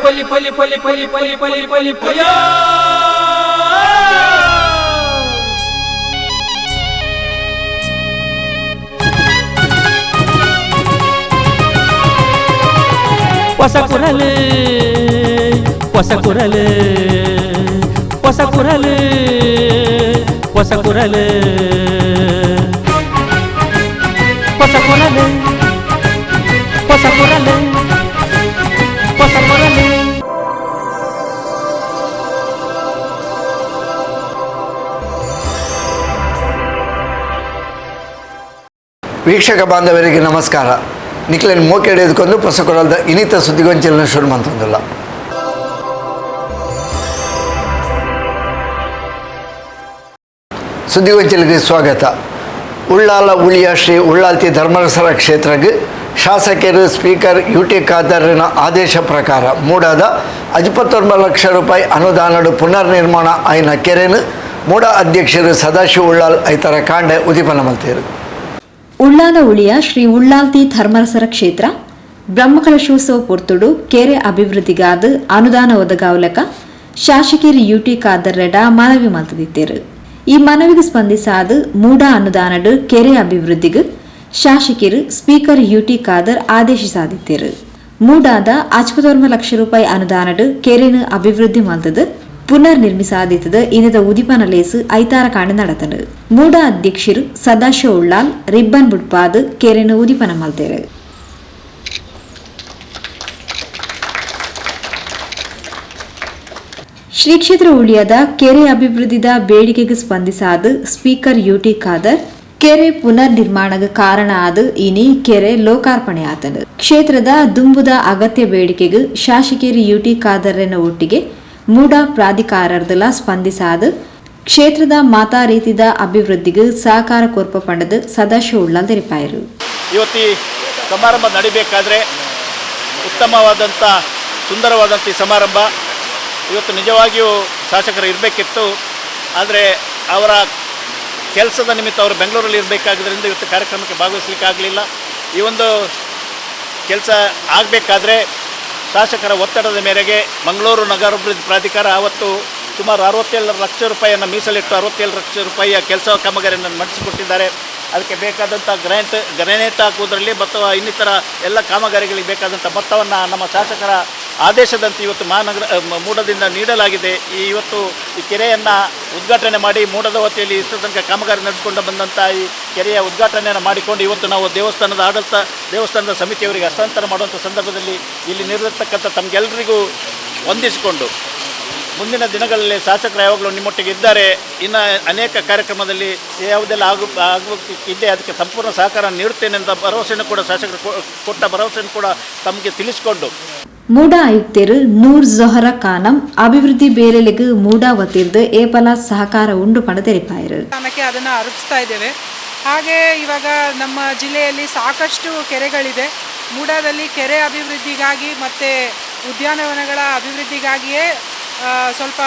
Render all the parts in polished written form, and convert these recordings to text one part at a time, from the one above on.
ಪೊಲಿ ಪೊಲಿ ಪೊಲಿ ಪೊಲಿ ಪೊಲಿ ಪೊಲಿ ಪೊಲಿ ಪೊಯ. ಹೊಸ ಕುರಲು, ಹೊಸ ಕುರಲು, ಹೊಸ ಕುರಲು, ಹೊಸ ಕುರಲು, ಹೊಸ ಕುರಲು, ಹೊಸ ಕುರಲು, ಹೊಸ ಕುರಲು. ವೀಕ್ಷಕ ಬಾಂಧವರಿಗೆ ನಮಸ್ಕಾರ. ನಿಕ್ಲೆನ್ ಮೋಕೆ ಹಿಡಿದುಕೊಂಡು ಪೊಸಕೊಡಲ್ದ ಇನಿತ ಸುದ್ದಿಗೊಂಚಿನ ಶುರು ಮಂತೊಂದುಲ್ಲ. ಸುದ್ದಿಗೊಂಚಲಿಗೆ ಸ್ವಾಗತ. ಉಳ್ಳಾಲ ಉಳಿಯ ಶ್ರೀ ಉಳ್ಳಾಲ್ತಿ ಧರ್ಮರಸರ ಕ್ಷೇತ್ರಕ್ಕೆ ಶಾಸಕರು ಸ್ಪೀಕರ್ ಯು ಟಿ ಖಾದರ್ನ ಆದೇಶ ಪ್ರಕಾರ ಮೂಡಾದ 59 ಲಕ್ಷ ರೂಪಾಯಿ ಅನುದಾನಡು ಪುನರ್ ನಿರ್ಮಾಣ ಆಯಿನ ಕೆರೆನು ಮೂಡ ಅಧ್ಯಕ್ಷರು ಸದಾಶಿವ ಉಳ್ಳಾಲ್ ಐತರ ಕಾಂಡೆ ಉದಿಪನ ಮಲ್ತೇರು. ಉಳ್ಳಾಲ ಉಳಿಯ ಶ್ರೀ ಉಳ್ಳಾಲ್ತಿ ಧರ್ಮರಸರ ಕ್ಷೇತ್ರ ಬ್ರಹ್ಮಕಲಶೋತ್ಸವ ಪೊರ್ತುಡು ಕೆರೆ ಅಭಿವೃದ್ಧಿಗಾದ ಅನುದಾನ ಒದಗಾವಲಕ ಶಾಸಕರು ಯುಟಿ ಖಾದರ್ರೆಡ ಮನವಿ ಮಲ್ತದಿತ್ತೇರು. ಈ ಮನವಿಗೆ ಸ್ಪಂದಿಸಾದ ಮೂಡ ಅನುದಾನಡು ಕೆರೆ ಅಭಿವೃದ್ಧಿಗೆ ಶಾಸಕರು ಸ್ಪೀಕರ್ ಯುಟಿ ಖಾದರ್ ಆದೇಶಿಸಾದಿತ್ತೇರು. ಮೂಡಾದ 59 ಲಕ್ಷ ರೂಪಾಯಿ ಅನುದಾನಡು ಕೆರೆನು ಅಭಿವೃದ್ಧಿ ಮಲ್ತದು ಪುನರ್ ನಿರ್ಮಿಸಾದಿತ್ತದ ಇನ್ನದ ಉದಿಪನ ಲೇಸು ಐತಾರ ಕಾಂಡ നടത്തണ്ട്. ಮೂಡ ಅಧ್ಯಕ್ಷರು ಸದಾಶಿವ ಉಳ್ಳಾಲ್ ರಿಬ್ಬನ್ ಬುಡ್ಪಾದ್ ಕೆರೆನು ಉದಿಪನ ಮಲ್ತೇರು. ಶ್ರೀ ಕ್ಷೇತ್ರ ಉಳಿಯದ ಕೆರೆ ಅಭಿವೃದ್ಧಿದ ಬೇಡಿಕೆಗೆ ಸ್ಪಂದಿಸಾದ ಸ್ಪೀಕರ್ ಯುಟಿ ಖಾದರ್ ಕೆರೆ ಪುನರ್ ನಿರ್ಮಾಣಕ್ಕೆ ಕಾರಣ ಆದ ಇನಿ ಕೆರೆ ಲೋಕಾರ್ಪಣೆ ಆತನು. ಕ್ಷೇತ್ರದ ದುಂಬುದ ಅಗತ್ಯ ಬೇಡಿಕೆಗೆ ಶಾಸಕರು ಯುಟಿ ಖಾದರ್ನ ಒಟ್ಟಿಗೆ ಮೂಡ ಪ್ರಾಧಿಕಾರದಲ ಸ್ಪಂದಿಸಾದ ಕ್ಷೇತ್ರದ ಮಾತಾ ರೀತಿದ ಅಭಿವೃದ್ಧಿಗೆ ಸಹಕಾರ ಕೊರ್ಪ ಪಂಡದು ಸದಾಶಿವ ಉಳ್ಳಾಲ್ ತೆರಿಪಾಯರು. ಇವತ್ತು ಈ ಸಮಾರಂಭ ನಡಿಬೇಕಾದ್ರೆ, ಉತ್ತಮವಾದಂಥ ಸುಂದರವಾದಂಥ ಈ ಸಮಾರಂಭ ಇವತ್ತು ನಿಜವಾಗಿಯೂ ಶಾಸಕರು ಇರಬೇಕಿತ್ತು. ಆದರೆ ಅವರ ಕೆಲಸದ ನಿಮಿತ್ತ ಅವರು ಬೆಂಗಳೂರಲ್ಲಿ ಇರಬೇಕಾದ್ರಿಂದ ಇವತ್ತು ಕಾರ್ಯಕ್ರಮಕ್ಕೆ ಭಾಗವಹಿಸಲಿಕ್ಕೆ ಆಗಲಿಲ್ಲ. ಈ ಒಂದು ಕೆಲಸ ಆಗಬೇಕಾದ್ರೆ ಶಾಸಕರ ಒತ್ತಡದ ಮೇರೆಗೆ ಮಂಗಳೂರು ನಗರಾಭಿವೃದ್ಧಿ ಪ್ರಾಧಿಕಾರ ಆವತ್ತು ಸುಮಾರು 67 ಲಕ್ಷ ರೂಪಾಯಿಯನ್ನು ಮೀಸಲಿಟ್ಟು 67 ಲಕ್ಷ ರೂಪಾಯಿಯ ಕೆಲಸ ಕಾಮಗಾರಿಯನ್ನು ನಡೆಸಿಕೊಟ್ಟಿದ್ದಾರೆ. ಅದಕ್ಕೆ ಬೇಕಾದಂಥ ಗ್ರಾನೈಟ್ ಹಾಕುವುದರಲ್ಲಿ ಮತ್ತು ಇನ್ನಿತರ ಎಲ್ಲ ಕಾಮಗಾರಿಗಳಿಗೆ ಬೇಕಾದಂಥ ಮೊತ್ತವನ್ನು ನಮ್ಮ ಶಾಸಕರ ಆದೇಶದಂತೆ ಇವತ್ತು ಮಹಾನಗರ ಮೂಡದಿಂದ ನೀಡಲಾಗಿದೆ. ಈ ಇವತ್ತು ಈ ಕೆರೆಯನ್ನು ಉದ್ಘಾಟನೆ ಮಾಡಿ, ಮೂಡದ ವತಿಯಲ್ಲಿ ಇಷ್ಟು ತನಕ ಕಾಮಗಾರಿ ನಡೆಸಿಕೊಂಡು ಬಂದಂಥ ಈ ಕೆರೆಯ ಉದ್ಘಾಟನೆಯನ್ನು ಮಾಡಿಕೊಂಡು, ಇವತ್ತು ನಾವು ದೇವಸ್ಥಾನದ ಆಡಳಿತ, ದೇವಸ್ಥಾನದ ಸಮಿತಿಯವರಿಗೆ ಹಸ್ತಾಂತರ ಮಾಡುವಂಥ ಸಂದರ್ಭದಲ್ಲಿ ಇಲ್ಲಿ ನೆರೆದಿರ್ತಕ್ಕಂಥ ತಮಗೆಲ್ಲರಿಗೂ ವಂದಿಸಿಕೊಂಡು, ಮುಂದಿನ ದಿನಗಳಲ್ಲಿ ಶಾಸಕರು ಯಾವಾಗಲೂ ನಿಮ್ಮೊಟ್ಟಿಗೆ ಇದ್ದಾರೆ. ಇನ್ನು ಅನೇಕ ಕಾರ್ಯಕ್ರಮದಲ್ಲಿ ಯಾವುದೆಲ್ಲ ಆಗಬೇಕಿದೆ, ಅದಕ್ಕೆ ಸಂಪೂರ್ಣ ಸಹಕಾರ ನೀಡುತ್ತೇನೆ ಅಂತ ಭರವಸೆಯನ್ನು ಕೂಡ, ಶಾಸಕರು ಕೊಟ್ಟ ಭರವಸೆಯನ್ನು ಕೂಡ ತಮಗೆ ತಿಳಿಸಿಕೊಂಡು. ಮೂಡ ಆಯುಕ್ತರು ನೂರ್ ಜೊಹರ ಖಾನಂ ಅಭಿವೃದ್ಧಿ ಬೇಲೆಲೆಗ್ ಮೂಡ ವತಿರ್ದು ಏಪಲ ಸಹಕಾರ ಉಂಡು ಪಂಡ ತೆರಿಪಾಯರು. ಸ್ಥಾನಕ್ಕೆ ಅದನ್ನು ಅರ್ಪಿಸ್ತಾ ಇದ್ದೇವೆ. ಹಾಗೆ ಇವಾಗ ನಮ್ಮ ಜಿಲ್ಲೆಯಲ್ಲಿ ಸಾಕಷ್ಟು ಕೆರೆಗಳಿದೆ. ಮೂಡಾದಲ್ಲಿ ಕೆರೆ ಅಭಿವೃದ್ಧಿಗಾಗಿ ಮತ್ತು ಉದ್ಯಾನವನಗಳ ಅಭಿವೃದ್ಧಿಗಾಗಿಯೇ ಸ್ವಲ್ಪ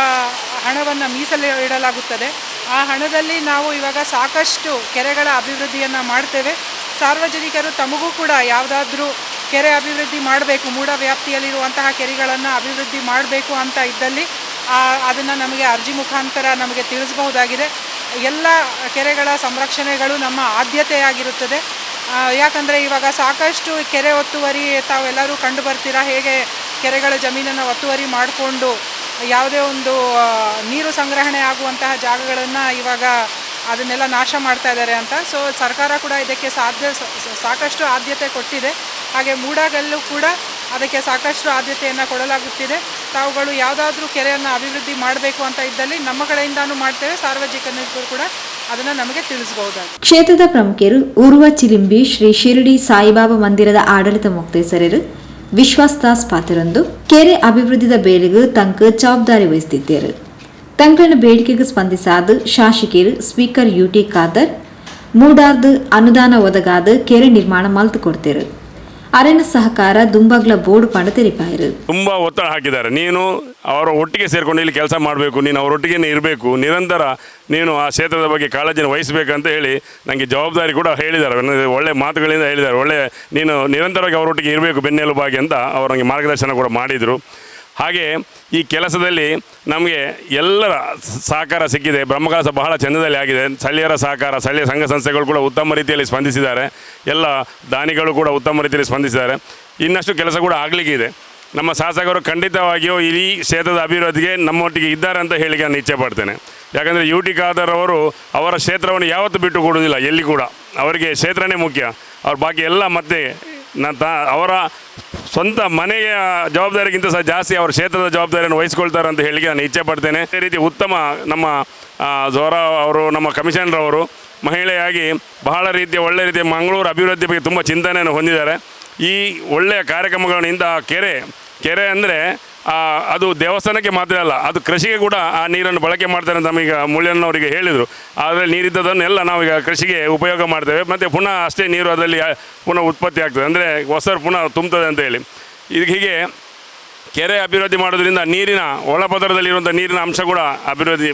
ಹಣವನ್ನು ಮೀಸಲು ಇಡಲಾಗುತ್ತದೆ. ಆ ಹಣದಲ್ಲಿ ನಾವು ಇವಾಗ ಸಾಕಷ್ಟು ಕೆರೆಗಳ ಅಭಿವೃದ್ಧಿಯನ್ನು ಮಾಡ್ತೇವೆ. ಸಾರ್ವಜನಿಕರು ತಮಗೂ ಕೂಡ ಯಾವುದಾದ್ರೂ ಕೆರೆ ಅಭಿವೃದ್ಧಿ ಮಾಡಬೇಕು, ಮೂಡ ವ್ಯಾಪ್ತಿಯಲ್ಲಿರುವಂತಹ ಕೆರೆಗಳನ್ನು ಅಭಿವೃದ್ಧಿ ಮಾಡಬೇಕು ಅಂತ ಇದ್ದಲ್ಲಿ ಅದನ್ನು ನಮಗೆ ಅರ್ಜಿ ಮುಖಾಂತರ ನಮಗೆ ತಿಳಿಸಬಹುದಾಗಿದೆ. ಎಲ್ಲ ಕೆರೆಗಳ ಸಂರಕ್ಷಣೆಗಳು ನಮ್ಮ ಆದ್ಯತೆಯಾಗಿರುತ್ತದೆ. ಯಾಕಂದರೆ ಇವಾಗ ಸಾಕಷ್ಟು ಕೆರೆ ಒತ್ತುವರಿ ತಾವೆಲ್ಲರೂ ಕಂಡು ಬರ್ತೀರಾ, ಹೇಗೆ ಕೆರೆಗಳ ಜಮೀನನ್ನು ಒತ್ತುವರಿ ಮಾಡಿಕೊಂಡು ಯಾವುದೇ ಒಂದು ನೀರು ಸಂಗ್ರಹಣೆ ಆಗುವಂತಹ ಜಾಗಗಳನ್ನು ಇವಾಗ ಅದನ್ನೆಲ್ಲ ನಾಶ ಮಾಡ್ತಾ ಇದ್ದಾರೆ ಅಂತ. ಸೊ ಸರ್ಕಾರ ಕೂಡ ಇದಕ್ಕೆ ಸಾಕಷ್ಟು ಆದ್ಯತೆ ಕೊಟ್ಟಿದೆ. ಹಾಗೆ ಮೂಡಾದಲ್ಲೂ ಕೂಡ ಅದಕ್ಕೆ ಸಾಕಷ್ಟು ಆದ್ಯತೆಯನ್ನು ಕೊಡಲಾಗುತ್ತಿದೆ. ತಾವುಗಳು ಯಾವುದಾದ್ರೂ ಕೆರೆಯನ್ನು ಅಭಿವೃದ್ಧಿ ಮಾಡಬೇಕು ಅಂತ ಇದ್ದಲ್ಲಿ ನಮ್ಮ ಕಡೆಯಿಂದಾನು ಮಾಡ್ತೇವೆ. ಸಾರ್ವಜನಿಕರು ಕೂಡ ಅದನ್ನು ನಮಗೆ ತಿಳಿಸಬಹುದಾಗಿದೆ. ಕ್ಷೇತ್ರದ ಪ್ರಮುಖರು ಉರ್ವ ಚಿಲಿಂಬಿ ಶ್ರೀ ಶಿರಡಿ ಸಾಯಿಬಾಬಾ ಮಂದಿರದ ಆಡಳಿತ ಮೊಕ್ತೇಸರರು ವಿಶ್ವಾಸ್ ದಾಸ್ ಪಾತ್ರರಂದು ಕೆರೆ ಅಭಿವೃದ್ಧಿದ ಬೇಲೆಗೆ ತಂಕ್ ಜವಾಬ್ದಾರಿ ವಹಿಸುತ್ತಿದ್ದರು. ತಂಕ್ಲೆನ ಬೇಡಿಕೆಗೆ ಸ್ಪಂದಿಸಾದ ಶಾಸಕರು ಸ್ಪೀಕರ್ ಯುಟಿ ಖಾದರ್ ಮೂಡಾರ್ದು ಅನುದಾನ ಒದಗಾದ ಕೆರೆ ನಿರ್ಮಾಣ ಮಲ್ತು ಕೊಡ್ತೇರು. ಅರೆನ ಸಹಕಾರ ದುಂಬಗ್ಲ ಬೋರ್ಡ್ ಪಂಡ ತೆರಿಪಾಯರು. ತುಂಬ ಒತ್ತಡ ಹಾಕಿದ್ದಾರೆ. ನೀನು ಅವರ ಒಟ್ಟಿಗೆ ಸೇರಿಕೊಂಡು ಇಲ್ಲಿ ಕೆಲಸ ಮಾಡಬೇಕು, ನೀನು ಅವರೊಟ್ಟಿಗೆ ಇರಬೇಕು, ನಿರಂತರ ನೀನು ಆ ಕ್ಷೇತ್ರದ ಬಗ್ಗೆ ಕಾಳಜಿನ ವಹಿಸಬೇಕಂತ ಹೇಳಿ ನನಗೆ ಜವಾಬ್ದಾರಿ ಕೂಡ ಹೇಳಿದ್ದಾರೆ. ನನಗೆ ಒಳ್ಳೆ ಮಾತುಗಳಿಂದ ಹೇಳಿದ್ದಾರೆ. ಒಳ್ಳೆ ನೀನು ನಿರಂತರವಾಗಿ ಅವರೊಟ್ಟಿಗೆ ಇರಬೇಕು, ಬೆನ್ನೆಲುಬಾಗಿ ಅಂತ ಅವರು ನನಗೆ ಮಾರ್ಗದರ್ಶನ ಕೂಡ ಮಾಡಿದರು. ಹಾಗೆ ಈ ಕೆಲಸದಲ್ಲಿ ನಮಗೆ ಎಲ್ಲರ ಸಹಕಾರ ಸಿಕ್ಕಿದೆ. ಬ್ರಹ್ಮಕಲಶ ಬಹಳ ಚೆಂದದಲ್ಲಿ ಆಗಿದೆ. ಸ್ಥಳೀಯರ ಸಹಕಾರ, ಸ್ಥಳೀಯ ಸಂಘ ಸಂಸ್ಥೆಗಳು ಕೂಡ ಉತ್ತಮ ರೀತಿಯಲ್ಲಿ ಸ್ಪಂದಿಸಿದ್ದಾರೆ. ಎಲ್ಲ ದಾನಿಗಳು ಕೂಡ ಉತ್ತಮ ರೀತಿಯಲ್ಲಿ ಸ್ಪಂದಿಸಿದ್ದಾರೆ. ಇನ್ನಷ್ಟು ಕೆಲಸ ಕೂಡ ಆಗಲಿಕ್ಕಿದೆ. ನಮ್ಮ ಶಾಸಕರು ಖಂಡಿತವಾಗಿಯೂ ಈ ಕ್ಷೇತ್ರದ ಅಭಿವೃದ್ಧಿಗೆ ನಮ್ಮೊಟ್ಟಿಗೆ ಇದ್ದಾರೆ ಅಂತ ಹೇಳಿ ನಾನು ಇಚ್ಛೆ ಪಡ್ತೇನೆ. ಯಾಕಂದರೆ ಯು ಟಿ ಖಾದರ್ ಅವರು ಅವರ ಕ್ಷೇತ್ರವನ್ನು ಯಾವತ್ತೂ ಬಿಟ್ಟು ಕೊಡುವುದಿಲ್ಲ, ಎಲ್ಲಿ ಕೂಡ ಅವರಿಗೆ ಕ್ಷೇತ್ರನೇ ಮುಖ್ಯ. ಅವ್ರ ಬಾಕಿ ಎಲ್ಲ ಮತ್ತೆ ಅವರ ಸ್ವಂತ ಮನೆಯ ಜವಾಬ್ದಾರಿಗಿಂತ ಸಹ ಜಾಸ್ತಿ ಅವರ ಕ್ಷೇತ್ರದ ಜವಾಬ್ದಾರಿಯನ್ನು ವಹಿಸ್ಕೊಳ್ತಾರೆ ಅಂತ ಹೇಳಿ ನಾನು ಇಚ್ಛೆ ಪಡ್ತೇನೆ. ಅದೇ ರೀತಿ ಉತ್ತಮ ನಮ್ಮ ಜೋರಾ ಅವರು, ನಮ್ಮ ಕಮಿಷನರ್ ಅವರು ಮಹಿಳೆಯಾಗಿ ಬಹಳ ರೀತಿಯ ಒಳ್ಳೆಯ ರೀತಿಯ ಮಂಗಳೂರು ಅಭಿವೃದ್ಧಿ ಬಗ್ಗೆ ತುಂಬ ಚಿಂತನೆಯನ್ನು ಹೊಂದಿದ್ದಾರೆ. ಈ ಒಳ್ಳೆಯ ಕಾರ್ಯಕ್ರಮಗಳನ್ನು ಇಂತಹ ಕೆರೆ ಕೆರೆ ಅಂದರೆ ಅದು ದೇವಸ್ಥಾನಕ್ಕೆ ಮಾತ್ರ ಅಲ್ಲ, ಅದು ಕೃಷಿಗೆ ಕೂಡ ಆ ನೀರನ್ನು ಬಳಕೆ ಮಾಡ್ತಾರೆ ಅಂತ ನಮೀಗ ಮುಳ್ಯನ್ನವರಿಗೆ ಹೇಳಿದರು. ಆದರೆ ನೀರಿದ್ದದನ್ನೆಲ್ಲ ನಾವೀಗ ಕೃಷಿಗೆ ಉಪಯೋಗ ಮಾಡ್ತೇವೆ, ಮತ್ತು ಪುನಃ ಅಷ್ಟೇ ನೀರು ಅದರಲ್ಲಿ ಪುನಃ ಉತ್ಪತ್ತಿ ಆಗ್ತದೆ, ಅಂದರೆ ಹೊಸರು ಪುನಃ ತುಂಬ್ತದೆ ಅಂತ ಹೇಳಿ. ಇದು ಹೀಗೆ ಕೆರೆ ಅಭಿವೃದ್ಧಿ ಮಾಡೋದ್ರಿಂದ ನೀರಿನ ಒಳಪದರದಲ್ಲಿರುವಂಥ ನೀರಿನ ಅಂಶ ಕೂಡ ಅಭಿವೃದ್ಧಿ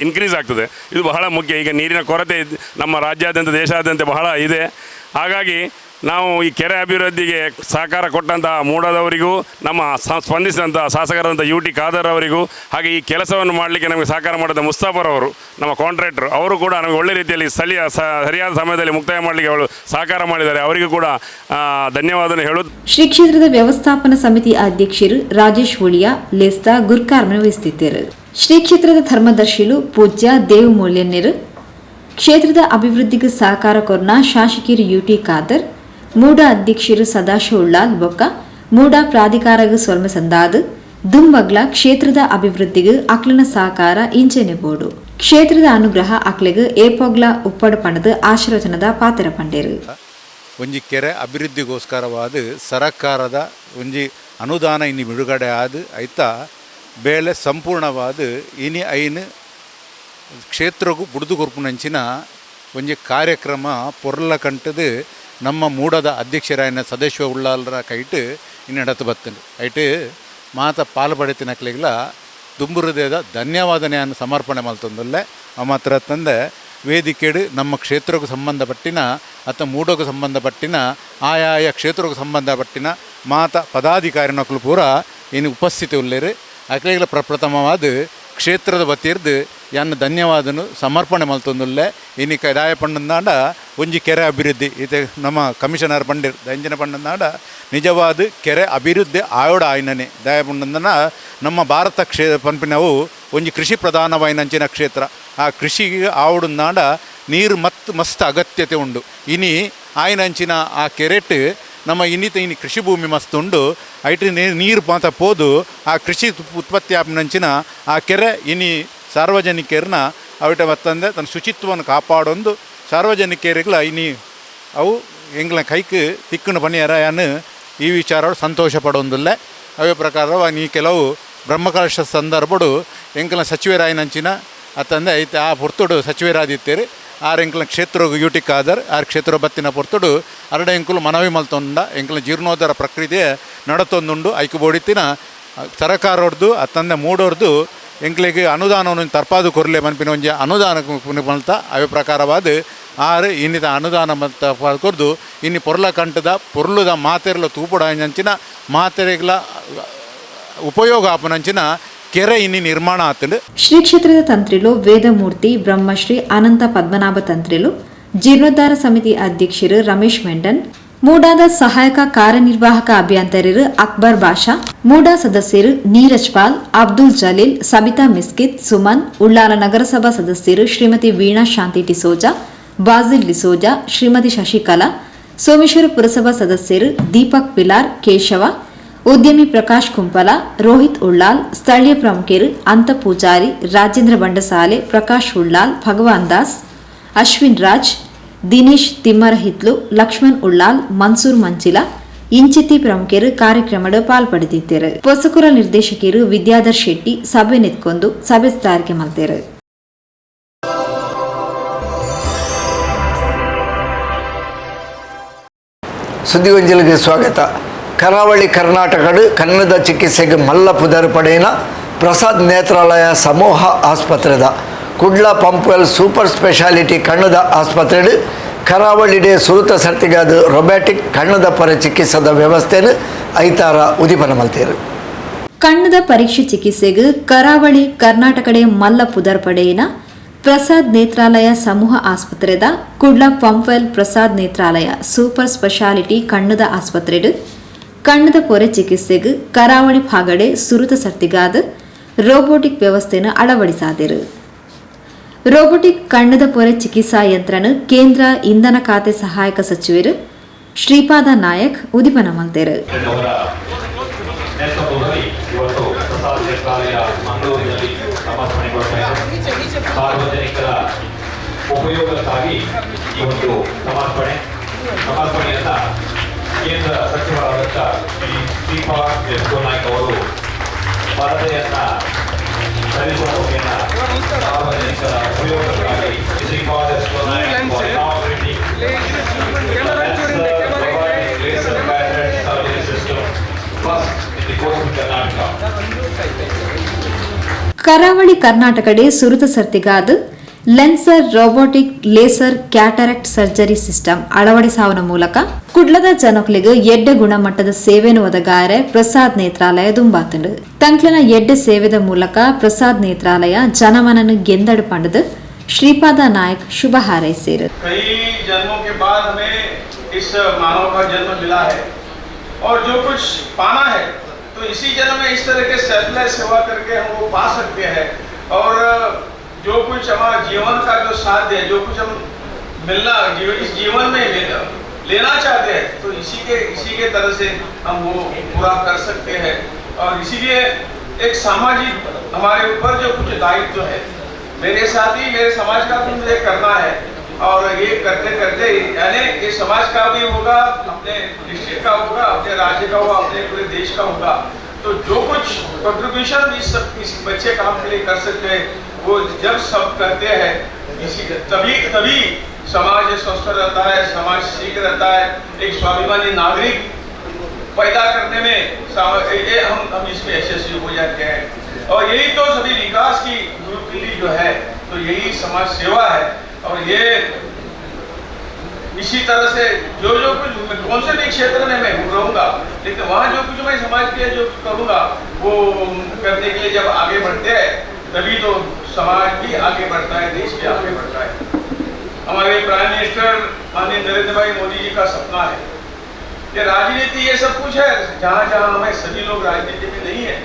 ಇನ್ಕ್ರೀಸ್ ಆಗ್ತದೆ. ಇದು ಬಹಳ ಮುಖ್ಯ. ಈಗ ನೀರಿನ ಕೊರತೆ ನಮ್ಮ ರಾಜ್ಯಾದ್ಯಂತ ದೇಶಾದ್ಯಂತ ಬಹಳ ಇದೆ. ಹಾಗಾಗಿ ನಾವು ಈ ಕೆರೆ ಅಭಿವೃದ್ಧಿಗೆ ಸಹಕಾರ ಕೊಟ್ಟಂಥ ಮೂಡಾದವರಿಗೂ, ನಮ್ಮ ಸ್ಪಂದಿಸಿದಂಥ ಶಾಸಕರಾದಂಥ ಯು ಟಿ ಖಾದರ್ ಅವರಿಗೂ, ಹಾಗೆ ಈ ಕೆಲಸವನ್ನು ಮಾಡಲಿಕ್ಕೆ ನಮಗೆ ಸಹಕಾರ ಮಾಡಿದ ಮುಸ್ತಾಫರವರು, ನಮ್ಮ ಕಾಂಟ್ರಾಕ್ಟರ್ ಅವರು ಕೂಡ ನಮಗೆ ಒಳ್ಳೆ ರೀತಿಯಲ್ಲಿ ಸ್ಥಳೀಯ ಸರಿಯಾದ ಸಮಯದಲ್ಲಿ ಮುಕ್ತಾಯ ಮಾಡಲಿಕ್ಕೆ ಅವರು ಸಹಕಾರ ಮಾಡಿದ್ದಾರೆ. ಅವರಿಗೂ ಕೂಡ ಧನ್ಯವಾದನ ಹೇಳೋದು. ಶ್ರೀ ಕ್ಷೇತ್ರದ ವ್ಯವಸ್ಥಾಪನಾ ಸಮಿತಿ ಅಧ್ಯಕ್ಷರು ರಾಜೇಶ್ ಉಳಿಯಾ ಲೇಸ್ತಾ ಗುರ್ಕಾರ್ಮೆ ವಹಿಸುತ್ತಿದ್ದರು. ಶ್ರೀ ಕ್ಷೇತ್ರದ ಧರ್ಮದರ್ಶಿಲು ಪೂಜ್ಯ ದೇವಮೂಲ್ಯನ್ಯರು ಕ್ಷೇತ್ರದ ಅಭಿವೃದ್ಧಿಗೆ ಸಹಕಾರ ಕೊರ್ನ ಶಾಸಕಿಯರು ಯು ಟಿ ಖಾದರ್, ಮೂಡ ಅಧ್ಯಕ್ಷರು ಸದಾಶಿವ ಉಳ್ಳಾಲ್ ಬೊಕ್ಕ ಮೂಡ ಪ್ರಾಧಿಕಾರಗ ಸೊಲ್ಮೆ ಸಂದಾದು ದುಂಬಗ್ಲ ಕ್ಷೇತ್ರದ ಅಭಿವೃದ್ಧಿಗೆ ಅಕ್ಲನ ಸಹಕಾರ ಇಂಚೆನೆ ಬೋಡು ಕ್ಷೇತ್ರದ ಅನುಗ್ರಹ ಅಕ್ಲೆಗ್ ಏಪೋಗ್ಲ ಉಪ್ಪಡು ಪಣದು ಆಶೀರ್ವಚನದ ಪಾತ್ರ ಪಂಡೇರು. ಒಂಜಿ ಕೆರೆ ಅಭಿವೃದ್ಧಿಗೋಸ್ಕರವಾದ ಸರಕಾರದ ಒಂಜಿ ಅನುದಾನ ಇನಿ ಬಿಡುಗಡೆ ಆದ ಐತ ಬೇಳೆ ಸಂಪೂರ್ಣವಾದ ಇನಿ ಐನು ಕ್ಷೇತ್ರಗೂ ಬುಡ್ದು ಕೊರ್ಪುನಂಚಿನ ಒಂಜಿ ಕಾರ್ಯಕ್ರಮ ಪೊರ್ಲ ಕಂಟದು ನಮ್ಮ ಮೂಡದ ಅಧ್ಯಕ್ಷರಾಯನ ಸದಾಶಿವ ಉಳ್ಳಾಲರ ಕೈಟು ಇನ್ನಡತ್ತು ಬತ್ತಂಡು ಐಟು ಮಾತ ಪಾಲು ಪಡೆತಿನಕ್ಲೆಗ್ಲ ದುಂಬುರುದೇದ ಧನ್ಯವಾದನೆಯನ್ನು ಸಮರ್ಪಣೆ ಮಲ್ತೊಂದಲ್ಲೇ. ಆ ಮಾತ್ರ ತಂದೆ ವೇದಿಕೆಡು ನಮ್ಮ ಕ್ಷೇತ್ರಕ್ಕೂ ಸಂಬಂಧಪಟ್ಟಿನ ಅಥವಾ ಮೂಡೋಕ್ಕೂ ಸಂಬಂಧಪಟ್ಟಿನ ಆಯಾಯ ಕ್ಷೇತ್ರಕ್ಕೂ ಸಂಬಂಧಪಟ್ಟಿನ ಮಾತ ಪದಾಧಿಕಾರಿನಕ್ಲು ಪೂರ ಇನ್ನು ಉಪಸ್ಥಿತಿ ಉಳ್ಳೇರು. ಅಕ್ಲೆಗ್ಲ ಪ್ರಪ್ರಥಮವಾದ ಕ್ಷೇತ್ರದ ವತಿರ್ದು ಯಾನ್ ಧನ್ಯವಾದನು ಸಮರ್ಪಣೆ ಮಲ್ತೊಂದುಲ್ಲೆ. ಇನಿ ಕದಾಯ ಪಂಡಂದಾಂಡ ಒಂಜಿ ಕೆರೆ ಅಭಿವೃದ್ಧಿ ಇತ್ತೆ ನಮ್ಮ ಕಮಿಷನರ್ ಪಂಡಿರ್ ದಂಜನ ಪಂಡಂದಾಂಡ ನಿಜವಾದ ಕೆರೆ ಅಭಿವೃದ್ಧಿ ಆಯೋಡ ಆಯ್ನನೆ ದಯ ಪಂಡಂದನ ನಮ್ಮ ಭಾರತ ಪನ್ಪಿನವು ಒಂಜಿ ಕೃಷಿ ಪ್ರಧಾನವಾಯಿನಂಚಿನ ಕ್ಷೇತ್ರ. ಆ ಕೃಷಿಗೆ ಆವಡುಂದಾಂಡ ನೀರು ಮಸ್ತ್ ಮಸ್ತ್ ಅಗತ್ಯತೆ ಉಂಡು. ಇನಿ ಆಯ್ನಂಚಿನ ಆ ಕೆರೆಟ್ ನಮ್ಮ ಇನ್ನಿತ ಇನಿ ಕೃಷಿ ಭೂಮಿ ಮಸ್ತ್ ಉಂಡು. ಐಟ್ ನೀರು ಮಾತ ಪೋದು ಆ ಕೃಷಿ ಉತ್ಪತ್ತಿ ಆಪಿನಂಚಿನ ಆ ಕೆರೆ ಇನಿ ಸಾರ್ವಜನಿಕರನ್ನ ಅವಿಟ ಮತ್ತಂದೆ ತನ್ನ ಶುಚಿತ್ವವನ್ನು ಕಾಪಾಡೊಂದು ಸಾರ್ವಜನಿಕರಿಗ್ಲ ಇನಿ ಅವು ಎಂಗ್ಲ ಕೈಕ್ ತಿಕ್ಕಣ ಪಣಿಯರ ಯಾನು ಈ ವಿಚಾರ ಸಂತೋಷ ಪಡೊಂದಿಲ್ಲ. ಅವೇ ಪ್ರಕಾರ ನೀ ಕೆಲವು ಬ್ರಹ್ಮಕಲಶ ಸಂದರ್ಭಡು ಎಂಕಲ ಸಚಿವರಾಯನಂಚಿನ ಅತ್ತಂದೆ ಐತೆ ಆ ಪೊರ್ತುಡು ಸಚಿವರಾದಿತ್ತೇರಿ ಆರ್ ಎಂಕಲ ಕ್ಷೇತ್ರಗ್ ಯು ಟಿ ಖಾದರ್ ಆರ್ ಕ್ಷೇತ್ರ ಬತ್ತಿನ ಪೊರ್ತುಡು ಅರಡ ಎಂಕುಲು ಮನವಿ ಮಲ್ತೊಂಡ ಎಂಕಲ ಜೀರ್ಣೋದ್ಧಾರ ಪ್ರಕ್ರಿಯೆ ನಡತೊಂದುಂಡು. ಐಕು ಬೋಡಿತ್ತಿನ ಸರಕಾರೊಡ್ದು ಅತ್ತಂದೆ ಮೂಡೋರ್ದು ಎಂಕ್ಲೆಗ್ ಅನುದಾನವನ್ನು ತರ್ಪಾದು ಕೊರ್ಲೆ ಮನ್ಪಿನ ಒಂಜಿ ಅನುದಾನ ಮಲ್ತ ಅವೇ ಪ್ರಕಾರವಾದ ಆರು ಇನ್ನಿತ ಅನುದಾನ ಮಲ್ತ ಕೊರ್ದು ಇನ್ನಿ ಪೊರ್ಲ ಕಂಠದ ಪೊರ್ಲುದ ಮಾತೆರ್ಲ ತೂಪುಡ ಅಂಚಿನ ಮಾತೆರೆಗ್ಲ ಉಪಯೋಗ ಆಪನಂಚಿನ ಕೆರೆ ಇನ್ನಿ ನಿರ್ಮಾಣ ಆತಂಡು. ಶ್ರೀ ಕ್ಷೇತ್ರದ ತಂತ್ರಿಲು ವೇದಮೂರ್ತಿ ಬ್ರಹ್ಮಶ್ರೀ ಅನಂತ ಪದ್ಮನಾಭ ತಂತ್ರಿಲು, ಜೀರ್ಣೋದ್ಧಾರ ಸಮಿತಿ ಅಧ್ಯಕ್ಷರು ರಮೇಶ್ ಮೆಂಡನ್, ಮೂಡಾದ ಸಹಾಯಕ ಕಾರ್ಯನಿರ್ವಾಹಕ ಅಭಿಯಂತರರು ಅಕ್ಬರ್ ಬಾಷಾ, ಮೂಡಾ ಸದಸ್ಯರು ನೀರಜ್ ಪಾಲ್, ಅಬ್ದುಲ್ ಜಲೀಲ್, ಸಬಿತಾ ಮಿಸ್ಕಿತ್, ಸುಮನ್, ಉಳ್ಳಾಲ ನಗರಸಭಾ ಸದಸ್ಯರು ಶ್ರೀಮತಿ ವೀಣಾ ಶಾಂತಿ ಡಿಸೋಜಾ, ಬಾಜಿಲ್ ಡಿಸೋಜಾ, ಶ್ರೀಮತಿ ಶಶಿಕಲಾ, ಸೋಮೇಶ್ವರ ಪುರಸಭಾ ಸದಸ್ಯರು ದೀಪಕ್ ಪಿಲಾರ್, ಕೇಶವ, ಉದ್ಯಮಿ ಪ್ರಕಾಶ್ ಕುಂಪಲ, ರೋಹಿತ್ ಉಳ್ಳಾಲ್, ಸ್ಥಳೀಯ ಪ್ರಮುಖರು ಅಂತ ಪೂಜಾರಿ, ರಾಜೇಂದ್ರ ಬಂಡಸಾಲೆ, ಪ್ರಕಾಶ್ ಉಳ್ಳಾಲ್, ಭಗವಾನ್ ದಾಸ್, ಅಶ್ವಿನ್ ರಾಜ್, ದಿನೇಶ್ ತಿಮ್ಮರಹಿತ್ಲು, ಲಕ್ಷ್ಮಣ್ ಉಳ್ಳಾಲ್, ಮನ್ಸೂರ್ ಮಂಚಿಲ ಇಂಚಿತಿ ಪ್ರಮುಖರು ಕಾರ್ಯಕ್ರಮದ ಪಾಲ್ಪಡೆದಿದ್ದರು. ಪೊಸಕುರ ನಿರ್ದೇಶಕರು ವಿದ್ಯಾಧರ್ ಶೆಟ್ಟಿ ಸಭೆ ನಿತ್ಕೊಂಡು ಸಭೆ ತಾರಿಕೆ ಮಲ್ತೇರು. ಸುದ್ದಿಗೊಂಜಲಿಗೆ ಸ್ವಾಗತ. ಕರಾವಳಿ ಕರ್ನಾಟಕಡು ಕನ್ನಡ ಚಿಕಿತ್ಸೆಗೆ ಮಲ್ಲ ಪುದರ್ ಪಡೆಯಿನ ಪ್ರಸಾದ್ ನೇತ್ರಾಲಯ ಸಮೂಹ ಆಸ್ಪತ್ರೆದ ಕುಡ್ಲ ಪಂಪ್ವೆಲ್ ಸೂಪರ್ ಸ್ಪೆಷಾಲಿಟಿ ಕಣ್ಣದ ಆಸ್ಪತ್ರೆಡು ಕರಾವಳಿಡೆ ಸುರುತ ಸರ್ತಿಗಾದ ರೊಬ್ಯಾಟಿಕ್ ಕಣ್ಣದ ಪರ ಚಿಕಿತ್ಸದ ವ್ಯವಸ್ಥೆಯನ್ನು ಐತಾರ ಉದೀಪನ ಮಲ್ತೇರು. ಕಣ್ಣದ ಪರೀಕ್ಷೆ ಚಿಕಿತ್ಸೆಗೆ ಕರಾವಳಿ ಕರ್ನಾಟಕಡೆ ಮಲ್ಲ ಪುದರ್ ಪಡೆಯಿನ ಪ್ರಸಾದ್ ನೇತ್ರಾಲಯ ಸಮೂಹ ಆಸ್ಪತ್ರೆದ ಕುಡ್ಲ ಪಂಪ್ವೆಲ್ ಪ್ರಸಾದ್ ನೇತ್ರಾಲಯ ಸೂಪರ್ ಸ್ಪೆಷಾಲಿಟಿ ಕಣ್ಣದ ಆಸ್ಪತ್ರೆಡ್ ಕಣ್ಣದ ಪೊರೆ ಚಿಕಿತ್ಸೆಗೆ ಕರಾವಳಿ ಭಾಗಡೆ ಸುರುತ ಸರ್ತಿಗಾದ ರೋಬೋಟಿಕ್ ವ್ಯವಸ್ಥೆಯನ್ನು ಅಳವಡಿಸಾದಿರು. ರೋಬೋಟಿಕ್ ಕಣ್ಣದ ಪೊರೆ ಚಿಕಿತ್ಸಾ ಯಂತ್ರನು ಕೇಂದ್ರ ಇಂಧನ ಖಾತೆ ಸಹಾಯಕ ಸಚಿವರು ಶ್ರೀಪಾದ ನಾಯಕ್ ಉದಿಪನ ಮಲ್ತೆರು. ಅವರ ನೇತೃತ್ವದಲ್ಲಿ ಇವತ್ತು ಪ್ರಸಾದ್ ನೇತ್ರಾಲಯ ಮಂಗಳೂರಿನಲ್ಲಿ ಸಮರ್ಪಣೆಗೊಳ್ತಾ ಇದೆ. ಸಾರ್ವಜನಿಕರ ಉಪಯೋಗಕ್ಕಾಗಿ ಈ ಒಂದು ಸಮರ್ಪಣೆಯನ್ನ ಕೇಂದ್ರ ಸಚಿವರಾದಂಥ ಶ್ರೀ ಶ್ರೀಪಾದ್ ಯೆಸ್ಸೋ ನಾಯ್ಕ್ ಅವರು ಪರದೆಯನ್ನ ಧರಿಸುವ ಮುಖೇನ ಸಾರ್ವಜನಿಕರ ಉಪಯೋಗಕ್ಕಾಗಿ Shripad Yesso Naik for inaugurating the robotic laser cataract surgery system first in the coastal Karnataka. ಕರಾವಳಿ ಕರ್ನಾಟಕಡೆ ಸುರುತ ಸರ್ತಿಗಾದ Lenser robotic laser cataract surgery system ಅಳವಡಿಸಾವನ ಮೂಲಕ ಕುಡ್ಲದ ಜನಕ್ಲಿಗೆ ಎಡ್ಡೆ ಗುಣಮಟ್ಟದ ಸೇವೆಯನ್ನು ಒದಗಾರೆ ಪ್ರಸಾದ್ ನೇತ್ರಾಲಯ ದುಂಬಾತಂಡು. ತಂಕ್ಲನ ಎಡ್ಡೆ ಸೇವೆದ ಮೂಲಕ ಪ್ರಸಾದ್ ನೇತ್ರಾಲಯ ಜನಮನನು ಗೆಂದಡು ಪಂಡದು ಶ್ರೀಪಾದ ನಾಯಕ್ ಶುಭ ಹಾರೈಸಿರು. कई जन्मों के बाद हमें इस मानव का जन्म मिला है और जो कुछ पाना है तो इसी जन्म में इस तरह के सेल्फलेस सेवा करके हम वो पा सकते हैं। और जो कुछ हमारा जीवन का जो साध्य है, जो कुछ हम मिलना जीवन इस जीवन में लेना चाहते हैं, तो इसी के तरह से हम वो पूरा कर सकते हैं। और इसीलिए एक सामाजिक हमारे ऊपर जो कुछ दायित्व है, मेरे साथ ही मेरे समाज का भी मुझे करना है। और ये करते करते, यानी ये समाज का भी होगा, अपने डिस्ट्रिक्ट का होगा, अपने राज्य का होगा, अपने पूरे देश का होगा। तो जो कुछ कंट्रीब्यूशन इस सब इस बच्चे काम के लिए कर सकते हैं, वो जब सब करते हैं, इसी तभी तभी समाज स्वस्थ रहता है, समाज ठीक रहता है। एक स्वाभिमानी नागरिक पैदा करने में ये हम इसमें यशस्वी हो जाते हैं। और यही तो सभी विकास की गुरुकिल्ली जो है, तो यही समाज सेवा है। और ये इसी तरह से जो जो कुछ कौन से भी क्षेत्र में मैं रहूँगा, लेकिन वहाँ जो कुछ मैं समाज के लिए जो करूँगा, वो करने के लिए जब आगे बढ़ते हैं, तभी तो समाज भी आगे बढ़ता है, देश भी आगे बढ़ता है। हमारे प्राइम मिनिस्टर माननीय नरेंद्र भाई मोदी जी का सपना है ये राजनीति, ये सब कुछ है। जहाँ जहाँ हमें सभी लोग राजनीति में नहीं है,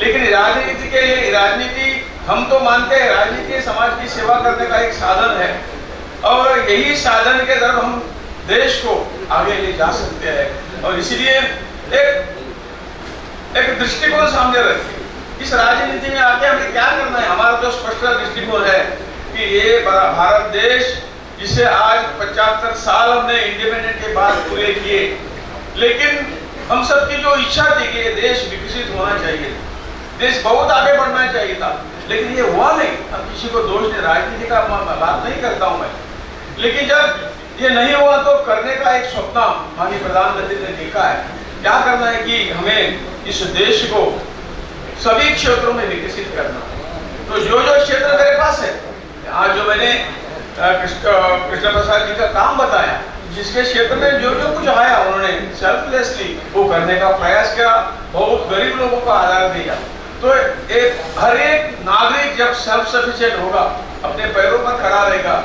लेकिन राजनीति के लिए, राजनीति हम तो मानते हैं, राजनीति समाज की सेवा करने का एक साधन है और यही साधन के तरफ हम देश को आगे ले जा सकते हैं। और इसीलिए एक एक दृष्टिकोण सामने रखें, इस राजनीति में आके हमें क्या करना है। हमारा तो स्पष्ट दृष्टिकोण है कि ये बड़ा भारत देश, जिसे आज 75 साल हमने इंडिपेंडेंट के बाद पूरे किए, लेकिन हम सबकी जो इच्छा थी कि ये देश विकसित होना चाहिए, देश बहुत आगे बढ़ना चाहिए था, लेकिन ये हुआ नहीं। हम किसी को दोष नहीं, राजनीति का बात नहीं करता हूं मैं, लेकिन जब ये नहीं हुआ तो करने का एक स्वप्न माननीय प्रधानमंत्री ने देखा है। क्या करना है कि हमें इस देश को सभी क्षेत्रों में विकसित करना है। तो जो जो क्षेत्र मेरे पास है, आज जो मैंने कृष्ण प्रसाद जी का काम बताया, जिसके क्षेत्र में जो जो कुछ आया, उन्होंने सेल्फलेसली वो करने का प्रयास किया, बहुत गरीब लोगों को आधार दिया। तो एक हर एक नागरिक जब सेल्फ सफिशिएंट होगा, अपने पैरों पर खड़ा रहेगा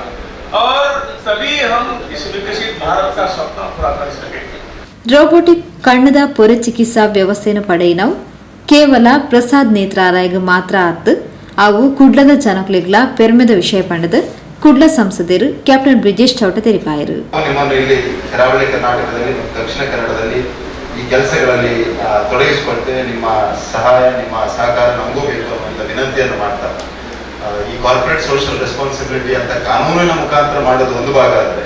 और तभी हम इस विकसित भारत का सपना पूरा कर सकेंगे। ರೋಬೋಟಿಕ್ ಕಣ್ಣದ ಪೊರೆ ಚಿಕಿತ್ಸಾ ವ್ಯವಸ್ಥೆಯನ್ನು ಪಡೆಯಿನವು ಕೇವಲ ಪ್ರಸಾದ್ ನೇತ್ರಾಲಯಗ್ ಮಾತ್ರ ಅತ್ತು, ಅವು ಕುಡ್ಲದ ಜನಕ್ಲೆಗ್ಲ ಪೆರ್ಮೆದ ವಿಷಯ ಪಂಡದು ಕುಡ್ಲ ಸಂಸದರು ಕ್ಯಾಪ್ಟನ್ ಬ್ರಿಜೇಶ್ ಚೌಟ ತೆರಿಪಾಯರು. ನಾವು ನಿಮ್ಮನ್ನು ಇಲ್ಲಿ ಕರಾವಳಿ ಕರ್ನಾಟಕದಲ್ಲಿ ಮತ್ತು ದಕ್ಷಿಣ ಕನ್ನಡದಲ್ಲಿ ಈ ಕೆಲಸಗಳಲ್ಲಿ ತೊಡಗಿಸಿಕೊಳ್ತೇವೆ. ನಿಮ್ಮ ಸಹಾಯ, ನಿಮ್ಮ ಸಹಕಾರ ನಮಗೂ ಬೇಕು ಅನ್ನುವಂಥ ವಿನಂತಿಯನ್ನು ಮಾಡ್ತಾ, ಈ ಕಾರ್ಪೊರೇಟ್ ಸೋಷಿಯಲ್ ರೆಸ್ಪಾನ್ಸಿಬಿಲಿಟಿ ಅಂತ ಕಾನೂನಿನ ಮುಖಾಂತರ ಮಾಡೋದು ಒಂದು ಭಾಗ ಆದರೆ,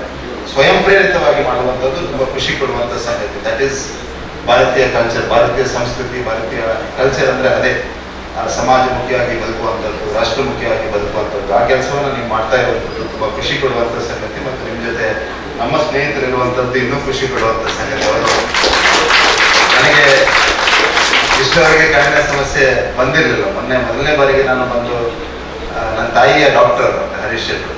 ಸ್ವಯಂ ಪ್ರೇರಿತವಾಗಿ ಮಾಡುವಂಥದ್ದು ತುಂಬ ಖುಷಿ ಕೊಡುವಂಥ ಸಂಗತಿ. That is ಭಾರತೀಯ ಕಲ್ಚರ್, ಭಾರತೀಯ ಸಂಸ್ಕೃತಿ. ಭಾರತೀಯ ಕಲ್ಚರ್ ಅಂದ್ರೆ ಅದೇ, ಸಮಾಜಮುಖಿಯಾಗಿ ಬದುಕುವಂಥದ್ದು, ರಾಷ್ಟ್ರಮುಖಿಯಾಗಿ ಬದುಕುವಂಥದ್ದು. ಆ ಕೆಲಸವನ್ನು ನೀವು ಮಾಡ್ತಾ ಇರುವಂಥದ್ದು ತುಂಬ ಖುಷಿ ಕೊಡುವಂಥ ಸಂಗತಿ. ಮತ್ತು ನಿಮ್ಮ ಜೊತೆ ನಮ್ಮ ಸ್ನೇಹಿತರು ಇರುವಂಥದ್ದು ಇನ್ನೂ ಖುಷಿ ಕೊಡುವಂಥ ಸಂಗತಿ. ಅವರು ನನಗೆ ಇಷ್ಟವರೆಗೆ ಕಣ್ಣಿನ ಸಮಸ್ಯೆ ಬಂದಿರಲಿಲ್ಲ. ಮೊನ್ನೆ ಮೊದಲನೇ ಬಾರಿಗೆ ನಾನು ಬಂದು, ನನ್ನ ತಾಯಿಯ ಡಾಕ್ಟರ್ ಹರೀಶ್ ಶೆಟ್ಟರು,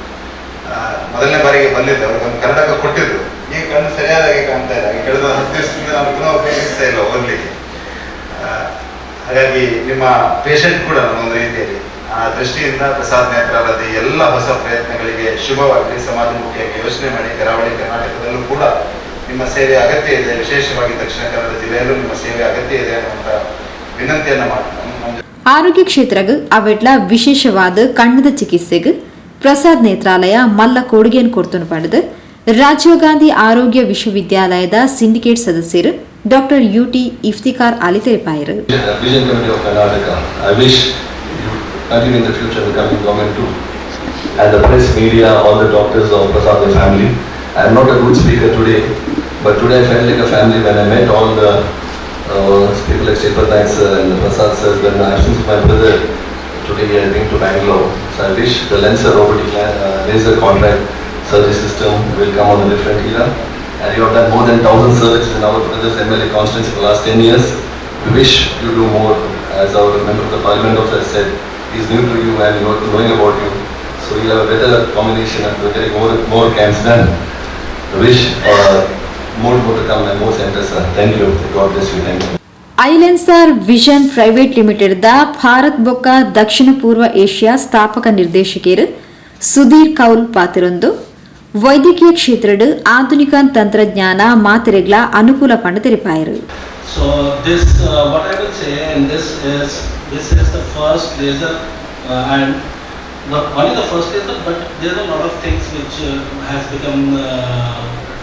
ಮೊದಲನೇ ಬಾರಿಗೆ ಬಂದಿದ್ದೆ. ಅವ್ರಿಗೆ ಒಂದು ಕನ್ನಡಕ ಕೊಟ್ಟಿದ್ರು. ಈಗ ಕಣ್ಣು ಸರಿಯಾದಾಗಿ ಕಾಣ್ತಾ ಇದೆ. ಹಾಗೆ ಕಳೆದ 10 ದಿವಸದಿಂದ ನಾನು ಪುನಃ ಉಪಯೋಗಿಸ್ತಾ ಇಲ್ಲ ಓದ್ಲಿಕ್ಕೆ. ಹಾಗಾಗಿ ನಿಮ್ಮ ಪೇಷಂಟ್ ಕೂಡ ಒಂದು ರೀತಿಯಲ್ಲಿ ಆ ದೃಷ್ಟಿಯಿಂದ ಪ್ರಸಾದ್ ನೇತ್ರಾಲಯದ ಎಲ್ಲ ಹೊಸ ಪ್ರಯತ್ನಗಳಿಗೆ ಶುಭವಾಗಲಿ. ಸಮಾಜಮುಖಿಯಾಗಿ ಯೋಚನೆ ಮಾಡಿ. ಕರಾವಳಿ ಕರ್ನಾಟಕದಲ್ಲೂ ಕೂಡ ನಿಮ್ಮ ಸೇವೆ ಅಗತ್ಯ ಇದೆ, ವಿಶೇಷವಾಗಿ ದಕ್ಷಿಣ ಕನ್ನಡ ಜಿಲ್ಲೆಯಲ್ಲೂ ನಿಮ್ಮ ಸೇವೆ ಅಗತ್ಯ ಇದೆ ಅನ್ನುವಂಥ ವಿನಂತಿಯನ್ನು ಮಾಡ್ತೀನಿ. ಆರೋಗ್ಯ ಕ್ಷೇತ್ರಗ್ ಅವೆಟ್ಲ ವಿಶೇಷವಾದ ಕಣ್ಣದ ಚಿಕಿತ್ಸೆಗೆ ಪ್ರಸಾದ್ ನೇತ್ರಾಲಯ ಮಲ್ಲ ಕೊಡುಗೆಯನ್ನು ಕೊಡ್ತನು ಪಡೆದು ರಾಜೀವ್ ಗಾಂಧಿ ಆರೋಗ್ಯ ವಿಶ್ವವಿದ್ಯಾಲಯದ ಸಿಂಡಿಕೇಟ್ ಸದಸ್ಯರು ಡಾಕ್ಟರ್ ಯುಟಿ ಇಫ್ತಿಕಾರ್ ಅಲಿ ತಿಳಿಪಾಯರು. Vision Committee of Karnataka. I wish you continue in the future becoming government too. And the press, media, all the doctors of Prasad family. I am not a good speaker today, but today I felt like a family when I met all the people like Shripad Naik sir and Prasad sir. When the absence of my brother, today he has been to Bangalore. So I wish the Lenser robotic laser contract surgery system will come on a different era. And you have done more than 1,000 surgeries in our brother's MLA constituency for the last 10 years. We wish you do more. As our member of the parliament also has said, he is new to you and knowing about you. So you'll have a better combination and we're getting more camps done. I wish more to come and more centers, sir. Thank you. God bless you. Thank you. ಐಲೆನ್ಸಾರ್ vision private limited the Bharat ಬೊಕ್ಕ ದಕ್ಷಿಣ ಪೂರ್ವ Asia ಸ್ಥಾಪಕ ನಿರ್ದೇಶಕರು ಸುಧೀರ್ ಕೌಲ್ ಪಾತಿರೊಂದು ವೈದ್ಯಕೀಯ ಕ್ಷೇತ್ರಡ್ ಆಧುನಿಕ ತಂತ್ರಜ್ಞಾನ ಮಾತೆರೆಗ್ಲ ಅನುಕೂಲ ಪಂಡ ತೆರಿಪಾಯರು. So this, what I will say, and this is the first laser, and not only the first laser, but there are a lot of things which has become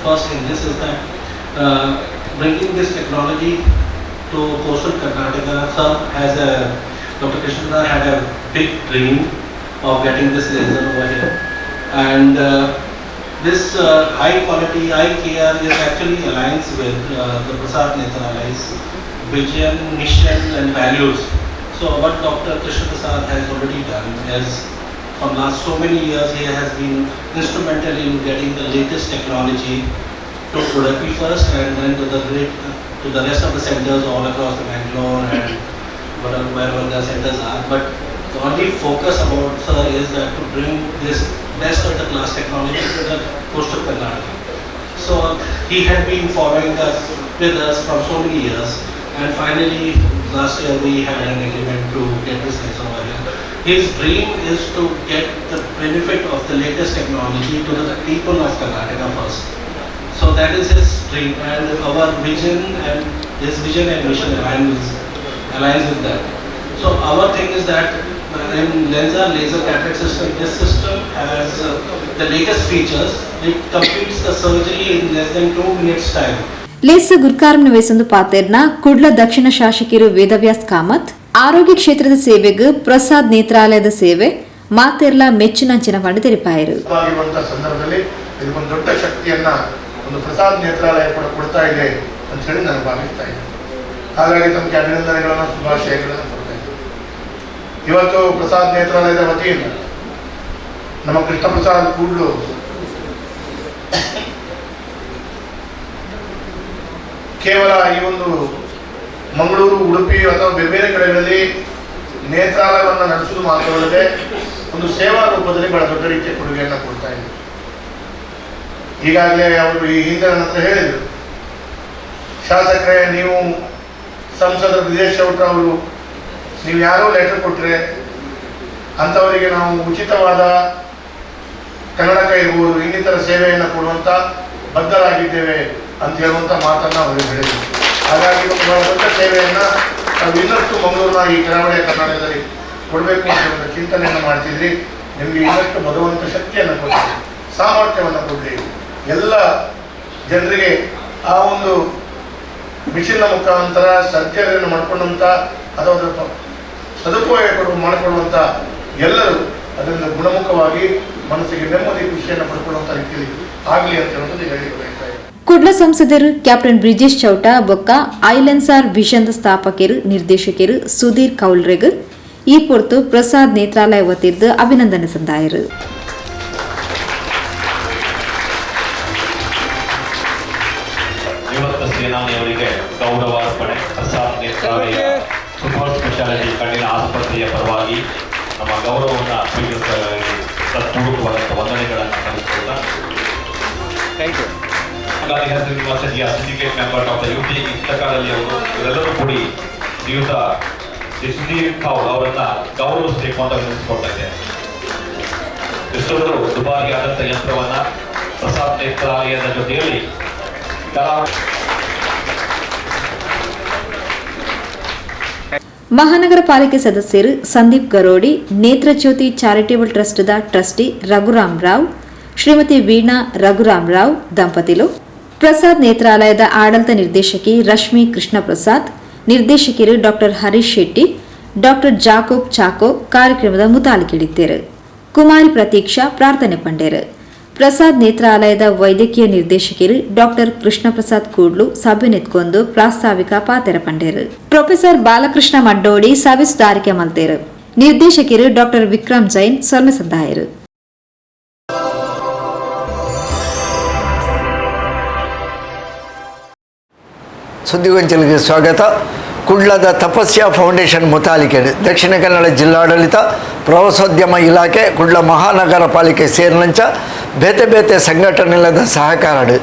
first in this is that bringing this technology to coastal Karnataka. Sir has a Dr. Krishna had a big dream of getting this laser over here, and this high quality eye care is actually aligns with the Prasad Netralaya's vision, mission and values. So what Dr. Krishna Prasad has already done is from last so many years he has been instrumental in getting the latest technology to Udupi first and then to the rest of the centers all across the Bangalore and whatever, wherever the centers are. But the only focus about sir is that to bring this best of the class technology to the coastal Karnataka. So he had been following us with us from so many years, and finally last year we had an agreement to get this laser over here. His dream is to get the benefit of the latest technology to the people of Karnataka first. So that is his dream, and our vision and his vision and mission aligns with that. So our thing is that in Lensa laser cataract system, this system has the latest features. It completes the surgery in less than 2 minutes time. ಲೇಸ್ ಗುರ್ಕಾರ್ಮನ ವೇಸೊಂದು ಪಾತೆರ್ನ ಕುಡ್ಲ ದಕ್ಷಿಣ ಶಾಸಕರು ವೇದವ್ಯಾಸ್ ಕಾಮತ್ ಆರೋಗ್ಯ ಕ್ಷೇತ್ರದ ಸೇವೆಗೆ ಪ್ರಸಾದ್ ನೇತ್ರಾಲಯದ ಸೇವೆ ಮಾತೆರ್ಲ ಮೆಚ್ಚುನಂಚಿನ ಪಂಡ ತೆರಿಪಾಯರು. ಆಗಿರುವಂತಹ ಸಂದರ್ಭದಲ್ಲಿ ಇದಕ್ಕೊಂದು ದೊಡ್ಡ ಶಕ್ತಿಯನ್ನ ಒಂದು ಪ್ರಸಾದ್ ನೇತ್ರಾಲಯ ಕೂಡ ಕೊಡ್ತಾ ಇದೆ ಅಂತ ಹೇಳಿ ನಾನು ಭಾವಿಸ್ತಾ ಇದ್ದೇನೆ. ಹಾಗಾಗಿ ತಮಗೆ ಅಭಿನಂದನೆಗಳನ್ನು, ಶುಭಾಶಯಗಳನ್ನು ಕೊಡ್ತಾ ಇದ್ದೇನೆ. ಇವತ್ತು ಪ್ರಸಾದ್ ನೇತ್ರಾಲಯದ ವತಿಯಿಂದ ನಮ್ಮ ಕೃಷ್ಣ ಪ್ರಸಾದ್ ಕೂಡ್ಲು ಕೇವಲ ಈ ಒಂದು ಮಂಗಳೂರು, ಉಡುಪಿ ಅಥವಾ ಬೇರೆ ಬೇರೆ ಕಡೆಗಳಲ್ಲಿ ನೇತ್ರಾಲಯವನ್ನು ನಡೆಸುವುದು ಮಾತ್ರವಲ್ಲದೆ ಒಂದು ಸೇವಾ ರೂಪದಲ್ಲಿ ಬಹಳ ದೊಡ್ಡ ರೀತಿಯ ಕೊಡುಗೆಯನ್ನು ಕೊಡ್ತಾ ಇದೆ. ಈಗಾಗಲೇ ಅವರು ಈ ಹಿಂದೆ ನನ್ನ ಹತ್ರ ಹೇಳಿದರು, ಶಾಸಕರೇ, ನೀವು ಸಂಸದರು ಬ್ರಿಜೇಶ್ ಚೌಟ ಅವರು, ನೀವು ಯಾರೋ ಲೆಟರ್ ಕೊಟ್ಟರೆ ಅಂಥವರಿಗೆ ನಾವು ಉಚಿತವಾದ ಕನ್ನಡಕ ಇರ್ಬೋದು, ಇನ್ನಿತರ ಸೇವೆಯನ್ನು ಕೊಡುವಂಥ ಬದ್ಧರಾಗಿದ್ದೇವೆ ಅಂತ ಹೇಳುವಂಥ ಮಾತನ್ನು ಅವರು ಹೇಳಿದರು. ಹಾಗಾಗಿ ಒಂದು ಬಹಳ ದೊಡ್ಡ ಸೇವೆಯನ್ನು ನಾವು ಇನ್ನಷ್ಟು ಮಂಗಳೂರಿನ ಈ ಕರಾವಳಿಯ ಕರ್ನಾಟಕದಲ್ಲಿ ಕೊಡಬೇಕು ಅಂತ ಒಂದು ಚಿಂತನೆಯನ್ನು ಮಾಡ್ತಿದ್ರಿ. ನಿಮಗೆ ಇನ್ನಷ್ಟು ಭಗವಂತ ಶಕ್ತಿಯನ್ನು ಕೊಡಲಿ, ಸಾಮರ್ಥ್ಯವನ್ನು ಕೊಡಲಿ. ಎಲ್ಲ ಜನರಿಗೆ ಆ ಒಂದು ಮಿಷಿನ್ನ ಮುಖಾಂತರ ಸರ್ಜರಿಯನ್ನು ಮಾಡಿಕೊಂಡಂಥ ಅಥವಾ ಅದರ ಸದುಪಯೋಗ ಕೊಡುವ ಮಾಡಿಕೊಳ್ಳುವಂಥ ಎಲ್ಲರೂ ಅದರಿಂದ ಗುಣಮುಖವಾಗಿ ಮನಸ್ಸಿಗೆ ನೆಮ್ಮದಿ, ಖುಷಿಯನ್ನು ಪಡ್ಕೊಳ್ಳುವಂಥ ರೀತಿಯಲ್ಲಿ ಆಗಲಿ ಅಂತ ಹೇಳೋದು ಹೇಳಿ ಬಯಸ್ತಾ ಇದ್ದೀನಿ. ಕುಡ್ಲ ಸಂಸದರು ಕ್ಯಾಪ್ಟನ್ ಬ್ರಿಜೇಶ್ ಚೌಟ ಬೊಕ್ಕ ಐಲೆನ್ಸಾರ್ ವಿಷನ್ದ ಸ್ಥಾಪಕರು ನಿರ್ದೇಶಕರು ಸುಧೀರ್ ಕೌಲ್ರೆಗ್ ಈ ಪೊರ್ತು ಪ್ರಸಾದ್ ನೇತ್ರಾಲಯ ವತಿರ್ದು ಅಭಿನಂದನೆ ಸಂದಾಯರು. ನಿವೃತ್ತ ಸೇನಾನಿಯವರಿಗೆ ಗೌರವಾರ್ಪಣೆ. ಪ್ರಸಾದ್ ನೇತ್ರಾಲಯ ಸೂಪರ್ ಸ್ಪೆಷಾಲಿಟಿ ಕಣ್ಣಿನ ಆಸ್ಪತ್ರೆಯ ಪರವಾಗಿ ನಮ್ಮ ಗೌರವವನ್ನು ಸ್ವೀಕರಿಸಲು ತತ್ಪೂರ್ವಕವಾದಂಥ ವಂದನೆಗಳನ್ನು ಸಲ್ಲಿಸುತ್ತಾ, thank you. Gandhi ಯೂನಿವರ್ಸಿಟಿಯ syndicate member doctor U T Iftikhar Ali ಅವರು, ಇವರೆಲ್ಲರೂ ಕೂಡಿ ಶ್ರೀಯುತ ಶ್ರೀ ಸುಧೀರ್ ಕೌಲ್ ಅವರನ್ನ ಗೌರವಿಸಬೇಕು ಅಂತ ವಿನಂತಿಸಿಕೊಳ್ತಾ ಇದ್ದೇನೆ. ಇಷ್ಟೊಂದು ದುಬಾರಿಯಾದಂಥ ಯಂತ್ರವನ್ನ ಪ್ರಸಾದ್ ನೇತ್ರಾಲಯದ ಜೊತೆಯಲ್ಲಿ ಕಲಾ ಮಹಾನಗರ ಪಾಲಿಕೆ ಸದಸ್ಯರು ಸಂದೀಪ್ ಗರೋಡಿ, ನೇತ್ರಜ್ಯೋತಿ ಚಾರಿಟೇಬಲ್ ಟ್ರಸ್ಟ್ದ ಟ್ರಸ್ಟಿ ರಘುರಾಮ್ ರಾವ್, ಶ್ರೀಮತಿ ವೀಣಾ ರಘುರಾಮ್ ರಾವ್ ದಂಪತಿಲು, ಪ್ರಸಾದ್ ನೇತ್ರಾಲಯದ ಆಡಳಿತ ನಿರ್ದೇಶಕಿ ರಶ್ಮಿ ಕೃಷ್ಣ ಪ್ರಸಾದ್, ನಿರ್ದೇಶಕರು doctor Harish Shetty, doctor Jacob Chacko ಕಾರ್ಯಕ್ರಮದ ಮುತಾಲಿಕಿಡಿದ್ದರು. ಕುಮಾರಿ ಪ್ರತೀಕ್ಷಾ ಪ್ರಾರ್ಥನೆ ಪಂಡೇರು. ಪ್ರಸಾದ್ ನೇತ್ರಾಲಯದ ವೈದ್ಯಕೀಯ ನಿರ್ದೇಶಕರು ಡಾಕ್ಟರ್ ಕೃಷ್ಣ ಪ್ರಸಾದ್ ಕೂಡ್ಲು ಸಭೆ ನೆತ್ಕೊಂಡು ಪ್ರಾಸ್ತಾವಿಕ ಪಾತೆರ ಪಂಡೇರು. ಪ್ರೊಫೆಸರ್ ಬಾಲಕೃಷ್ಣ ಮಡ್ಡೋಡಿ ಸಭೆ ಸುಧಾರಿಕೆ ಮಲ್ತೇರು. ನಿರ್ದೇಶಕರು ಡಾಕ್ಟರ್ ವಿಕ್ರಮ್ ಜೈನ್ ಸೊಲ್ಮೆ ಸಂದಾಯರು. ಸುದ್ದಿಗೊಂಚಲಿಗೆ ಸ್ವಾಗತ. ಕುಡ್ಲದ ತಪಸ್ಯ ಫೌಂಡೇಶನ್ ಮುತಾಲಿಕೆಡು ದಕ್ಷಿಣ ಕನ್ನಡ ಜಿಲ್ಲಾಡಳಿತ, ಪ್ರವಾಸೋದ್ಯಮ ಇಲಾಖೆ, ಕುಡ್ಲ ಮಹಾನಗರ ಪಾಲಿಕೆ ಸೇರಿನಂಚ ಬೇತೆ ಬೇತೆ ಸಂಘಟನೆಲದ ಸಹಕಾರಡು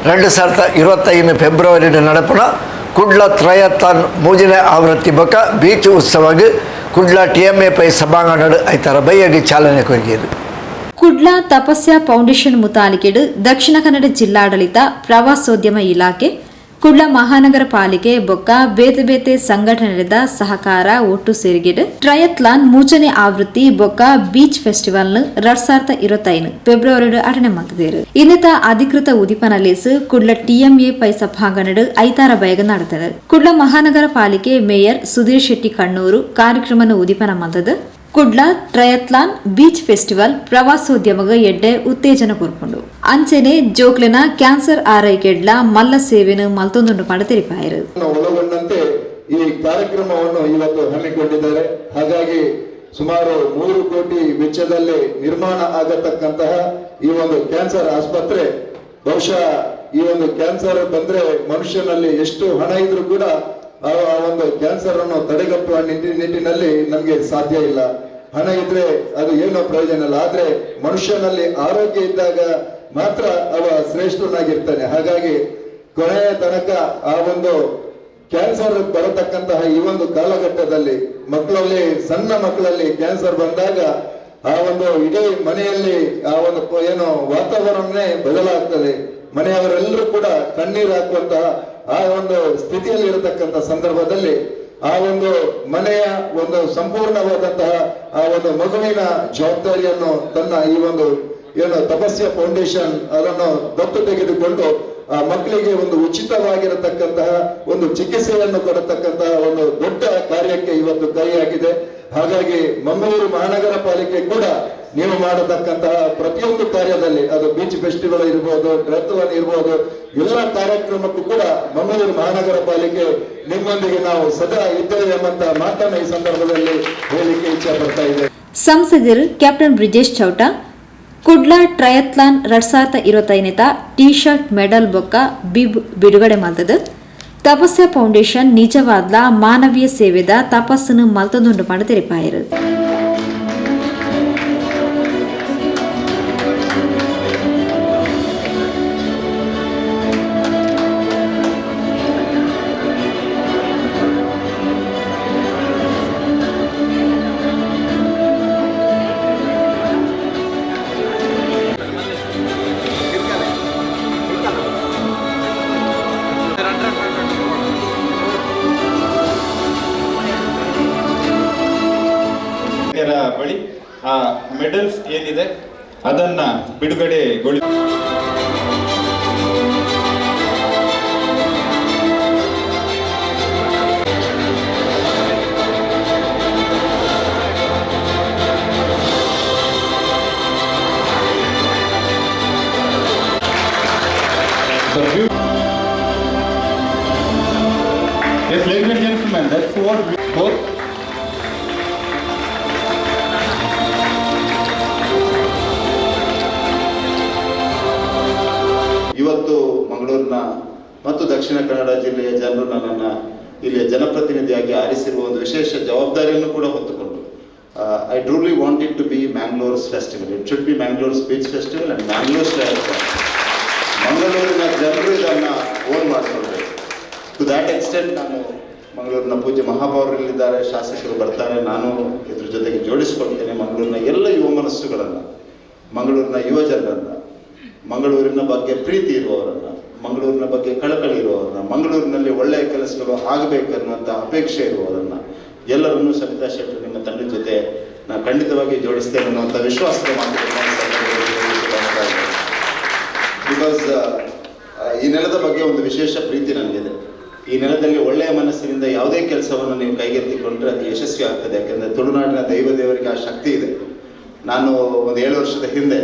2025 ಫೆಬ್ರವರಿ ನಡಪುನ ಕುಡ್ಲ ತ್ರಯಥಾನ್ ಮೂಜನೇ ಆವೃತ್ತಿ ಬೊಕ್ಕ ಬೀಚ್ ಉತ್ಸವಗ್ ಕುಡ್ಲ ಟಿಎಂಎ ಪೈ ಸಭಾಂಗಣಡು ಐತಾರ ಬೈಯಗೆ ಚಾಲನೆ ಕೊರ್ಗೇರು. ಕುಡ್ಲ ತಪಸ್ಯ ಫೌಂಡೇಶನ್ ಮುತಾಲಿಕೆಡು ದಕ್ಷಿಣ ಕನ್ನಡ ಜಿಲ್ಲಾಡಳಿತ, ಪ್ರವಾಸೋದ್ಯಮ ಇಲಾಖೆ, ಕುಡ್ಲ ಮಹಾನಗರ ಪಾಲಿಕೆ ಬೊಕ್ಕ ಬೇತೆ ಬೇತೆ ಸಂಘಟನೆದ ಸಹಕಾರ ಒಟ್ಟು ಸೇರಿಗೆಡು ಟ್ರಯತ್ಲಾನ್ ಮೂಜನೇ ಆವೃತ್ತಿ ಬೊಕ್ಕ ಬೀಚ್ ಫೆಸ್ಟಿವಲ್ 2025 ಫೆಬ್ರವರಿ ಅಟನೆ ಮಲ್ತದೇರು. ಇನ್ನಿತ ಅಧಿಕೃತ ಉದಿಪನ ಲೇಸ್ ಕುಡ್ಲ ಟಿಎಂಎ ಪೈ ಸಭಾಂಗಣಡು ಐತಾರ ಬಯಗ ನಡೆತದೆ. ಕುಡ್ಲ ಮಹಾನಗರ ಪಾಲಿಕೆ ಮೇಯರ್ ಸುಧೀರ್ ಶೆಟ್ಟಿ ಕಣ್ಣೂರು ಕಾರ್ಯಕ್ರಮನ ಉದಿಪನ ಮಲ್ತದೆ. ಕುಡ್ಲ ಟ್ರಯತ್ಲಾನ್ ಬೀಚ್ ಫೆಸ್ಟಿವಲ್ ಪ್ರವಾಸೋದ್ಯಮಗ ಎಡ್ಡೆ ಉತ್ತೇಜನ ಕೊರ್ಪುಂಡು. ಅಂಚೆನೆ ಜೋಕ್ಲೆನ ಕ್ಯಾನ್ಸರ್ ಆರೈಕೆಡ್ಲ ಮಲ್ಲ ಸೇವೆನು ಮಲ್ತೊಂದುಂಡು ಪಂಡ ತೆರಿಪಾಯರು. ಒಳಗೊಂಡಂತೆ ಈ ಕಾರ್ಯಕ್ರಮವನ್ನು ಇವತ್ತು ಹಮ್ಮಿಕೊಂಡಿದ್ದಾರೆ. ಹಾಗಾಗಿ ಸುಮಾರು 3 ಕೋಟಿ ವೆಚ್ಚದಲ್ಲಿ ನಿರ್ಮಾಣ ಆಗತಕ್ಕಂತಹ ಈ ಒಂದು ಕ್ಯಾನ್ಸರ್ ಆಸ್ಪತ್ರೆ, ಬಹುಶಃ ಈ ಒಂದು ಕ್ಯಾನ್ಸರ್ ಬಂದ್ರೆ ಮನುಷ್ಯನಲ್ಲಿ ಎಷ್ಟು ಹಣ ಇದ್ರೂ ಕೂಡ ಆ ಒಂದು ಕ್ಯಾನ್ಸರ್ ಅನ್ನು ತಡೆಗಟ್ಟುವ ನಿಟ್ಟಿನಲ್ಲಿ ನಮಗೆ ಸಾಧ್ಯ ಇಲ್ಲ. ಹಣ ಇದ್ರೆ ಅದು ಏನೋ ಪ್ರಯೋಜನ ಇಲ್ಲ, ಆದ್ರೆ ಮನುಷ್ಯನಲ್ಲಿ ಆರೋಗ್ಯ ಇದ್ದಾಗ ಮಾತ್ರ ಅವ ಶ್ರೇಷ್ಠನಾಗಿರ್ತಾನೆ. ಹಾಗಾಗಿ ಕೊನೆಯ ತನಕ ಆ ಒಂದು ಕ್ಯಾನ್ಸರ್ ಬರತಕ್ಕಂತಹ ಈ ಒಂದು ಕಾಲಘಟ್ಟದಲ್ಲಿ ಮಕ್ಕಳಲ್ಲಿ, ಸಣ್ಣ ಮಕ್ಕಳಲ್ಲಿ ಕ್ಯಾನ್ಸರ್ ಬಂದಾಗ ಆ ಒಂದು ಇಡೀ ಮನೆಯಲ್ಲಿ ಆ ಒಂದು ಏನೋ ವಾತಾವರಣನೇ ಬದಲಾಗ್ತದೆ. ಮನೆಯವರೆಲ್ಲರೂ ಕೂಡ ಕಣ್ಣೀರು ಹಾಕುವಂತಹ ಆ ಒಂದು ಸ್ಥಿತಿಯಲ್ಲಿ ಇರತಕ್ಕಂಥ ಸಂದರ್ಭದಲ್ಲಿ ಆ ಒಂದು ಮನೆಯ ಒಂದು ಸಂಪೂರ್ಣವಾದಂತಹ ಆ ಒಂದು ಮಗುವಿನ ಜವಾಬ್ದಾರಿಯನ್ನು ತನ್ನ ಈ ಒಂದು ಏನು ತಪಸ್ಯ ಫೌಂಡೇಶನ್ ಅದನ್ನು ದತ್ತು ತೆಗೆದುಕೊಂಡು ಆ ಮಕ್ಕಳಿಗೆ ಒಂದು ಉಚಿತವಾಗಿರತಕ್ಕಂತಹ ಒಂದು ಚಿಕಿತ್ಸೆಯನ್ನು ಕೊಡತಕ್ಕಂತಹ ಒಂದು ದೊಡ್ಡ ಕಾರ್ಯಕ್ಕೆ ಇವತ್ತು ಕೈ ಹಾಕಿದೆ. ಹಾಗಾಗಿ ಮಂಗಳೂರು ಮಹಾನಗರ ಪಾಲಿಕೆ ಕೂಡ ನೀವು ಮಾಡತಕ್ಕಂತಹ ಪ್ರತಿಯೊಂದು ಕಾರ್ಯದಲ್ಲಿ, ಅದು ಬೀಚ್ ಫೆಸ್ಟಿವಲ್ ಇರ್ಬೋದು, ಟ್ರಯಥ್ಲಾನ್ ಇರ್ಬೋದು, ಎಲ್ಲ ಕಾರ್ಯಕ್ರಮಕ್ಕೂ ಕೂಡ ಮಂಗಳೂರು ಮಹಾನಗರ ಪಾಲಿಕೆ ನಿಮ್ಮೊಂದಿಗೆ ನಾವು ಸದಾ ಇದ್ದೇವೆ ಎಂಬಂತ ಮಾತನ್ನ ಈ ಸಂದರ್ಭದಲ್ಲಿ ಹೇಳಲಿಕ್ಕೆ ಇಚ್ಛೆ ಪಡ್ತಾ ಇದೆ. ಸಂಸದರು captain Brijesh Chowta Kudla triathlon 2025 T shirt medal ಬೊಕ್ಕ ಬಿಬ್ ಬಿಡುಗಡೆ ಮಲ್ತದು. ತಪಸ್ಯ ಫೌಂಡೇಶನ್ ನಿಜವಾದ್ಲ ಮಾನವೀಯ ಸೇವೆದ ತಪಸ್ಸನ್ನು ಮಲ್ತೊಂದುಂಡು ಪಂಡ ತೆರಿಪಾಯರು. ಬಳಿ ಆ ಮೆಡಲ್ಸ್ ಏನಿದೆ ಅದನ್ನ ಬಿಡುಗಡೆಗೊಳಿಸಿ Yes, ladies and gentlemen, that's what we hope. ಇವತ್ತು ಮಂಗಳೂರಿನ ಮತ್ತು ದಕ್ಷಿಣ ಕನ್ನಡ ಜಿಲ್ಲೆಯ ಜನರು ನನ್ನನ್ನು ಇಲ್ಲಿಯ ಜನಪ್ರತಿನಿಧಿಯಾಗಿ ಆರಿಸಿರುವ ಒಂದು ವಿಶೇಷ ಜವಾಬ್ದಾರಿಯನ್ನು ಕೂಡ ಹೊತ್ತುಕೊಂಡು I truly want it to be Mangalore's festival. It should be Mangalore's beach festival and Mangalore's triathlon. ಮಂಗಳೂರಿನ ಜನರು ಇದನ್ನು ಓನ್ ಮಾಡಿಕೊಳ್ಬೇಕು. ಟು that extent ನಾನು ಮಂಗಳೂರಿನ ಪೂಜ್ಯ ಮಹಾಪೌರಲ್ಲಿದ್ದಾರೆ, ಶಾಸಕರು ಬರ್ತಾರೆ, ನಾನು ಇದ್ರ ಜೊತೆಗೆ ಜೋಡಿಸ್ಕೊಳ್ತೇನೆ. ಮಂಗಳೂರಿನ ಎಲ್ಲ ಯುವ ಮನಸ್ಸುಗಳನ್ನು, ಮಂಗಳೂರಿನ ಯುವ ಜನರನ್ನು, ಮಂಗಳೂರಿನ ಬಗ್ಗೆ ಪ್ರೀತಿ ಇರುವವರನ್ನು, ಮಂಗಳೂರಿನ ಬಗ್ಗೆ ಕಳಕಳಿ ಇರುವವರನ್ನು, ಮಂಗಳೂರಿನಲ್ಲಿ ಒಳ್ಳೆಯ ಕೆಲಸಗಳು ಆಗಬೇಕನ್ನುವಂಥ ಅಪೇಕ್ಷೆ ಇರುವವರನ್ನು ಎಲ್ಲರನ್ನೂ ಸವಿತಾ ಶೆಟ್ಟರು ನಿಮ್ಮ ತಂಡದ ಜೊತೆ ನಾನು ಖಂಡಿತವಾಗಿ ಜೋಡಿಸ್ತೇನೆ ಅನ್ನುವಂಥ ವಿಶ್ವಾಸದ ಮಾತು. Because ಈ ನೆಲದ ಬಗ್ಗೆ ಒಂದು ವಿಶೇಷ ಪ್ರೀತಿ ನನಗಿದೆ. ಈ ನೆಲದಲ್ಲಿ ಒಳ್ಳೆಯ ಮನಸ್ಸಿನಿಂದ ಯಾವುದೇ ಕೆಲಸವನ್ನು ನೀವು ಕೈಗೆತ್ತಿಕೊಂಡ್ರೆ ಅದು ಯಶಸ್ವಿ ಆಗ್ತದೆ. ಯಾಕೆಂದರೆ ತುಳುನಾಡಿನ ದೈವ ದೇವರಿಗೆ ಆ ಶಕ್ತಿ ಇದೆ. ನಾನು ಒಂದು 7 ವರ್ಷದ ಹಿಂದೆ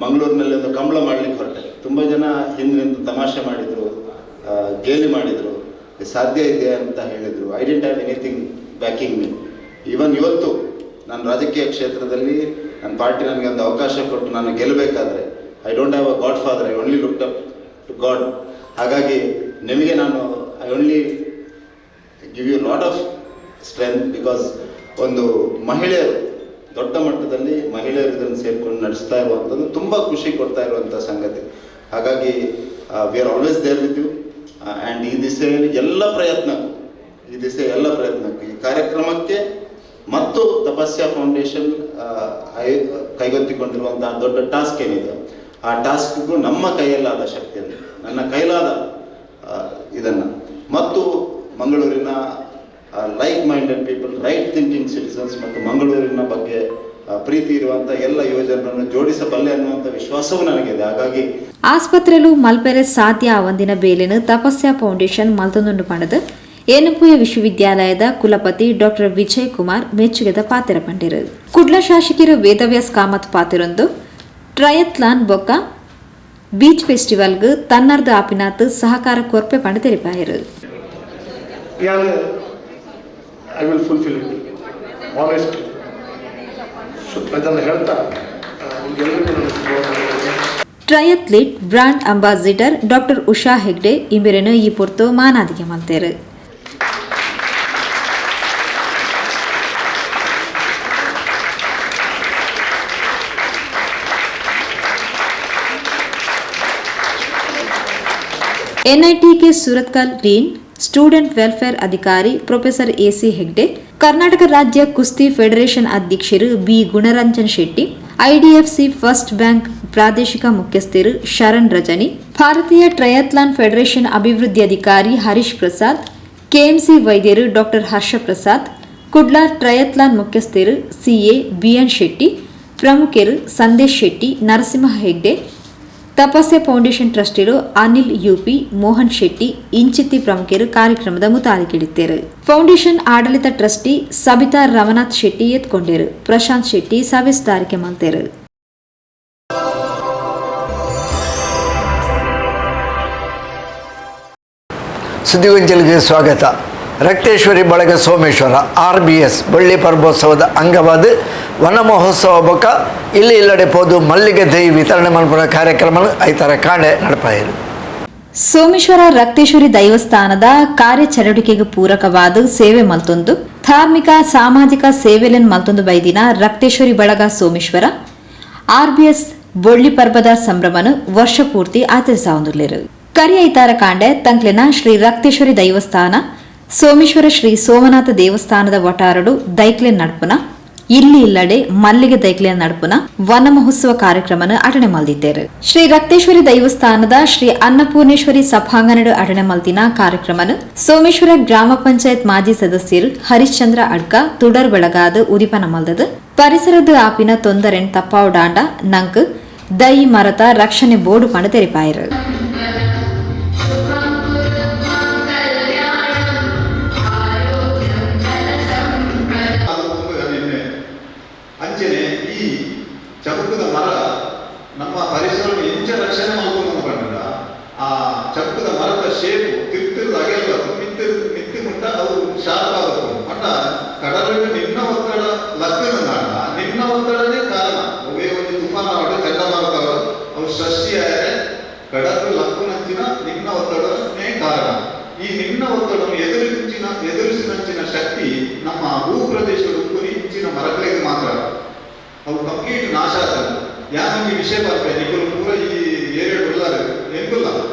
ಮಂಗಳೂರಿನಲ್ಲಿ ಒಂದು ಕಂಬಳ ಮಾಡಲಿಕ್ಕೆ ಹೊರಟೆ. ತುಂಬ ಜನ ಹಿಂದಿನಿಂದ ತಮಾಷೆ ಮಾಡಿದರು, ಗೇಲಿ ಮಾಡಿದರು, ಸಾಧ್ಯ ಇದೆ ಅಂತ ಹೇಳಿದರು. I didn't have anything backing me. Even ಇವತ್ತು ನಾನು ರಾಜಕೀಯ ಕ್ಷೇತ್ರದಲ್ಲಿ ನನ್ನ ಪಾರ್ಟಿ ನನಗೆ ಒಂದು ಅವಕಾಶ ಕೊಟ್ಟು ನಾನು ಗೆಲ್ಲಬೇಕಾದ್ರೆ I don't have a godfather, I only looked up to God. ಹಾಗಾಗಿ ನಿಮಗೆ ನಾನು I only give you lot of strength. Because ಒಂದು ಮಹಿಳೆಯರು ದೊಡ್ಡ ಮಟ್ಟದಲ್ಲಿ ಮಹಿಳೆಯರು ಇದನ್ನು ಸೇರಿಕೊಂಡು ನಡೆಸ್ತಾ ಇರುವಂಥದ್ದು ತುಂಬ ಖುಷಿ ಕೊಡ್ತಾ ಇರುವಂಥ ಸಂಗತಿ. ಹಾಗಾಗಿ we are always there with you. And ಈ ದಿಸೆಯಲ್ಲಿ ಎಲ್ಲ ಪ್ರಯತ್ನಕ್ಕೂ, ಈ ದಿಸೆ ಎಲ್ಲ ಪ್ರಯತ್ನಕ್ಕೂ, ಈ ಕಾರ್ಯಕ್ರಮಕ್ಕೆ ಮತ್ತು ತಪಸ್ಯ ಫೌಂಡೇಶನ್ ಕೈಗೆತ್ತಿಕೊಂಡಿರುವಂಥ ದೊಡ್ಡ ಟಾಸ್ಕ್ ಏನಿದೆ ಆ ಟಾಸ್ಕ್ಗೂ ನಮ್ಮ ಕೈಯಲ್ಲಾದ ಶಕ್ತಿಯನ್ನು, ನನ್ನ ಕೈಲಾದ ಇದನ್ನು ಮತ್ತು ಮಂಗಳೂರಿನ like minded people, right thinking citizens ಮತ್ತು ಮಂಗಳೂರಿನ ಬಗ್ಗೆ ಪ್ರೀತಿ ಇರುವಂಥ ಎಲ್ಲ ಯುವಜನರನ್ನು ಜೋಡಿಸಬಲ್ಲೆ ಅನ್ನುವಂಥ ವಿಶ್ವಾಸವೂ ನನಗಿದೆ. ಹಾಗಾಗಿ ಆಸ್ಪತ್ರೆಲು ಮಲ್ಪೆರೆ ಸಾಧ್ಯ ಆವಂದಿನ ಬೇಲೆನು ತಪಸ್ಯ ಫೌಂಡೇಶನ್ ಮಲ್ತೊಂದುಂಡು ಪಂಡದು ಏನುಪುಯ ವಿಶ್ವವಿದ್ಯಾಲಯದ ಕುಲಪತಿ ಡಾಕ್ಟರ್ ವಿಜಯ್ ಕುಮಾರ್ ಮೆಚ್ಚುಗೆದ ಪಾತೆರ ಪಂಡಿರು. ಕುಡ್ಲ ಶಾಸಕರು ವೇದವ್ಯಾಸ್ ಕಾಮತ್ ಪಾತಿರೊಂದು ಟ್ರಯತ್ಲಾನ್ ಬೊಕ್ಕ ಬೀಚ್ ಫೆಸ್ಟಿವಲ್ಗ್ ತನ್ನರ್ದ ಆಪಿನಾತ್ ಸಹಕಾರ ಕೊರ್ಪೆ ಪಂಡ ತೆರಿಪಾಯರು. I will fulfil it honestly. ಅದನ್ನು ಹೇಳ್ತಾ Triathlete brand ambassador doctor Usha Hegde ಇಂಬೆರೆನು ಈ ಪೊರ್ತು ಮಾನಾದಿಗೆ ಮಲ್ತೇರು. NITK Surathkal dean student welfare ಅಧಿಕಾರಿ ಪ್ರೊಫೆಸರ್ ಎಸಿ ಹೆಗ್ಡೆ, ಕರ್ನಾಟಕ ರಾಜ್ಯ ಕುಸ್ತಿ ಫೆಡರೇಷನ್ ಅಧ್ಯಕ್ಷರು B Gunaranjan Shetty, IDFC first bank ಪ್ರಾದೇಶಿಕ ಮುಖ್ಯಸ್ಥರು ಶರಣ್ ರಜನಿ, ಭಾರತೀಯ ಟ್ರಯತ್ಲಾನ್ ಫೆಡರೇಷನ್ ಅಭಿವೃದ್ಧಿ ಅಧಿಕಾರಿ ಹರೀಶ್ ಪ್ರಸಾದ್, ಕೆಎಂಸಿ ವೈದ್ಯರು ಡಾಕ್ಟರ್ ಹರ್ಷ ಪ್ರಸಾದ್, ಕುಡ್ಲ ಟ್ರಯತ್ಲಾನ್ ಮುಖ್ಯಸ್ಥರು ಸಿಎ ಬಿಎನ್ ಶೆಟ್ಟಿ, ಪ್ರಮುಖರು ಸಂದೇಶ್ ಶೆಟ್ಟಿ, ನರಸಿಂಹ ಹೆಗ್ಡೆ, ತಪಸ್ಯ ಫೌಂಡೇಶನ್ ಟ್ರಸ್ಟಿರು ಅನಿಲ್ ಯುಪಿ, ಮೋಹನ್ ಶೆಟ್ಟಿ ಇಂಚಿತ್ತಿ ಪ್ರಮುಖರು ಕಾರ್ಯಕ್ರಮದ ಮುತಾಲಿಕಿಡಿತ್ತೇರು. ಫೌಂಡೇಶನ್ ಆಡಳಿತ ಟ್ರಸ್ಟಿ ಸಬಿತಾ ರಮನಾಥ್ ಶೆಟ್ಟಿ ಎತ್ಕೊಂಡೇರು. ಪ್ರಶಾಂತ್ ಶೆಟ್ಟಿ ಸಭೆ ಮಲ್ತೇರು. ಸುದ್ದಿಗೊಂಚಲಿಗೆ ಸ್ವಾಗತ. ರಕ್ತೇಶ್ವರಿ ಬಳಗ ಸೋಮೇಶ್ವರ RBS ಬಳ್ಳಿ ಪರ್ಬೋತ್ಸವದ ಅಂಗವಾದ ವನ ಮಹೋತ್ಸವ ಬೊಕ್ಕ ಇಲ್ಲಿ ಇಲ್ಲಡೆ ಪೋದು ಮಲ್ಲಿಗೆ ದೈ ವಿತರಣೆ ಮಲ್ಪುನ ಕಾರ್ಯಕ್ರಮ ಐತರ ಕಾಂಡೆ ನಡಪಾಯಿರು. ಸೋಮೇಶ್ವರ ರಕ್ತೇಶ್ವರಿ ದೈವಸ್ಥಾನದ ಕಾರ್ಯಚಟುವಟಿಕೆಗೆ ಪೂರಕವಾದ ಸೇವೆ ಮಲ್ತೊಂದು ಧಾರ್ಮಿಕ ಸಾಮಾಜಿಕ ಸೇವೆಲೆನ್ ಮಲ್ತೊಂದು ಬೈದಿನ ರಕ್ತೇಶ್ವರಿ ಬಳಗ ಸೋಮೇಶ್ವರ ಆರ್ಬಿಎಸ್ ಬೊಳ್ಳಿ ಪರ್ಬದ ಸಂಭ್ರಮನು ವರ್ಷ ಪೂರ್ತಿ ಆಚರಿಸಾವೊಂದುಲ್ಲೆರು. ಕರಿ ಐತಾರ ಕಾಂಡೆ ತಂಕ್ಲೆನ ಶ್ರೀ ರಕ್ತೇಶ್ವರಿ ದೈವಸ್ಥಾನ ಸೋಮೇಶ್ವರ ಶ್ರೀ ಸೋಮನಾಥ ದೇವಸ್ಥಾನದ ವಟಾರಡು ದೈಕ್ಲೆನ್ ನಡ್ಪುನ ಇಲ್ಲಿ ಇಲ್ಲಡೆ ಮಲ್ಲಿಗೆ ದೈಕ್ಲೆನ್ ನಡ್ಪುನ ವನ ಮಹೋತ್ಸವ ಕಾರ್ಯಕ್ರಮನ ಅಟಣೆ ಮಲ್ದಿದ್ದೇರು. ಶ್ರೀ ರಕ್ತೇಶ್ವರಿ ದೈವಸ್ಥಾನದ ಶ್ರೀ ಅನ್ನಪೂರ್ಣೇಶ್ವರಿ ಸಭಾಂಗಣಡು ಅಟಣೆ ಮಲ್ದಿನ ಕಾರ್ಯಕ್ರಮನ ಸೋಮೇಶ್ವರ ಗ್ರಾಮ ಪಂಚಾಯತ್ ಮಾಜಿ ಸದಸ್ಯರು ಹರಿಶ್ಚಂದ್ರ ಅಡ್ಕ ತುಡರ್ ಬೆಳಗಾದ ಉದಿಪನ ಮಲ್ದದು. ಪರಿಸರದ ಆಪಿನ ತೊಂದರೆನ್ ತಪ್ಪಾವುಡಾಂಡ ನಂಕ್ ದೈ ಮರತ ರಕ್ಷಣೆ ಬೋರ್ಡು ಪಂಡ ತೆರಿಪಾಯರು. ಚಬುಕದ ಮರ ನಮ್ಮ ಪರಿಸರ ಎಂಚ ರಕ್ಷಣೆ ಮಾಡ್ಕೊಂಡು ಕಂಡ ಆ ಚಬುಕದ ಮರದ ಶೇಪು ತಿರ್ತಿರ್ದು ಅಗೆಲ್ಲ ಮಿತ್ತಿರ್ ಮಿತ್ತಿ ಮುಟ್ಟ ಅವು ಶಾರ್ಪ್ ಆಗುತ್ತೆ. ಅಂಡ ಕಡಲಿನ ನಿನ್ನ ಒತ್ತಡ ಲಗ್ನ ನಿನ್ನ ಒತ್ತಡನೇ ಕಾರಣ. ಒಬ್ಬೇ ಒಂದು ತುಫಾನ್ ಆವಡು ಚಂಡಮಾರುತ ಅವು ಸೃಷ್ಟಿಯಾದರೆ ಕಡಲು ಲಕ್ಕುನಂಚಿನ ನಿನ್ನ ಒತ್ತಡನೇ ಕಾರಣ. ಈ ನಿನ್ನ ಒತ್ತಡವನ್ನು ಎದುರಿಸಿನಂಚಿನ ಶಕ್ತಿ ನಮ್ಮ ಭೂ ಪ್ರದೇಶದ ಉಪ್ಪುನಿ ಇಂಚಿನ ಮರಗಳಿಗೆ ಮಾತ್ರ. ಅವು ಕಂಪ್ಲೀಟ್ ನಾಶ ಆಗ್ತದೆ. ಯಾನೊಂದು ವಿಷಯ ಬರ್ಪೆ ನಿಕ್ಕಲು ಪೂರ ಈ ಏರಿಯಾ ಉಳ್ಳಾರು ಎಂಕುಲ್ಲ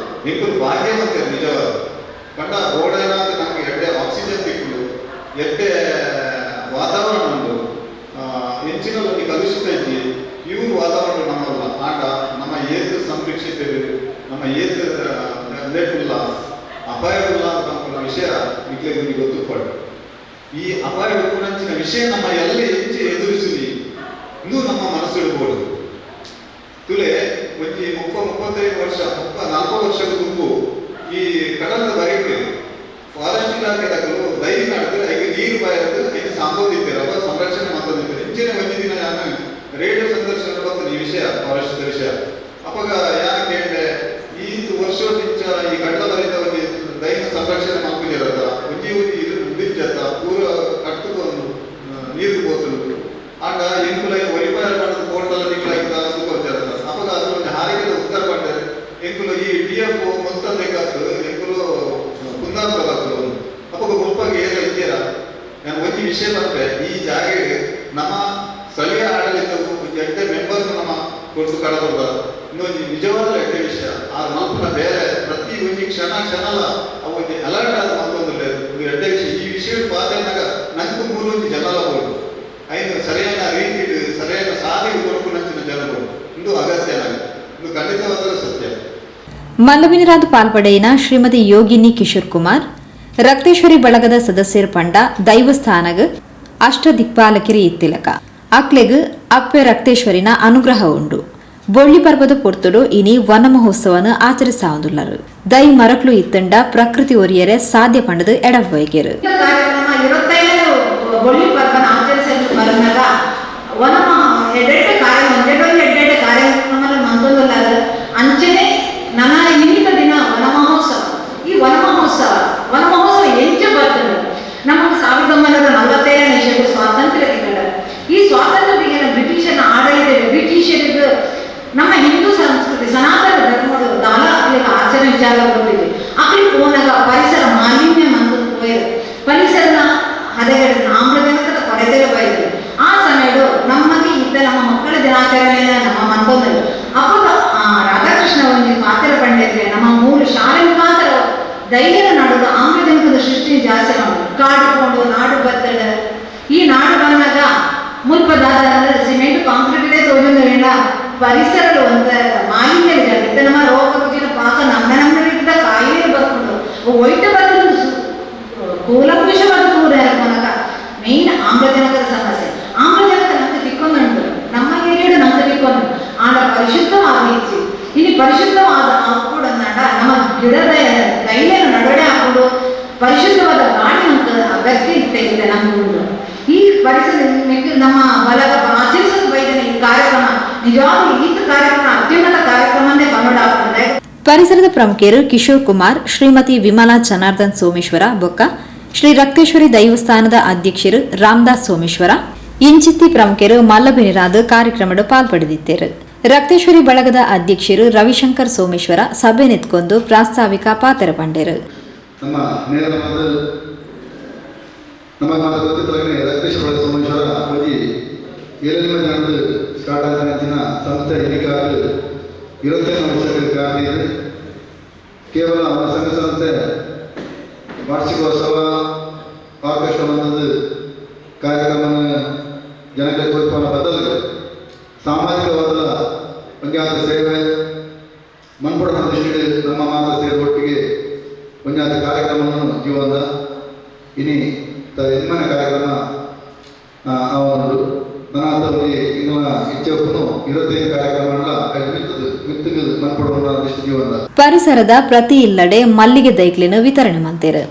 ನಿಕ್ಕಲು ಭಾಗ್ಯವಂತರು ನಿಜವಾದ. ಪಂಡ ಬೋಡೈನಾತ್ ನಮಗೆ ಎಡ್ಡೆ ಆಕ್ಸಿಜನ್ ತಿಕ್ಕುಂಡು, ಎಡ್ಡೆ ವಾತಾವರಣ ಉಂಡು, ಎಂಚಿನ ಒಂಜಿ ಕಲುಷಿತ ಇಜ್ಜಿ, ಪ್ಯೂರ್ ವಾತಾವರಣ ನಮ್ಮಲ್ಲ. ಆಂಡ ನಮ್ಮ ಏತ್ ಸಂರಕ್ಷಿತರು, ನಮ್ಮ ಏತ್ ಲೇಟುಲ್ಲ ಅಪಾಯವುಲ್ಲ ಅಂತ ವಿಷಯ ನಿಕ್ಲೆಗ್ ಒಂಜಿ ಗೊತ್ತುಪ್ಪಡು. ಈ ಅಪಾಯ ಉಪ್ಪುನಂಚಿನ ವಿಷಯ ನಮ್ಮ ಎಲ್ಲ ಎಂಚಿ ಎದುರಿಸುವಿ ಇನ್ನೂ ನಮ್ಮ ಮನಸ್ಸು ಇಡ್ಬೋದು. ತುಲೆ ಒಂಜಿ 30-35 ವರ್ಷ 34 ವರ್ಷದ ದುಂಬು ಈ ಕಡಲದ ಬರಿಕೆ ಫಾರೆಸ್ಟ್ ಇಲಾಖೆ ದಕ್ಕಲು ದೈ ನಡೆದು ಐದು ನೀರು ಬಾಯದು ಐದು ಸಾಂಬೋದಿದ್ದೇವೆ ಅವ ಸಂರಕ್ಷಣೆ ಮಾಡ್ತದಿದ್ದೇವೆ. ಇಂಚಿನ ಒಂಜಿ ದಿನ ನಾನು ರೇಡಿಯೋ ಸಂದರ್ಶನ ಬರ್ತದೆ ಈ ವಿಷಯ ಫಾರೆಸ್ಟ್ ವಿಷಯ. ಅವಾಗ ಯಾರು ಕೇಳಿದೆ ಈ ವರ್ಷ ಈ ಕಡಲ ಬರಿತ ಒಂಜಿ ದೈನ ಸಂರಕ್ಷಣೆ ಮಾಡ್ಕೊಂಡಿರತ್ತ ಒಂಜಿ ಒಂಜಿ ಇದು ಉದ್ದಿಜ್ಜತ್ತ ಪೂರ ಕಟ್ಟುಕೊಂಡು ನೀರು ಬೋತಲು ಆಂಡ ಎಂಕುಲ ಒರಿಪಾಯ ಮಾಡೋದು ಬೋಟಲ್ಲ ನಿಂಕುಲ ಸುಖ. ಅವಾಗ ಅದು ಒಂದು ಹಾರಿಕೆದ ಉತ್ತರ ಪಡ್ತಾರೆ ಎಂಕುಲು ಈ ಡಿ ಎಫ್ ಮೊತ್ತಬೇಕಾಗ್ತದೆ ಎಂಕುಲು ಕುಂದಾಪುರದಾಗ್ತದೆ. ಅವಾಗ ಮುಲ್ಪಾಗಿ ಏನ ಇದ್ದೀರ ನಾನು ಒಂಜಿ ವಿಷಯ ಬರ್ಪೆ, ಈ ಜಾಗೆಗೆ ನಮ್ಮ ಸ್ಥಳೀಯ ಆಡಳಿತವು ಒಂಜಿ ಎಡ್ಡೆ ಮೆಂಬರ್ ನಮ್ಮ ಕೊಡ್ಸು ಕಡಬರ್ದ ಇನ್ನೊಂದು ನಿಜವಾದ ಎಡ್ಡೆ ವಿಷಯ. ಆ ಮಲ್ಪನ ಬೇರೆ ಪ್ರತಿ ಒಂಜಿ ಕ್ಷಣ ಕ್ಷಣಲ ಅವು ಒಂಜಿ ಅಲರ್ಟ್ ಆದ ಮಲ್ಪೊಂದಿಲ್ಲ ಒಂದು ಎಡ್ಡೆ ವಿಷಯ. ಈ ವಿಷಯ ಪಾತೆರ್ನಾಗ ನಂಗೆ ಮೂರು ಒಂಜಿ ಜನಲ ಬೋಡು ಐನು ಸರಿಯಾದ ರೀತಿ ಸರಿಯಾದ ಸಾಧಿ ಕೊರಕುನಂಚಿನ ಜನರು ಇಂದು ಅಗತ್ಯ ನನಗೆ, ಇದು ಖಂಡಿತವಾದ ಸತ್ಯ. ಮಲ್ಲವಿನರಾದ ಪಾಲ್ಪಡೆಯಿನ ಶ್ರೀಮತಿ ಯೋಗಿನಿ ಕಿಶೋರ್ ಕುಮಾರ್, ರಕ್ತೇಶ್ವರಿ ಬಳಗದ ಸದಸ್ಯರು ಪಂಡ ದೈವಸ್ಥಾನಗ್ ಅಷ್ಟ ದಿಕ್ಪಾಲಕಿರಿ ಇತ್ತಿಲಕ ಅಕ್ಲೆಗ್ ಅಪ್ಪೆ ರಕ್ತೇಶ್ವರಿನ ಅನುಗ್ರಹ ಉಂಡು. ಬೊಳ್ಳಿ ಪರ್ವದ ಪೊರ್ತುಡು ಇನಿ ವನ ಮಹೋತ್ಸವನ ಆಚರಿಸಾವುದುಲ್ಲರು. ದೈ ಮರಕ್ಲು ಇತ್ತಂಡ ಪ್ರಕೃತಿ ಒರಿಯರೆ ಸಾಧ್ಯ ಪಂಡದು ಎಡವೈಗೆರು. ಕಾರ್ಯಕ್ರಮ 25 ಬೊಳ್ಳಿ ಪರ್ವನ ಆಚರಿಸಲು ಬರನಾಗ ವನ ಎಡ್ಡೆಡ್ಡೆ ಕಾರ್ಯ ಒಂದೆಡ್ಡೊಂದು ಎಡ್ಡೆಡ್ಡೆ ಕಾರ್ಯಕ್ರಮ ಮಂತೊಂದುಲ್ಲಾರ. ಅಂಚನೆ ನನ್ನ ಇನ್ನಿತ ದಿನ ವನ ಮಹೋತ್ಸವ. ಈ ವನ ಮಹೋತ್ಸವ ವನ ಮಹೋತ್ಸವ ಎಂಚ ಬರ್ತದೆ ನಮಗೆ 1947ನೇ ಇಸವಿಗೆ ಸ್ವಾತಂತ್ರ್ಯ ತಿಂಗಳ. ಈ ಸ್ವಾತಂತ್ರ್ಯ ದಿನ ಬ್ರಿಟಿಷನ ಆಡಳಿತ ಬ್ರಿಟಿಷರಿಗೆ ನಮ್ಮ ಹಿಂದೂ ಸಂಸ್ಕೃತಿ ಸನಾತನ ಧರ್ಮದ ದಾಲ ಅಕ್ಲಿಗೆ ಆಚರಣೆ ವಿಚಾರ ಗೊತ್ತಿದೆ. ಅಕ್ಲಿ ಪೋನಾಗ ಪರಿಸರ ಮಾಲಿನ್ಯ ಮಂದದ ಪೋಯರು, ಪರಿಸರನ ಹದಗೆಡ ಆಮ್ಲಜನಕದ ಕೊರತೆ ಬೈದರು. ಆ ಸಮಯಡು ನಮಗೆ ಇದ್ದ ನಮ್ಮ ಮಕ್ಕಳ ದಿನಾಚರಣೆ ನಮ್ಮ ಮಂತೊಂದರು. ಅವಾಗ ರಾಧಾಕೃಷ್ಣ ಒಂದು ಪಾತ್ರ ಪಂಡಿದ್ರೆ ನಮ್ಮ ಮೂಲ ಶಾಲೆ ಮುಖಾಂತರ ಧೈರ್ಯದ ನಡುವ ಆಮ್ಲಜನಕದ ಸೃಷ್ಟಿ ಜಾಸ್ತಿ ಮಾಡೋದು. ಕಾಡು ನಾಡು ಬತ್ತಡ ಈ ನಾಡು ಬಂದಾಗ ಮುಲ್ಪದಾದ ಸಿಮೆಂಟ್ ಕಾಂಕ್ರೀಟ್ ತೋಜೊಂದು ಬೇಡ ಪರಿಸರದ ಒಂದು ಮಾಲಿನ್ಯ ಜಾಸ್ತಿ. ನಮ್ಮ ರೋಗ ರುಜಿನ ಪಾಕ ನಮ್ಮ ನಮ್ಮ ರೀತಿಯ ಕಾಯಿಲೆ ಬರ್ಕೊಂಡು ಒಯ್ಟ ಬರ್ತದೆ ಕೂಲಂಕುಷವಾದ ದೂರ ಮನಕ ಮೇನ್ ಆಮ್ಲಜನಕದ ಸಮಸ್ಯೆ. ಆಮ್ಲಜನಕ ನಮ್ಗೆ ತಿಕ್ಕೊಂದುಂಟು ನಮ್ಮ ಏರಿಯಾಡು ನಮ್ಗೆ ತಿಕ್ಕೊಂಡು ಆಂಡ ಪರಿಶುದ್ಧವಾದ ಹೆಚ್ಚು ಇಲ್ಲಿ ಪರಿಶುದ್ಧವಾದ ಹಾಕೊಂಡು ಅಂದಾಗ ನಮ್ಮ ಗಿಡದ ತೈಲ ನಡುವೆ ಹಾಕೊಂಡು ಪರಿಶುದ್ಧವಾದ ಗಾಳಿ ನಮ್ಗೆ ಅಗತ್ಯ ಇತ್ತೆ ನಮ್ಗೆ ಉಂಟು. ಈ ಪರಿಸರ ನಮ್ಮ ಬಲಗ ಆಚರಿಸೋದು ಬೈದನೆ ಈ ಕಾರ್ಯಕ್ರಮ ನಿಜವಾಗ್ಲೂ ಈ ಕಾರ್ಯಕ್ರಮ ಅತ್ಯುನ್ನತ ಕಾರ್ಯಕ್ರಮ ಅಂದೇ ಕನ್ನಡ ಆಗ್ತದೆ. ಪರಿಸರದ ಪ್ರಮುಖರು ಕಿಶೋರ್ ಕುಮಾರ್, ಶ್ರೀಮತಿ ವಿಮಲಾ ಜನಾರ್ದನ್ ಸೋಮೇಶ್ವರ ಬೊಕ್ಕ, ಶ್ರೀ ರಕ್ತೇಶ್ವರಿ ದೈವಸ್ಥಾನದ ಅಧ್ಯಕ್ಷರು ರಾಮದಾಸ್ ಸೋಮೇಶ್ವರ, ಇಂಚಿತ್ತಿ ಪ್ರಮುಖರು ಮಲ್ಲಬಿನಿರಾದ ಕಾರ್ಯಕ್ರಮದ ಪಾಲ್ಪಡೆದಿದ್ದರು. ರಕ್ತೇಶ್ವರಿ ಬಳಗದ ಅಧ್ಯಕ್ಷರು ರವಿಶಂಕರ್ ಸೋಮೇಶ್ವರ ಸಭೆ ನಿಂತ್ಕೊಂಡು ಪ್ರಾಸ್ತಾವಿಕ ಪಾತ್ರ ಪಂಡೆರು. ನಮ್ಮ ನೇರವಾದ ನಮ್ಮ ಗೊತ್ತಿದ್ದಲಾಗನೆ ರಕ್ತೇಶ್ವರ ಸೋಮೇಶ್ವರ ಒಂಜಿ ಏಳೆಂಟು ಜನದ ಸ್ಟಾರ್ಟ್ ಆದ ಸಂಸ್ಥೆ ಎಣಿಕಾದ 25 ವರ್ಷಗಳ ಕಾರಣ ಕೇವಲ ಅವನ ಸಂಘ ಸಂಸ್ಥೆ ವಾರ್ಷಿಕೋತ್ಸವ ಆರ್ಕೆಸ್ಟ್ರಾ ಬಂದದ್ದು ಕಾರ್ಯಕ್ರಮ ಜನಕ್ಕೆ ತೋರಿಸುವ ಬದಲು ಸಾಮಾಜಿಕವಾದ ಒಂಜಾತ ಸೇವೆ ಮನ್ಪುಡ ದೃಷ್ಟಿ ನಮ್ಮ ಮಾತ ಸೇವೆ ಒಟ್ಟಿಗೆ ಒಂಜಾತ ಕಾರ್ಯಕ್ರಮವನ್ನು ಜೀವನದ ಇನಿ ಯಜಮಾನ ಕಾರ್ಯಕ್ರಮ ಅವನು ನನಾತಲ್ಲಿ ಇನ್ನೂ ಇಚ್ಛೆ 25 ಕಾರ್ಯಕ್ರಮ ಮಿತ್ತು ಮನ್ಪುಡ ದೃಷ್ಟಿ ಜೀವನದ ಪರಿಸರದ ಪ್ರತಿ ಇಲ್ಲಡೆ ಮಲ್ಲಿಗೆ ದೈಕ್ಲಿನ ವಿತರಣೆ ಮಂತೇರು.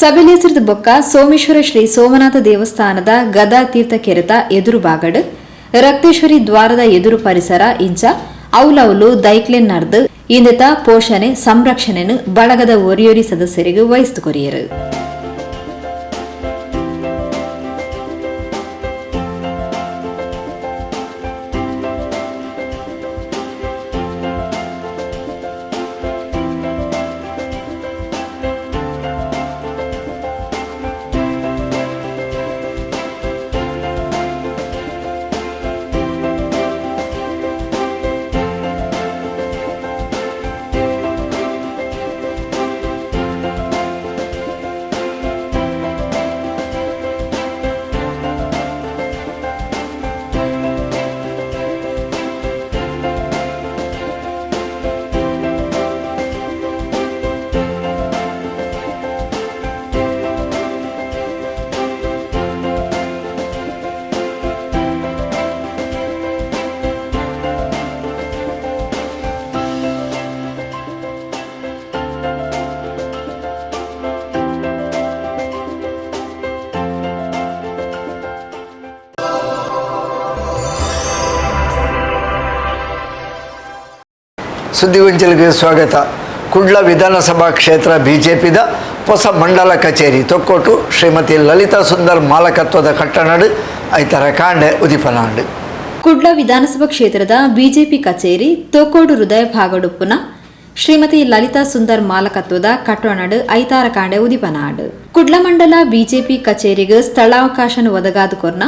ಸಭೆಲೇಸಿರದ ಬೊಕ್ಕ ಸೋಮೇಶ್ವರ ಶ್ರೀ ಸೋಮನಾಥ ದೇವಸ್ಥಾನದ ಗದಾ ತೀರ್ಥ ಕೆರೆತ ಎದುರು ಬಾಗಡ್ ರಕ್ತೇಶ್ವರಿ ದ್ವಾರದ ಎದುರು ಪರಿಸರ ಇಂಚ ಔಲೌಲು ದೈಕ್ಲೆನ್ ನಡ್ದು ಇಂದೆತ ಪೋಷಣೆ ಸಂರಕ್ಷಣೆನು ಬಳಗದ ಒರಿಯೊರಿ ಸದಸ್ಯರಿಗೆ ವಹಿಸ್ತು ಕೊರಿಯರು. ಸುದ್ದಿಗೊಂಚಲಿಗೆ ಸ್ವಾಗತ. ಕುಡ್ಲ ವಿಧಾನಸಭಾ ಕ್ಷೇತ್ರ ಬಿಜೆಪಿದ ಹೊಸ ಮಂಡಲ ಕಚೇರಿ ತೊಕ್ಕೋಟು ಶ್ರೀಮತಿ ಲಲಿತಾ ಸುಂದರ್ ಮಾಲಕತ್ವದ ಕಟ್ಟಣಡು ಐತರ ಕಾಂಡೆ ಉದಿಪನಾಂಡು. ಕುಡ್ಲ ವಿಧಾನಸಭಾ ಕ್ಷೇತ್ರದ ಬಿಜೆಪಿ ಕಚೇರಿ ತೊಕ್ಕೋಡು ಹೃದಯ ಭಾಗಡುಪ್ಪುನ ಶ್ರೀಮತಿ ಲಲಿತಾ ಸುಂದರ್ ಮಾಲಕತ್ವದ ಕಟ್ಟಣಡು ಐತಾರ ಕಾಂಡೆ ಉದಿಪನಾಡು. ಕುಡ್ಲ ಮಂಡಲ ಬಿಜೆಪಿ ಕಚೇರಿಗೆ ಸ್ಥಳಾವಕಾಶನ ಒದಗಾದು ಕೊರ್ನ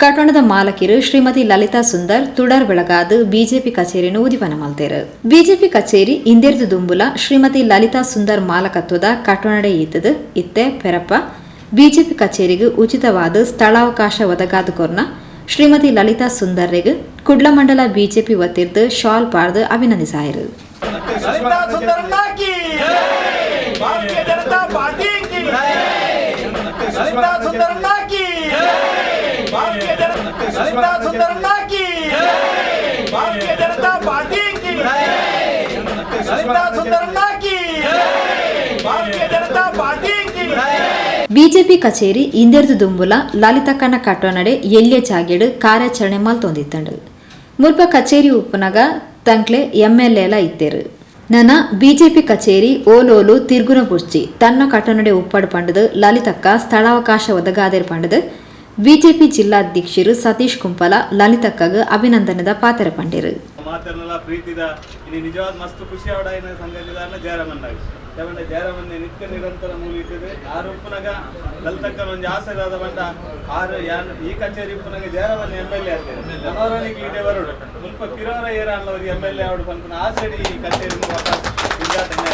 ಕಟ್ಟಣದ ಮಾಲಕಿರು ಶ್ರೀಮತಿ ಲಲಿತಾ ಸುಂದರ್ ತುಡರ್ ಬೆಳಗಾದು ಬಿಜೆಪಿ ಕಚೇರಿಯನ್ನು ಉದಿಪನ ಮಲ್ತೇರು. ಬಿಜೆಪಿ ಕಚೇರಿ ಇಂದಿರ್ದು ದುಂಬುಲ ಶ್ರೀಮತಿ ಲಲಿತಾ ಸುಂದರ್ ಮಾಲಕತ್ವದ ಕಟ್ಟಣಡೆ ಈತದು ಇತ್ತೆ ಪೆರಪ್ಪ ಬಿಜೆಪಿ ಕಚೇರಿಗೆ ಉಚಿತವಾದ ಸ್ಥಳಾವಕಾಶ ಒದಗಾದು ಕೊರ್ನ ಶ್ರೀಮತಿ ಲಲಿತಾ ಸುಂದರ್ರೆಗ್ ಕುಡ್ಲ ಮಂಡಲ ಬಿಜೆಪಿ ವತಿರ್ದು ಶಾಲ್ ಪಾರ್ದು ಅಭಿನಂದಿಸಾಯರು. ಬಿಜೆಪಿ ಕಚೇರಿ ಇಂದೆರ್ದು ದುಂಬುಲ ಲಲಿತಕ್ಕನ ಕಟ್ಟೋನಡೆ ಎಲ್ಯ ಜಾಗೆಡು ಕಾರ್ಯಾಚರಣೆ ಮಲ್ತೊಂದಿತ್ತಂಡು. ಮುಲ್ಪ ಕಚೇರಿ ಉಪ್ಪುನಗ ತಂಕ್ಲೆ ಎಂಎಲ್ಎಲ ಇತ್ತೇರು. ನನ ಬಿಜೆಪಿ ಕಚೇರಿ ಓಲೋಲು ತಿರ್ಗುನ ಪುರ್ಚಿ ತನ್ನ ಕಟ್ಟನಡೆ ಉಪ್ಪಡು ಪಂಡದು ಲಲಿತಕ್ಕ ಸ್ಥಳಾವಕಾಶ ಒದಗಾದೇರು ಪಂಡದು ಬಿಜೆಪಿ ಜಿಲ್ಲಾಧ್ಯಕ್ಷರು ಸತೀಶ್ ಕುಂಪಲ ಲಲಿತಕ್ಕಗ ಅಭಿನಂದನದ ಪಾತ್ರ ಪಂಡಿರು. ಪ್ರೀತಿದ ನಿಜವಾದ ಮಸ್ತ್ ಖುಷಿ ಅವಡ ಸಂಗತಿದಾರನ ಜಯರಾಮನ್ನಾಗಿ ಯಾಕಂದ್ರೆ ಜಯರಾಮನ್ನೇ ನಿತ್ಯ ನಿರಂತರ ಮೂಲಿಟ್ಟಿದೆ. ಆರು ಉಪ್ಪುನಗ ಲಲಿತಕ್ಕನ ಒಂದು ಆಸೆ ದಾದ ಬಂಡ ಆರು ಯಾನ್ ಈ ಕಚೇರಿ ಉಪ್ಪುನಗ ಜಯರಾಮನ್ ಎಮ್ ಎಲ್ ಎ ಆಗ್ತೇನೆ ಮನೋರನಿಗೆ ಈಡೆ ಬರೋಡು ಮುಲ್ಪ ಕಿರೋರ ಏರ ಅಲ್ಲವರು ಎಮ್ ಎಲ್ ಎ ಅವಡು ಪನ್ಪುನ ಆಸೆಡಿ ಈ ಕಚೇರಿ ವಾಪಸ್ ಉದ್ಘಾಟನೆ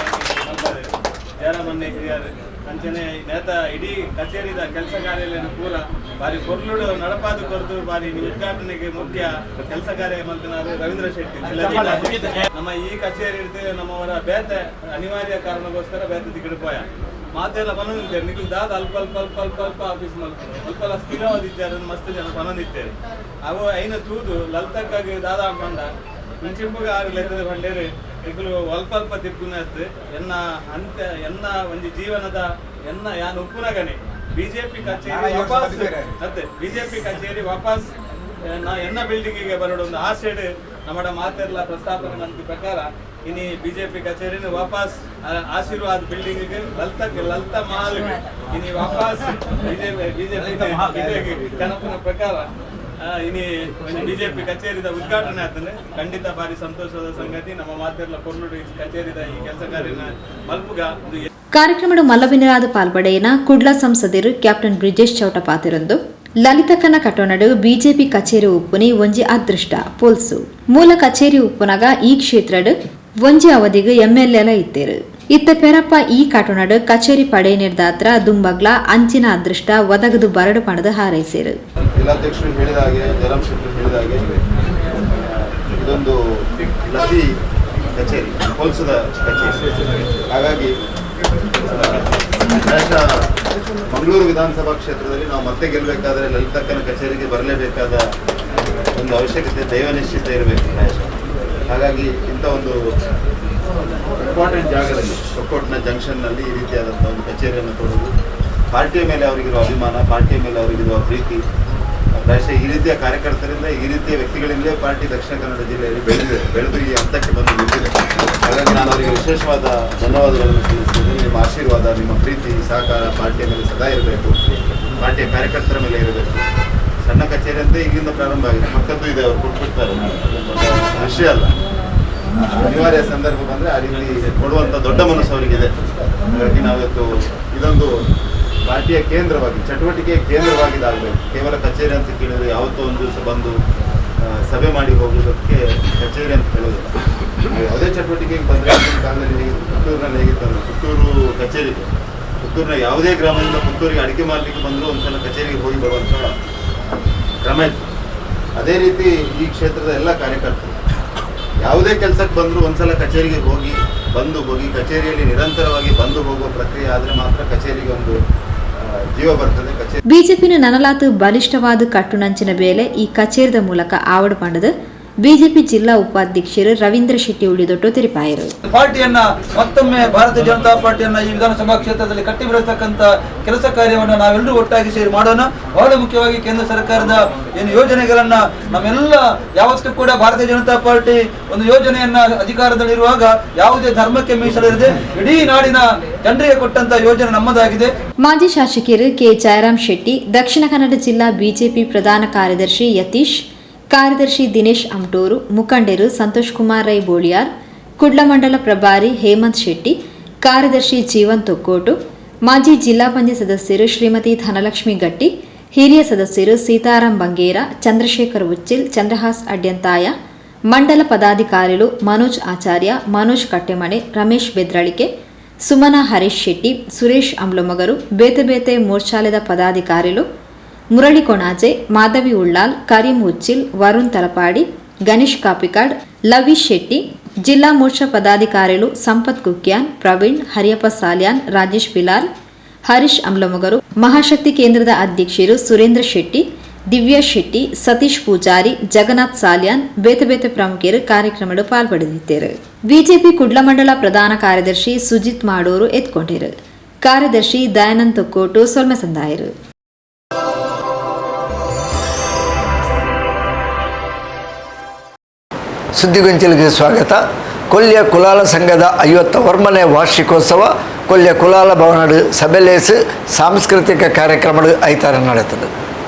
ಮಲ್ಪದೆ ಜಯರಾಮನ್ನೇ ಹಿರಿಯರು ಅಂಚನೆ ನೇತ ಇಡೀ ಕಚೇರಿದ ಕೆಲಸ ಕಾರ್ಯಾಲಯನ ಪೂರ ಬಾರಿ ಪೊರ್ಲುಡು ನಡಪಾದು ಕೊರತು ಬಾರಿ ಉದ್ಘಾಟನೆಗೆ ಮುಖ್ಯ ಕೆಲಸ ಕಾರ್ಯ ಮಲ್ತನಾರು ರವೀಂದ್ರ ಶೆಟ್ಟಿ. ನಮ್ಮ ಈ ಕಚೇರಿ ಇಡ್ದು ನಮ್ಮವರ ಬೇತೆ ಅನಿವಾರ್ಯ ಕಾರಣಕ್ಕೋಸ್ಕರ ಬೇತೆ ದಿಕ್ಕಡು ಪೋಯ ಮಾತೆಲ್ಲ ಬನೊಂದಿದ್ದಾರೆ. ನಿಖಿಲ್ ದಾದ ಅಲ್ಪ ಅಲ್ಪ ಅಲ್ಪ ಅಲ್ಪ ಅಲ್ಪ ಆಫೀಸ್ ಮಲ್ಪು ಅಲ್ಪ ಸ್ಥಿರವಾದಿದ್ದಾರೆ ಮಸ್ತ್ ಜನ ಬನೊಂದಿದ್ದಾರೆ. ಅವು ಐನ ತೂದು ಲಲಿತಕ್ಕಾಗಿ ದಾದ ಪಂಡ ಮುಂಚಿಂಪುಗ ಆರು ಲೆಕ್ಕದ ಪಂಡೇರು ನಿಖಲು ಅಲ್ಪ ಅಲ್ಪ ತಿರ್ಗುನತ್ತು ಎನ್ನ ಅಂತ ಎನ್ನ ಒಂದು ಜೀವನದ ಎನ್ನ ಯಾನ್ ಉಪ್ಪುನಗನೆ ಬಿಜೆಪಿ ಕಚೇರಿ ವಾಪಸ್ ಅತ್ತೆ ಬಿಜೆಪಿ ಕಚೇರಿ ವಾಪಸ್ ಎನ್ನ ಬಿಲ್ಡಿಂಗಿಗೆ ಬರೋಡು ಒಂದು ಆಸೆಡ್ ನಮ್ಮಡ ಮಾತೆಲ್ಲ ಪ್ರಸ್ತಾಪನೆ ಮಂತ್ರಿ ಪ್ರಕಾರ ಇನಿ ಬಿಜೆಪಿ ಕಚೇರಿನ ವಾಪಸ್ ಆಶೀರ್ವಾದ ಬಿಲ್ಡಿಂಗ್ ಲಲಿತಾ ಮಹಲ್ ಇನಿ ವಾಪಸ್ ಬಿಜೆಪಿ ಕನಪಿನ ಪ್ರಕಾರ ಇನಿ ಬಿಜೆಪಿ ಕಚೇರಿದ ಉದ್ಘಾಟನೆ ಆಗ್ತದೆ. ಖಂಡಿತ ಭಾರಿ ಸಂತೋಷದ ಸಂಗತಿ. ನಮ್ಮ ಮಾತೆಲ್ಲ ಕೊರ್ಲುಡು ಕಚೇರಿದ ಈ ಕೆಲಸ ಕಾರ್ಯನ ಮಲ್ಪುಗ. ಕಾರ್ಯಕ್ರಮದ ಮಲ್ಲಬಿನರಾದ ಪಾಲ್ಪಡೆಯನ ಕುಡ್ಲ ಸಂಸದರು ಕ್ಯಾಪ್ಟನ್ ಬ್ರಿಜೇಶ್ ಚೌಟ ಪಾತಿರಂದು ಲಲಿತಕ್ಕನ ಕಟ್ಟೋನಡು ಬಿಜೆಪಿ ಕಚೇರಿ ಉಪ್ಪುನಿ ಒಂಜಿ ಅದೃಷ್ಟ ಪೋಲ್ಸು ಮೂಲ ಕಚೇರಿ ಉಪ್ಪುನಗ ಈ ಕ್ಷೇತ್ರಡು ಒಂಜಿ ಅವಧಿಗೆ ಎಂಎಲ್ಎಲ ಇತ್ತೇರು. ಇತ್ತ ಪೆರಪ್ಪ ಈ ಕಟ್ಟೋನಡು ಕಚೇರಿ ಪಡೆ ನಿರ್ದಾತ್ರ ದುಂಬಗ್ಲ ಅಂಚಿನ ಅದೃಷ್ಟ ಒದಗದು ಬರಡು ಪಣದು ಹಾರೈಸಿರು. ಜಿಲ್ಲಾಧ್ಯಕ್ಷರು ಹೇಳಿದ ಹಾಗೆ, ಜಯರಾಮ್ ಶೆಟ್ಟರು ಹೇಳಿದ ಹಾಗೆ, ಇದೊಂದು ಲಸಿ ಕಚೇರಿ, ಹೋಲ್ಸದ ಕಚೇರಿ. ಹಾಗಾಗಿ ಪ್ರಾಯಶಃ ಮಂಗಳೂರು ವಿಧಾನಸಭಾ ಕ್ಷೇತ್ರದಲ್ಲಿ ನಾವು ಮತ್ತೆ ಗೆಲ್ಲಬೇಕಾದ್ರೆ ಲಲಿತಕ್ಕನ ಕಚೇರಿಗೆ ಬರಲೇಬೇಕಾದ ಒಂದು ಅವಶ್ಯಕತೆ ದೈವ ನಿಶ್ಚಿತ ಇರಬೇಕು ಪ್ರಾಯಶಃ. ಹಾಗಾಗಿ ಇಂಥ ಒಂದು ಇಂಪಾರ್ಟೆಂಟ್ ಜಾಗದಲ್ಲಿ ತೊಕ್ಕೋಟಿನ ಜಂಕ್ಷನ್ನಲ್ಲಿ ಈ ರೀತಿಯಾದಂಥ ಒಂದು ಕಚೇರಿಯನ್ನು ತೊಡೋದು ಪಾರ್ಟಿಯ ಮೇಲೆ ಅವರಿಗಿರುವ ಅಭಿಮಾನ, ಪಾರ್ಟಿಯ ಮೇಲೆ ಅವರಿಗಿರುವ ಪ್ರೀತಿ, ಪ್ರಾಯಶಃ ಈ ರೀತಿಯ ಕಾರ್ಯಕರ್ತರಿಂದ, ಈ ರೀತಿಯ ವ್ಯಕ್ತಿಗಳಿಂದಲೇ ಪಾರ್ಟಿ ದಕ್ಷಿಣ ಕನ್ನಡ ಜಿಲ್ಲೆಯಲ್ಲಿ ಬೆಳೆದಿದೆ, ಬೆಳೆದು ಈ ಹಂತಕ್ಕೆ ಬಂದು ನಿಂತಿದೆ. ಹಾಗಾಗಿ ನಾನು ಅವರಿಗೆ ವಿಶೇಷವಾದ ಧನ್ಯವಾದಗಳನ್ನು ಸಲ್ಲಿಸ್ತೀನಿ. ನಿಮ್ಮ ಆಶೀರ್ವಾದ, ನಿಮ್ಮ ಪ್ರೀತಿ, ಸಹಕಾರ ಪಾರ್ಟಿಯ ಮೇಲೆ ಸದಾ ಇರಬೇಕು, ಪಾರ್ಟಿಯ ಕಾರ್ಯಕರ್ತರ ಮೇಲೆ ಇರಬೇಕು. ಸಣ್ಣ ಕಚೇರಿ ಅಂತ ಇಲ್ಲಿಂದ ಪ್ರಾರಂಭ ಆಗಿದೆ, ಪಕ್ಕದ್ದು ಇದೆ, ಅವರು ಕೊಟ್ಬಿಡ್ತಾರೆ, ವಿಷಯ ಅಲ್ಲ. ಅನಿವಾರ್ಯ ಸಂದರ್ಭ ಬಂದರೆ ಆ ರೀತಿ ಕೊಡುವಂಥ ದೊಡ್ಡ ಮನಸ್ಸು ಅವರಿಗಿದೆ. ಹಾಗಾಗಿ ನಾವಿವತ್ತು ಇದೊಂದು ಪಾರ್ಟಿಯ ಕೇಂದ್ರವಾಗಿ, ಚಟುವಟಿಕೆಯ ಕೇಂದ್ರವಾಗಿ ಇದಾಗಬೇಕು. ಕೇವಲ ಕಚೇರಿ ಅಂತ ಕೇಳಿದರೆ ಯಾವತ್ತೋ ಒಂದು ದಿವಸ ಬಂದು ಸಭೆ ಮಾಡಿ ಹೋಗುವುದಕ್ಕೆ ಕಚೇರಿ ಅಂತ ಹೇಳೋದಿಲ್ಲ. ಯಾವುದೇ ಚಟುವಟಿಕೆಗೆ ಬಂದರೆ, ಕಾಲದಲ್ಲಿ ಹೇಗಿತ್ತು, ಪುತ್ತೂರಿನಲ್ಲಿ ಹೇಗಿತ್ತು ಅಂದರೆ ಪುತ್ತೂರು ಕಚೇರಿಗೆ, ಪುತ್ತೂರಿನ ಯಾವುದೇ ಗ್ರಾಮದಿಂದ ಪುತ್ತೂರಿಗೆ ಅಡಿಕೆ ಮಾರಲಿಕ್ಕೆ ಬಂದರೂ ಒಂದ್ಸಲ ಕಚೇರಿಗೆ ಹೋಗಿ ಬರುವಂಥ ಕ್ರಮ ಇತ್ತು. ಅದೇ ರೀತಿ ಈ ಕ್ಷೇತ್ರದ ಎಲ್ಲ ಕಾರ್ಯಕರ್ತರು ಯಾವುದೇ ಕೆಲಸಕ್ಕೆ ಬಂದರೂ ಒಂದ್ಸಲ ಕಚೇರಿಗೆ ಹೋಗಿ ಬಂದು ಹೋಗಿ, ಕಚೇರಿಯಲ್ಲಿ ನಿರಂತರವಾಗಿ ಬಂದು ಹೋಗುವ ಪ್ರಕ್ರಿಯೆ ಆದರೆ ಮಾತ್ರ ಕಚೇರಿಗೆ ಒಂದು ಜೀವ ಬರ್ತದೆ. ಕಚೇರಿ ಬಿಜೆಪಿನ ನನಲಾತು ಬಲಿಷ್ಠವಾದ ಕಟ್ಟುನಂಚಿನ ಬೇಲೆ ಈ ಕಚೇರಿದ ಮೂಲಕ ಆವಡು ಪಂಡದು ಬಿಜೆಪಿ ಜಿಲ್ಲಾ ಉಪಾಧ್ಯಕ್ಷರು ರವೀಂದ್ರ ಶೆಟ್ಟಿ ಉಳಿದೊಟ್ಟು ತೆರಿಪಾಯರು. ಪಾರ್ಟಿಯನ್ನ ಮತ್ತೊಮ್ಮೆ ಭಾರತೀಯ ಜನತಾ ಪಾರ್ಟಿಯನ್ನ ಈ ವಿಧಾನಸಭಾ ಕ್ಷೇತ್ರದಲ್ಲಿ ಕಟ್ಟಿ ಬೆಳೆಸತಕ್ಕಂತ ಕೆಲಸ ಕಾರ್ಯವನ್ನು ನಾವೆಲ್ಲರೂ ಒಟ್ಟಾಗಿ ಸೇರಿ ಮಾಡೋಣ. ಬಹಳ ಮುಖ್ಯವಾಗಿ ಕೇಂದ್ರ ಸರ್ಕಾರದ ಏನು ಯೋಜನೆಗಳನ್ನ ನಮ್ಮೆಲ್ಲ ಯಾವತ್ತೂ ಕೂಡ ಭಾರತೀಯ ಜನತಾ ಪಾರ್ಟಿ ಒಂದು ಯೋಜನೆಯನ್ನ ಅಧಿಕಾರದಲ್ಲಿರುವಾಗ ಯಾವುದೇ ಧರ್ಮಕ್ಕೆ ಮೀಸಲಿರದೆ ಇಡೀ ನಾಡಿನ ಜನರಿಗೆ ಕೊಟ್ಟಂತ ಯೋಜನೆ ನಮ್ಮದಾಗಿದೆ. ಮಾಜಿ ಶಾಸಕರು ಕೆ ಜಯರಾಮ್ ಶೆಟ್ಟಿ, ದಕ್ಷಿಣ ಕನ್ನಡ ಜಿಲ್ಲಾ ಬಿಜೆಪಿ ಪ್ರಧಾನ ಕಾರ್ಯದರ್ಶಿ ಯತೀಶ್, ಕಾರ್ಯದರ್ಶಿ ದಿನೇಶ್ ಅಮ್ಟೂರು, ಮುಖಂಡರು ಸಂತೋಷ್ ಕುಮಾರ್ ರೈ ಬೋಳಿಯಾರ್, ಕುಡ್ಲ ಮಂಡಲ ಪ್ರಭಾರಿ ಹೇಮಂತ್ ಶೆಟ್ಟಿ, ಕಾರ್ಯದರ್ಶಿ ಜೀವನ್ ತೊಕ್ಕೋಟು, ಮಾಜಿ ಜಿಲ್ಲಾ ಪಂಚಾಯತ್ ಸದಸ್ಯರು ಶ್ರೀಮತಿ ಧನಲಕ್ಷ್ಮಿ ಗಟ್ಟಿ, ಹಿರಿಯ ಸದಸ್ಯರು ಸೀತಾರಾಮ್ ಬಂಗೇರ, ಚಂದ್ರಶೇಖರ್ ಉಚ್ಚಿಲ್, ಚಂದ್ರಹಾಸ್ ಅಡ್ಯಂತಾಯ, ಮಂಡಲ ಪದಾಧಿಕಾರಿಗಳು ಮನೋಜ್ ಆಚಾರ್ಯ, ಮನೋಜ್ ಕಟ್ಟೆಮನೆ, ರಮೇಶ್ ಬೆದ್ರಳಿಕೆ, ಸುಮನಾ ಹರೀಶ್ ಶೆಟ್ಟಿ, ಸುರೇಶ್ ಅಂಬ್ಲಮಗರು, ಬೇತೆ ಬೇತೆ ಮೋರ್ಚಾಲದ ಪದಾಧಿಕಾರಿಗಳು ಮುರಳಿ ಕೊಣಾಜೆ, ಮಾಧವಿ ಉಳ್ಳಾಲ್, ಕರೀಂ ಉಚ್ಚಿಲ್, ವರುಣ್ ತಲಪಾಡಿ, ಗಣೇಶ್ ಕಾಪಿಕಾಡ್, ಲವಿ ಶೆಟ್ಟಿ, ಜಿಲ್ಲಾ ಮೋರ್ಚಾ ಪದಾಧಿಕಾರಿಗಳು ಸಂಪತ್ ಕುಕ್ಯಾನ್, ಪ್ರವೀಣ್, ಹರಿಯಪ್ಪ ಸಾಲ್ಯಾನ್, ರಾಜೇಶ್ ಬಿಲಾಲ್, ಹರೀಶ್ ಅಂಬ್ಲಮೊಗರು, ಮಹಾಶಕ್ತಿ ಕೇಂದ್ರದ ಅಧ್ಯಕ್ಷರು ಸುರೇಂದ್ರ ಶೆಟ್ಟಿ, ದಿವ್ಯಾ ಶೆಟ್ಟಿ, ಸತೀಶ್ ಪೂಜಾರಿ, ಜಗನ್ನಾಥ್ ಸಾಲ್ಯಾನ್ ಬೇತೆ ಬೇತೆ ಪ್ರಮುಖರು ಕಾರ್ಯಕ್ರಮದ ಪಾಲ್ಪಡೆದಿದ್ದರು. ಬಿಜೆಪಿ ಕುಡ್ಲ ಮಂಡಲ ಪ್ರಧಾನ ಕಾರ್ಯದರ್ಶಿ ಸುಜಿತ್ ಮಾಡೂರು ಎತ್ಕೊಂಡಿರು. ಕಾರ್ಯದರ್ಶಿ ದಯಾನಂದ್ ತೊಕ್ಕೋಟು ಸೊಲ್ಮೆ ಸಂದಾಯರು. ಸುದ್ದಿಗೊಂಚಲಿಗೆ ಸ್ವಾಗತ. ಕೊಲ್ಯ ಕುಲಾಲ ಸಂಘದ 51ನೇ ವಾರ್ಷಿಕೋತ್ಸವ ಕೊಲ್ಯ ಕುಲಾಲ ಭವನಡು ಸಭೆಲೇಸು ಸಾಂಸ್ಕೃತಿಕ ಕಾರ್ಯಕ್ರಮ ಐತಾರ ನಡೆತದೆ.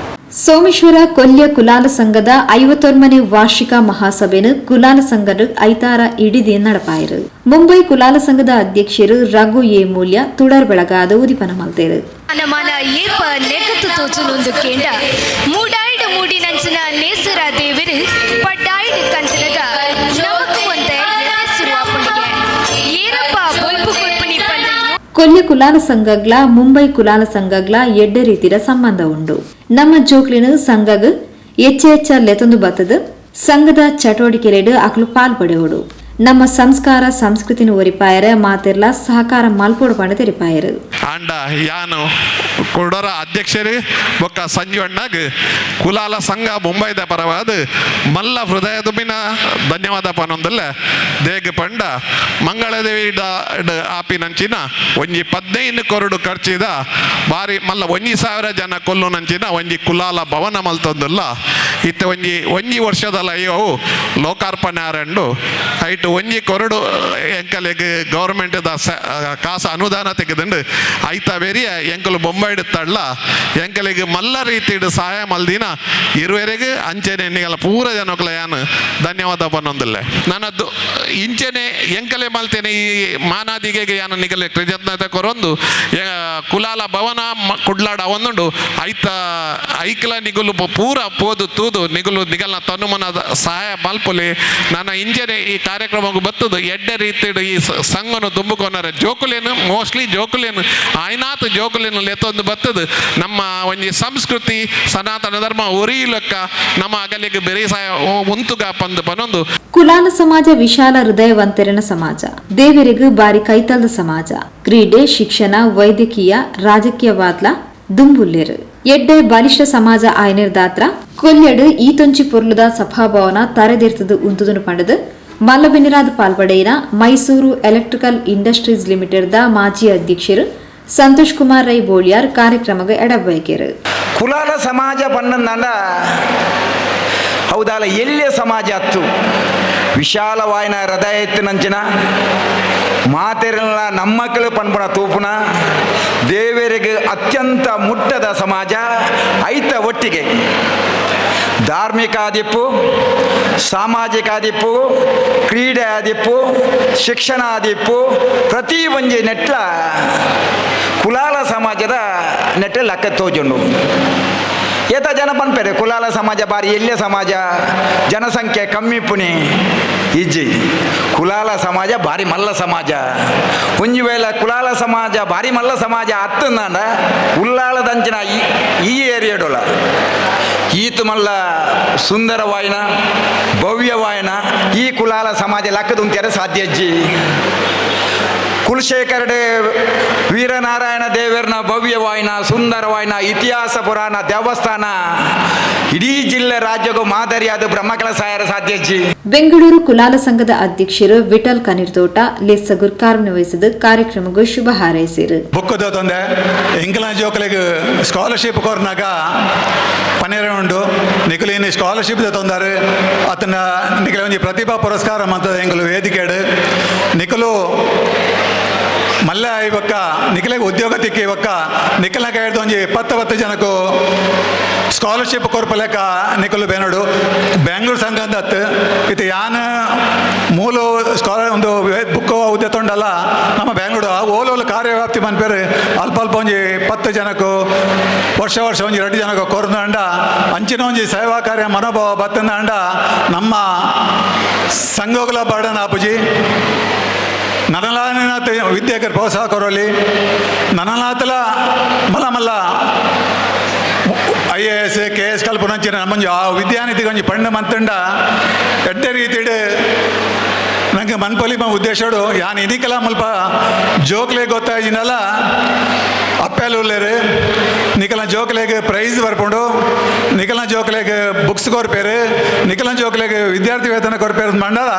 ಸೋಮೇಶ್ವರ ಕೊಲ್ಯ ಕುಲಾಲ ಸಂಘದ 51ನೇ ವಾರ್ಷಿಕ ಮಹಾಸಭೆನು ಕುಲಾಲ ಸಂಘದ ಐತಾರ ಇಡಿದಿ ನಡಪಾಯರು. ಮುಂಬೈ ಕುಲಾಲ ಸಂಘದ ಅಧ್ಯಕ್ಷರು ರಘು ಎ ಮೂಲ್ಯ ತುಡರ್ ಬೆಳಗಾದ ಉದಿಪನ ಮಲ್ತೇರು. ಕೊಲ್ಯ ಕುಲಾಲ ಸಂಘಗ್ಲ ಮುಂಬೈ ಕುಲಾಲ ಸಂಘಗ್ಲ ಎಡ್ಡೆ ರೀತಿಯ ಸಂಬಂಧ ಉಂಡು. ನಮ್ಮ ಜೋಕ್ಲಿನ ಸಂಘಗ್ ಹೆಚ್ಚ ಹೆಚ್ಚ ಲೆತೊಂದು ಬತ್ತದ ಸಂಘದ ಚಟುವಟಿಕೆಲೆಡ್ ಅಕ್ಲು ಪಾಲ್ ಪಡೆಯೋಡು. ನಮ್ಮ ಸಂಸ್ಕಾರ ಸಂಸ್ಕೃತಿನ ಒರಿಪಾಯರ ಮಾತೆರ್ಲ ಸಹಕಾರ ಮಲ್ಪೋಡು ಪಂಡ ತೆರಿಪಾಯರು. ಆಂಡ ಯಾನು ಕೊಡರ ಅಧ್ಯಕ್ಷರು ಬೊಕ್ಕ ಸಂಜೀವಣ್ಣಗ್ ಕುಲಾಲ ಸಂಘ ಮುಂಬೈದ ಪರವಾದ ಮಲ್ಲ ಹೃದಯದುಬಿನ ಧನ್ಯವಾದ ಪನೊಂದಲ್ಲ. ದೇಗ ಪಂಡ ಮಂಗಳದೇವಿ ಆಪಿನಂಚಿನ ಒಂಜಿ 15 ಕೊರಡು ಖರ್ಚಿದ ಬಾರಿ ಮಲ್ಲ 1000 ಜನ ಕೊಲ್ಲು ನಂಚಿನ ಒಂಜಿ ಕುಲಾಲ ಭವನ ಮಲ್ತೊಂದುಲ್ಲ. ಇತ್ತ ಒಂಜಿ ಒಂಜಿ ವರ್ಷದಲ್ಲ ಅಯ್ಯವು ಲೋಕಾರ್ಪಣೆ ಆರಂಡು ಐಟು 1 ಕೊರಡು ಎಂಕಲೆಗ್ ಗೌರ್ಮೆಂಟ್ ದ ಕಾಸು ಅನುದಾನ ತೆಗೆದುಂಡು ಐತ ಬೇರಿಯ ಎಂಕಲು ಬೊಂಬೈಡ್ ತಳ್ಳ ಎಂಕಲಿಗೆ ಮಲ್ಲ ರೀತಿಡ್ ಸಹಾಯ ಮಲ್ದಿನ ಇರುವರೆಗೆ ಅಂಚೆನೆ ನಿಗಲ ಪೂರ ಜನಕ್ಲ ಯಾನು ಧನ್ಯವಾದ ಪನ್ನೊಂದಿಲ್ಲ. ನನ್ನದು ಇಂಚೆನೆ ಎಂಕಲೆ ಮಲ್ತೇನೆ ಈ ಮಾನಾದಿಗೆ ಯಾನು ನಿಗಲೆ ಕೃತಜ್ಞತೆ ಕೊರೊಂದು ಕುಲಾಲ ಭವನ ಕುಡ್ಲಾಡ ಒಂದುಂಡು ಐತ ಐಕ್ಲ ನಿಗುಲು ಪೂರ ಪೋದು ತೂದು ನಿಗುಲು ನಿಗಲ್ನ ತನುಮನ ಸಹಾಯ ಮಲ್ಪೊಲಿ. ನನ್ನ ಇಂಚೆನೆ ಈ ಕಾರ್ಯಕ್ರಮಕ್ಕೆ ಬತ್ತದು ಎಡ್ಡೆ ರೀತಿಡ್ ಈ ಸಂಘನು ತುಂಬಿಕೊನಾರೆ ಜೋಕುಲೇನು ಮೋಸ್ಟ್ಲಿ ಜೋಕುಲೇನು ಆಯ್ನಾತ್ ಜೋಕುಲೇನು ಲೆತ್ತೊಂದು ಬತ್ತದು ನಮ್ಮ ಒಂಜಿ ಸಂಸ್ಕೃತಿ ಸನಾತನ ಧರ್ಮ ಒರಿಯುಲಕ್ಕ ನಮ್ಮ ಅಗಲಿಗೆ ಬೆರೆ ಸಹಾಯ ಉಂತುಗ ಪಂದು ಪನೊಂದು. ಕುಲಾಲ ಸಮಾಜ ವಿಶಾಲ ಹೃದಯವಂತರಿನ ಸಮಾಜ, ದೇವರಿಗೂ ಬಾರಿ ಕೈತಲ್ದ ಸಮಾಜ. ಕ್ರೀಡೆ, ಶಿಕ್ಷಣ, ವೈದ್ಯಕೀಯ, ರಾಜಕೀಯವಾದ್ಲ ದುಂಬುಲ್ಲೇರು ಎಡ್ಡೆ ಬಲಿಷ್ಠ ಸಮಾಜ ಆಯ್ನಿರ್ದಾತ್ರ ಕೊಲ್ಯಡು ಈ ತೊಂಚಿ ಪೊರ್ಲುದ ಸಭಾಭವನ ತರೆದಿರ್ತದು ಉಂತುದನು ಪಂಡದು ಮಲ್ಲಬೆನಿರಾದ ಪಾಲ್ಪಡೆಯಿನ Mysore electrical industries limited the ಮಾಜಿ ಅಧ್ಯಕ್ಷರು ಸಂತೋಷ್ ಕುಮಾರ್ ರೈ ಬೋಳಿಯಾರ್ ಕಾರ್ಯಕ್ರಮಕ್ಕೆ ಎಡಬಯಕೆರು. ಕುಲಾಲ ಸಮಾಜ ಪನ್ನಂದಾಂಡ ಹೌದಾಲ ಎಲ್ಲಿಯ ಸಮಾಜ ಅತ್ತು ವಿಶಾಲವಾಯಿನ ಹೃದಯ ಎತ್ತಿನಂಚಿನ ಮಾತೆರಲ್ಲ ನಮ್ಮಕ್ಕಳು ಪನ್ಪುಣ ತೂಪುನ ದೇವರಿಗೆ ಅತ್ಯಂತ ಮುಟ್ಟದ ಸಮಾಜ ಐತ ಒಟ್ಟಿಗೆ ಧಾರ್ಮಿಕ ಆದಿಪ್ಪು, ಸಾಮಾಜಿಕ ಆದಿಪ್ಪು, ಕ್ರೀಡೆ ಆದಿಪ್ಪು, ಶಿಕ್ಷಣ ಆದಿಪ್ಪು, ಪ್ರತಿ ಒಂಜಿ ನೆಟ್ಲ ಕುಲಾಲ ಸಮಾಜದ ನೆಟ್ಟ ಲಕ್ಕ ತೋಜುಂಡು. ಏತ ಜನ ಪನ್ಪೆರೆ ಕುಲಾಲ ಸಮಾಜ ಬಾರಿ ಎಲ್ಲಿಯ ಸಮಾಜ, ಜನಸಂಖ್ಯೆ ಕಮ್ಮಿ ಪುನಿ ಇಜ್ಜಿ. ಕುಲಾಲ ಸಮಾಜ ಭಾರಿ ಮಲ್ಲ ಸಮಾಜ. ಒಂಜಿ ವೇಳೆ ಕುಲಾಲ ಸಮಾಜ ಭಾರಿ ಮಲ್ಲ ಸಮಾಜ ಅತ್ತಂದಾಂಡ ಉಲ್ಲಾಳದಂಚಿನ ಈ ಏರಿಯಾಡೋಲ ಈತು ಮಲ್ಲ ಸುಂದರವಾಯಿನ ಭವ್ಯವಾಯಿನ ಈ ಕುಲಾಲ ಸಮಾಜ ಲಕ್ಕದುಂತ್ಯಾರ ಸಾಧ್ಯ ಅಜ್ಜಿ. ಕುಲಶೇಖರಡೆ ವೀರನಾರಾಯಣ ದೇವರನ ಭವ್ಯವಾಯಿನ ಸುಂದರವಾಯಿನ ಇತಿಹಾಸ ಪುರಾಣ ದೇವಸ್ಥಾನ ಇಡೀ ಜಿಲ್ಲೆ ರಾಜ್ಯಕ್ಕೂ ಮಾದರಿಯಾದ ಬ್ರಹ್ಮಕಲ ಸಾಯರ ಸಾಧ್ಯಜ್ಜಿ. ಬೆಂಗಳೂರು ಕುಲಾಲ ಸಂಘದ ಅಧ್ಯಕ್ಷರು ವಿಠಲ್ ಕನೀರ್ತೋಟ ಲೇಸ ಗುರ್ಕಾರ್ನಿವಹಿಸಿದ ಕಾರ್ಯಕ್ರಮಕ್ಕೆ ಶುಭ ಹಾರೈಸಿರು. ಬುಕ್ಕದ ತೊಂದೆ ಎಂಕಲ ಜೋಕಲಿಗೆ ಸ್ಕಾಲರ್ಶಿಪ್ ಕೊರ್ನಾಗ ಪನ್ನೆರಡು ಉಂಡು ನಿಕುಲು ಸ್ಕಾಲರ್ಶಿಪ್ ತೊಂದರೆ ಅತನ ನಿಕಲ ಒಂಜಿ ಪ್ರತಿಭಾ ಪುರಸ್ಕಾರ ಮಂತದ ಎಂಕಲು ವೇದಿಕೆಡು ನಿಕಲು ಮಲ್ಲ ಇವಕ್ಕ ನಿಖಲಿಗೆ ಉದ್ಯೋಗ ತಿಕ್ಕಿ ಇವಕ್ಕ ನಿಖಲ್ನ ಕೈಡ್ದು ಒಂಜಿ 10 10 ಜನಕ್ಕೂ ಸ್ಕಾಲರ್ಶಿಪ್ ಕೊರ್ಪಲೆಕ್ಕ ನಿಖಲು ಬೇನೋಡು ಬೆಂಗಳೂರು ಸಂಘ ಅಂದತ್ತು ಇದು ಯಾನ್ ಮೂಲ ಸ್ಕಾಲರ್ ಒಂದು ಬುಕ್ ಉದ್ಯ ತೊಂಡಲ್ಲ ನಮ್ಮ ಬೆಂಗಳೂರು ಓಲೋಲು ಕಾರ್ಯವ್ಯಾಪ್ತಿ ಮನ್ಪೇರು ಅಲ್ಪ ಅಲ್ಪ ಒಂಜಿ 10 ಜನಕ್ಕೂ ವರ್ಷ ವರ್ಷ ಒಂಜಿ 2 ಜನಕ್ಕೂ ಕೊರ್ದಂಡ ಅಂಚಿನ ಒಂಜಿ ಸೇವಾ ಕಾರ್ಯ ಮನೋಭಾವ ಬತ್ತಂದ ನಮ್ಮ ಸಂಘಗಳ ಬರ್ಡನ್ ಆಪುಜಿ. ನನಲಾನಿನಾಥ ವಿದ್ಯೆಗೆ ಪ್ರೋತ್ಸಾಹ ಕೊರಲಿ ನನಲಾತಲ ಮಲ್ಲ ಮಲ್ಲ IAS KS ಕಲ್ಪನಂಚಿನ ನಮ್ಮೊಂಜಿ ಆ ವಿದ್ಯಾನಿಧಿಗೆ ಒಂಜಿ ಪಂಡ ಮಂತಂಡ ಎಡ್ಡೆ ರೀತಿಡು ನನಗೆ ಮನ್ಪೊಲಿ ಉದ್ದೇಶಡು ಯಾನ್ ಇನಿಕಲ ಮುಲ್ಪ ಜೋಕ್ಲೆ ಗೊತ್ತಾಯಿನಲ್ಲ ಅಪ್ಪೆಲ್ ಉಲ್ಲೇರು ನಿಕಲ ಜೋಕ್ಲೆಗ್ ಪ್ರೈಸ್ ಬರ್ಪುಂಡು, ನಿಕಲ ಜೋಕ್ಲೆಗ್ ಬುಕ್ಸ್ ಕೊರ್ಪೇರು, ನಿಕಲ ಜೋಕ್ಲೆಗ್ ವಿದ್ಯಾರ್ಥಿ ವೇತನ ಕೊರ್ಪೇರು ಮಂಡಲ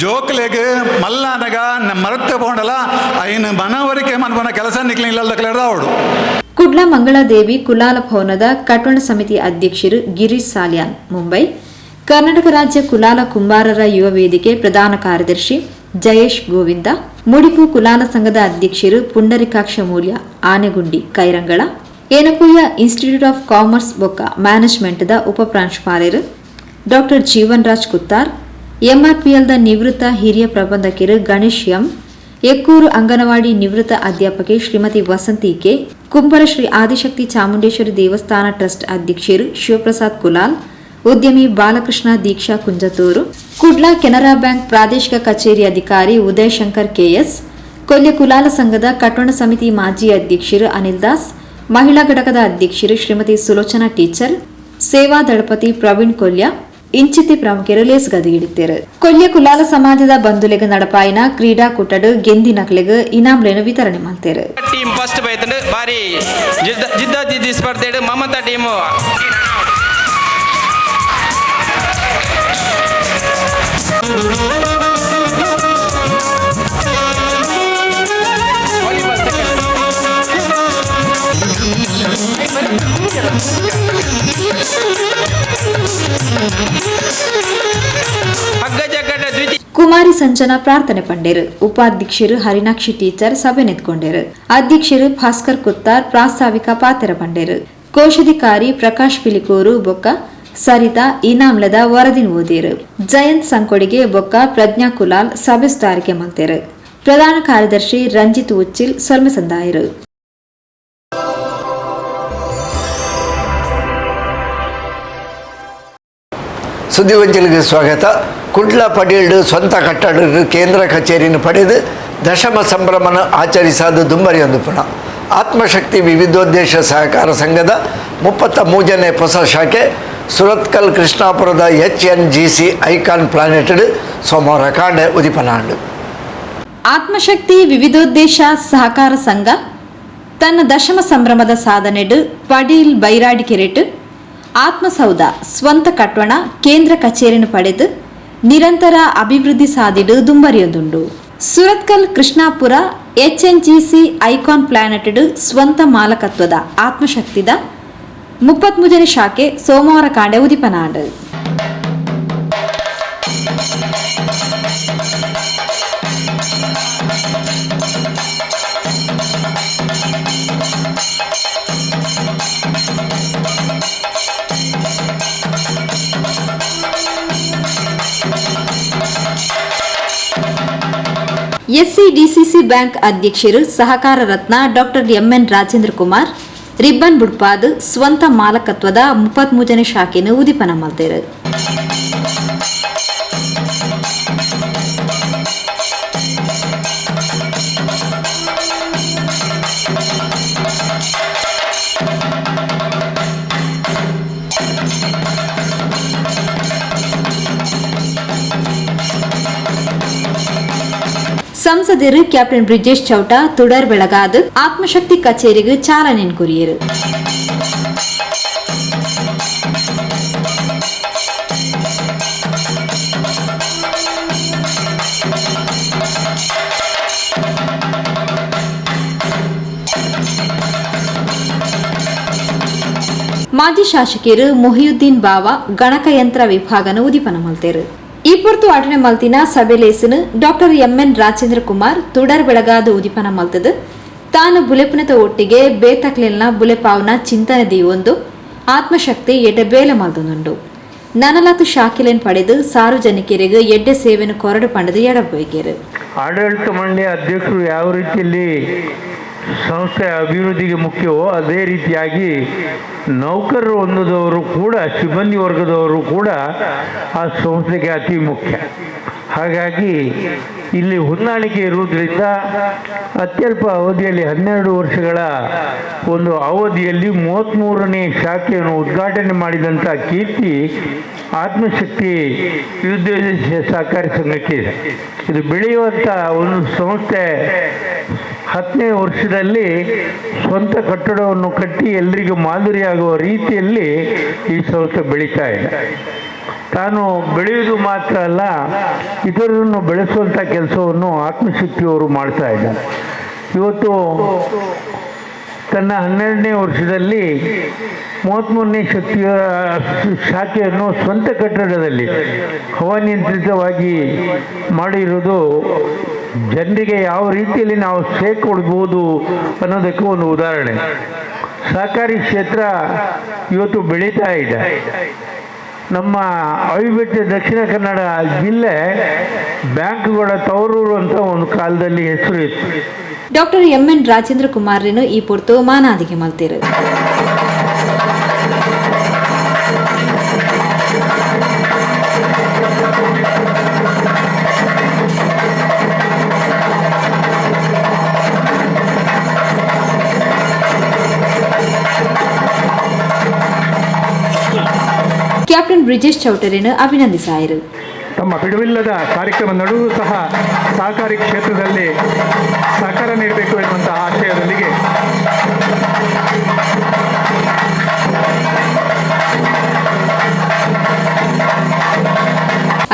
ಜೋಕ್ಲೆಗ್ ಮಲ್ಲನಗ ಮರತ್ತ ಪೋಂಡಲ ಐನ್ ಮನವರಿಕೆ ಮನ್ಪನ ಕೆಲಸ ನಿಕ್ಲ ಇಲ್ಲದ ಅವಡು. ಕುಡ್ಲ ಮಂಗಳಾದೇವಿ ಕುಲಾಲ ಭವನದ ಕಟ್ಟೋಣ ಸಮಿತಿ ಅಧ್ಯಕ್ಷರು ಗಿರೀಶ್ ಸಾಲ್ಯಾನ್ ಮುಂಬೈ, ಕರ್ನಾಟಕ ರಾಜ್ಯ ಕುಲಾಲ ಕುಂಬಾರರ ಯುವ ವೇದಿಕೆ ಪ್ರಧಾನ ಕಾರ್ಯದರ್ಶಿ ಜಯೇಶ್ ಗೋವಿಂದ, ಮುಡಿಪು ಕುಲಾಲ ಸಂಘದ ಅಧ್ಯಕ್ಷರು Pundarikaksha Moolya Anegundi Kairangala, Yenepoya institute of commerce ಬೊಕ್ಕ ಮ್ಯಾನೇಜ್ಮೆಂಟ್ದ ಉಪಪ್ರಾಂಶುಪಾಲರು ಡಾಕ್ಟರ್ ಜೀವನ್ ರಾಜ್ ಕುತ್ತಾರ್, ಎಂಆರ್ಪಿಎಲ್ದ ನಿವೃತ್ತ ಹಿರಿಯ ಪ್ರಬಂಧಕರು ಗಣೇಶ್ ಎಂ, ಎಕ್ಕೂರು ಅಂಗನವಾಡಿ ನಿವೃತ್ತ ಅಧ್ಯಾಪಕಿ ಶ್ರೀಮತಿ ವಸಂತಿ ಕೆ, ಕುಂಬರ ಶ್ರೀ ಆದಿಶಕ್ತಿ ಚಾಮುಂಡೇಶ್ವರಿ ದೇವಸ್ಥಾನ ಟ್ರಸ್ಟ್ ಅಧ್ಯಕ್ಷರು ಶಿವಪ್ರಸಾದ್ ಕುಲಾಲ್, ಉದ್ಯಮಿ ಬಾಲಕೃಷ್ಣ ದೀಕ್ಷಾ ಕುಂಜತೂರು, ಕುಡ್ಲ ಕೆನರಾ ಬ್ಯಾಂಕ್ ಪ್ರಾದೇಶಿಕ ಕಚೇರಿ ಅಧಿಕಾರಿ ಉದಯ್ ಶಂಕರ್ ಕೆಎಸ್, ಕೊಲ್ಯ ಕುಲಾಲ ಸಂಘದ ಕಟ್ಟೋಣ ಸಮಿತಿ ಮಾಜಿ ಅಧ್ಯಕ್ಷರು ಅನಿಲ್ ದಾಸ್, ಮಹಿಳಾ ಘಟಕದ ಅಧ್ಯಕ್ಷರು ಶ್ರೀಮತಿ ಸುಲೋಚನಾ ಟೀಚರ್, ಸೇವಾ ದಳಪತಿ ಪ್ರವೀಣ್ ಕೊಲ್ಯ ಇಂಚಿತಿ ಪ್ರಮುಖರು ಲೇಸ್ಗದಿಗಿಡಿತ್ತೇರು. ಕೊಲ್ಯ ಕುಲಾಲ ಸಮಾಜದ ಬಂಧುಲೆಗ್ ನಡಪಾಯಿನ ಕ್ರೀಡಾಕೂಟಡ್ ಗೆಂದಿನಕ್ಲೆಗ್ ಇನಾಮ್ಲೇನು ವಿತರಣೆ ಮಾಡ್ತೇರು. ಟೀಮ್ ಫಸ್ಟ್ ಬೈತಂಡು ಬಾರಿ ಜಿದ್ದಾಜಿದ್ದಿ ಸ್ಪರ್ಧೆ ಮಮತಾ ಟೀಮ್ ಕುಮಾರಿ ಸಂಜನಾ ಪ್ರಾರ್ಥನೆ ಪಂಡೇರು. ಉಪಾಧ್ಯಕ್ಷರು ಹರಿನಾಕ್ಷಿ ಟೀಚರ್ ಸಭೆ ನೆತ್ಕೊಂಡೇರು. ಅಧ್ಯಕ್ಷರು ಭಾಸ್ಕರ್ ಕುತ್ತಾರ್ ಪ್ರಾಸ್ತಾವಿಕ ಪಾತ್ರ ಪಂಡೇರು. ಕೋಶಾಧಿಕಾರಿ ಪ್ರಕಾಶ್ ಪಿಲಿಕೂರು ಬೊಕ್ಕ ಸರಿತಾ ಇನಾಮ್ಲದ ವರದಿನ ಓದಿರು. ಜಯಂತ್ ಸಂಕೊಡಿಗೆ ಬೊಕ್ಕ ಪ್ರಜ್ಞಾ ಕುಲಾಲ್ ಸಭೆ ಸುಧಾರಿಕೆ ಮಂತೇರು. ಪ್ರಧಾನ ಕಾರ್ಯದರ್ಶಿ ರಂಜಿತ್ ಉಚ್ಚಿಲ್ ಸೊಲ್ಮೆ ಸಂದಾಯರು. ಸುದ್ದಿವಂಚಲಿಗೆ ಸ್ವಾಗತ. ಕುಡ್ಲ ಪಡೀಲ್ಡು ಸ್ವಂತ ಕಟ್ಟಡ ಕೇಂದ್ರ ಕಚೇರಿಯನ್ನು ಪಡೆದು ದಶಮ ಸಂಭ್ರಮನ ಆಚರಿಸಾದ ದುಂಬರಿಯೊಂದು ಪುಣ ಆತ್ಮಶಕ್ತಿ ವಿವಿಧೋದ್ದೇಶ ಸಹಕಾರ ಸಂಘದ 33ನೇ ಹೊಸ ಶಾಖೆ ಸುರತ್ಕಲ್ ಕೃಷ್ಣಾಪುರದ HNGC icon ಪ್ಲಾನೆಟೆಡ್ ಸೋಮವಾರ ಕಾಂಡೆ ಉದಿಪನಾಂಡು. ಆತ್ಮಶಕ್ತಿ ವಿವಿಧೋದ್ದೇಶ ಸಹಕಾರ ಸಂಘ ತನ್ನ ದಶಮ ಸಂಭ್ರಮದ ಸಾಧನೆಡು ಪಡೀಲ್ ಬೈರಾಡಿ ಕೆರೆಟ್ ಆತ್ಮಸೌಧ ಸ್ವಂತ ಕಟ್ಟೋಣ ಕೇಂದ್ರ ಕಚೇರಿಯನ್ನು ಪಡೆದು ನಿರಂತರ ಅಭಿವೃದ್ಧಿ ಸಾಧಿಡು ದುಂಬರಿಯೊಂದುಂಡು. ಸುರತ್ಕಲ್ ಕೃಷ್ಣಾಪುರ HNGC icon ಪ್ಲಾನೆಟೆಡ್ ಸ್ವಂತ ಮಾಲಕತ್ವದ ಆತ್ಮಶಕ್ತಿದ 33ನೇ ಶಾಖೆ ಸೋಮವಾರ ಕಾಂಡೆ ಉದಿಪನಾಂಡ್. ಎಸ್ಸಿಡಿಸಿಸಿ ಬ್ಯಾಂಕ್ ಅಧ್ಯಕ್ಷರು Sahakara Ratna doctor MN Rajendra Kumar ribbon ಬುಡ್ಪಾದ್ ಸ್ವಂತ ಮಾಲಕತ್ವದ 33ನೇ ಶಾಖೆಯನ್ನು ಉದಿಪನ ಮಲ್ತೆರು. ಸಂಸದರು ಕ್ಯಾಪ್ಟನ್ ಬ್ರಿಜೇಶ್ ಚೌಟ ತುಡರ್ ಬೆಳಗಾದ ಆತ್ಮಶಕ್ತಿ ಕಚೇರಿಗೆ ಚಾಲನೆ ಕೊರಿಯರು. ಮಾಜಿ ಶಾಸಕರು ಮೊಹಿಯುದ್ದೀನ್ ಬಾವಾ ಗಣಕಯಂತ್ರ ವಿಭಾಗನ ಉದಿಪನ ಮಲ್ತೇರು. ಈ ಪೊರ್ತು ಅಟನೆ ಮಲ್ತಿನ ಸಭೆಲೇಸನು ಡಾಕ್ಟರ್ ಎಂಎನ್ ರಾಜೇಂದ್ರ ಕುಮಾರ್ ತುಡರ್ ಬೆಳಗಾದ ಉದಿಪನ ಮಲ್ತದು ತಾನು ಬುಲೆಪುನತ ಒಟ್ಟಿಗೆ ಬೇತಕ್ಲೆಲ್ನ ಬುಲೆಪಾವನ ಚಿಂತನೆ ದೀವೊಂದು ಆತ್ಮಶಕ್ತಿ ಎಡ್ಡೆ ಮಲ್ತೊಂದುಂಡು. ನನಲಾತು ಶಾಖೆಲೆನ್ ಪಡೆದು ಸಾರ್ವಜನಿಕರಿಗೆ ಎಡ್ಡೆ ಸೇವೆಯನ್ನು ಕೊರಡು ಪಂಡದು ಎಡಬೋಯ್ಕೆರು. ಆಡಳಿತ ಮಂಡಳಿಯ ಅಧ್ಯಕ್ಷರು ಯಾವ ರೀತಿಯಲ್ಲಿ ಸಂಸ್ಥೆಯ ಅಭಿವೃದ್ಧಿಗೆ ಮುಖ್ಯವೋ ಅದೇ ರೀತಿಯಾಗಿ ನೌಕರರು ಹೊಂದಿದವರು ಕೂಡ, ಸಿಬ್ಬಂದಿ ವರ್ಗದವರು ಕೂಡ ಆ ಸಂಸ್ಥೆಗೆ ಅತಿ ಮುಖ್ಯ. ಹಾಗಾಗಿ ಇಲ್ಲಿ ಹೊಂದಾಣಿಕೆ ಇರುವುದರಿಂದ ಅತ್ಯಲ್ಪ ಅವಧಿಯಲ್ಲಿ 12 ವರ್ಷಗಳ ಒಂದು ಅವಧಿಯಲ್ಲಿ 33ನೇ ಶಾಖೆಯನ್ನು ಉದ್ಘಾಟನೆ ಮಾಡಿದಂಥ ಕೀರ್ತಿ ಆತ್ಮಶಕ್ತಿ ವಿವಿಧೋದ್ದೇಶ ಸಹಕಾರಿ ಸಂಘಕ್ಕೆ ಇದೆ. ಇದು ಬೆಳೆಯುವಂಥ ಒಂದು ಸಂಸ್ಥೆ. 10ನೇ ವರ್ಷದಲ್ಲಿ ಸ್ವಂತ ಕಟ್ಟಡವನ್ನು ಕಟ್ಟಿ ಎಲ್ರಿಗೂ ಮಾದರಿಯಾಗುವ ರೀತಿಯಲ್ಲಿ ಈ ಸಂಸ್ಥೆ ಬೆಳೀತಾ ಇದೆ. ತಾನು ಬೆಳೆಯುವುದು ಮಾತ್ರ ಅಲ್ಲ, ಇತರರನ್ನು ಬೆಳೆಸುವಂಥ ಕೆಲಸವನ್ನು ಆತ್ಮಶಕ್ತಿಯವರು ಮಾಡ್ತಾ ಇದ್ದಾರೆ. ಇವತ್ತು ತನ್ನ 12ನೇ ವರ್ಷದಲ್ಲಿ 33ನೇ ಶಕ್ತಿಯ ಶಾಖೆಯನ್ನು ಸ್ವಂತ ಕಟ್ಟಡದಲ್ಲಿ ಹವಾನಿಯಂತ್ರಿತವಾಗಿ ಮಾಡಿರುವುದು ಜನರಿಗೆ ಯಾವ ರೀತಿಯಲ್ಲಿ ನಾವು ಸೇವೆ ಕೊಡ್ಬೋದು ಅನ್ನೋದಕ್ಕೂ ಒಂದು ಉದಾಹರಣೆ. ಸಹಕಾರಿ ಕ್ಷೇತ್ರ ಇವತ್ತು ಬೆಳೀತಾ ಇದೆ. ನಮ್ಮ ಅವಿಭಜಿತ ದಕ್ಷಿಣ ಕನ್ನಡ ಜಿಲ್ಲೆ ಬ್ಯಾಂಕ್ಗಳ ತವರೂರು ಅಂತ ಒಂದು ಕಾಲದಲ್ಲಿ ಹೆಸರು ಇತ್ತು. ಡಾಕ್ಟರ್ ಎಂಎನ್ ರಾಜೇಂದ್ರ ಕುಮಾರ್ರನ್ನು ಈ ಪೊರ್ತು ಮಾನಾದಿಗೆ ಮಲ್ತೇರು. ಕ್ಯಾಪ್ಟನ್ ಬ್ರಿಜೇಶ್ ಚೌಟರಿಯನ್ನು ಅಭಿನಂದಿಸಾಯರು. ತಮ್ಮ ಬಿಡುವಿಲ್ಲದ ಕಾರ್ಯಕ್ರಮ ನಡುವು ಸಹ ಸಹಕಾರಿ ಕ್ಷೇತ್ರದಲ್ಲಿ ಸಹಕಾರ ನೀಡಬೇಕು ಎನ್ನುವಂತಹ ಆಶಯದೊಂದಿಗೆ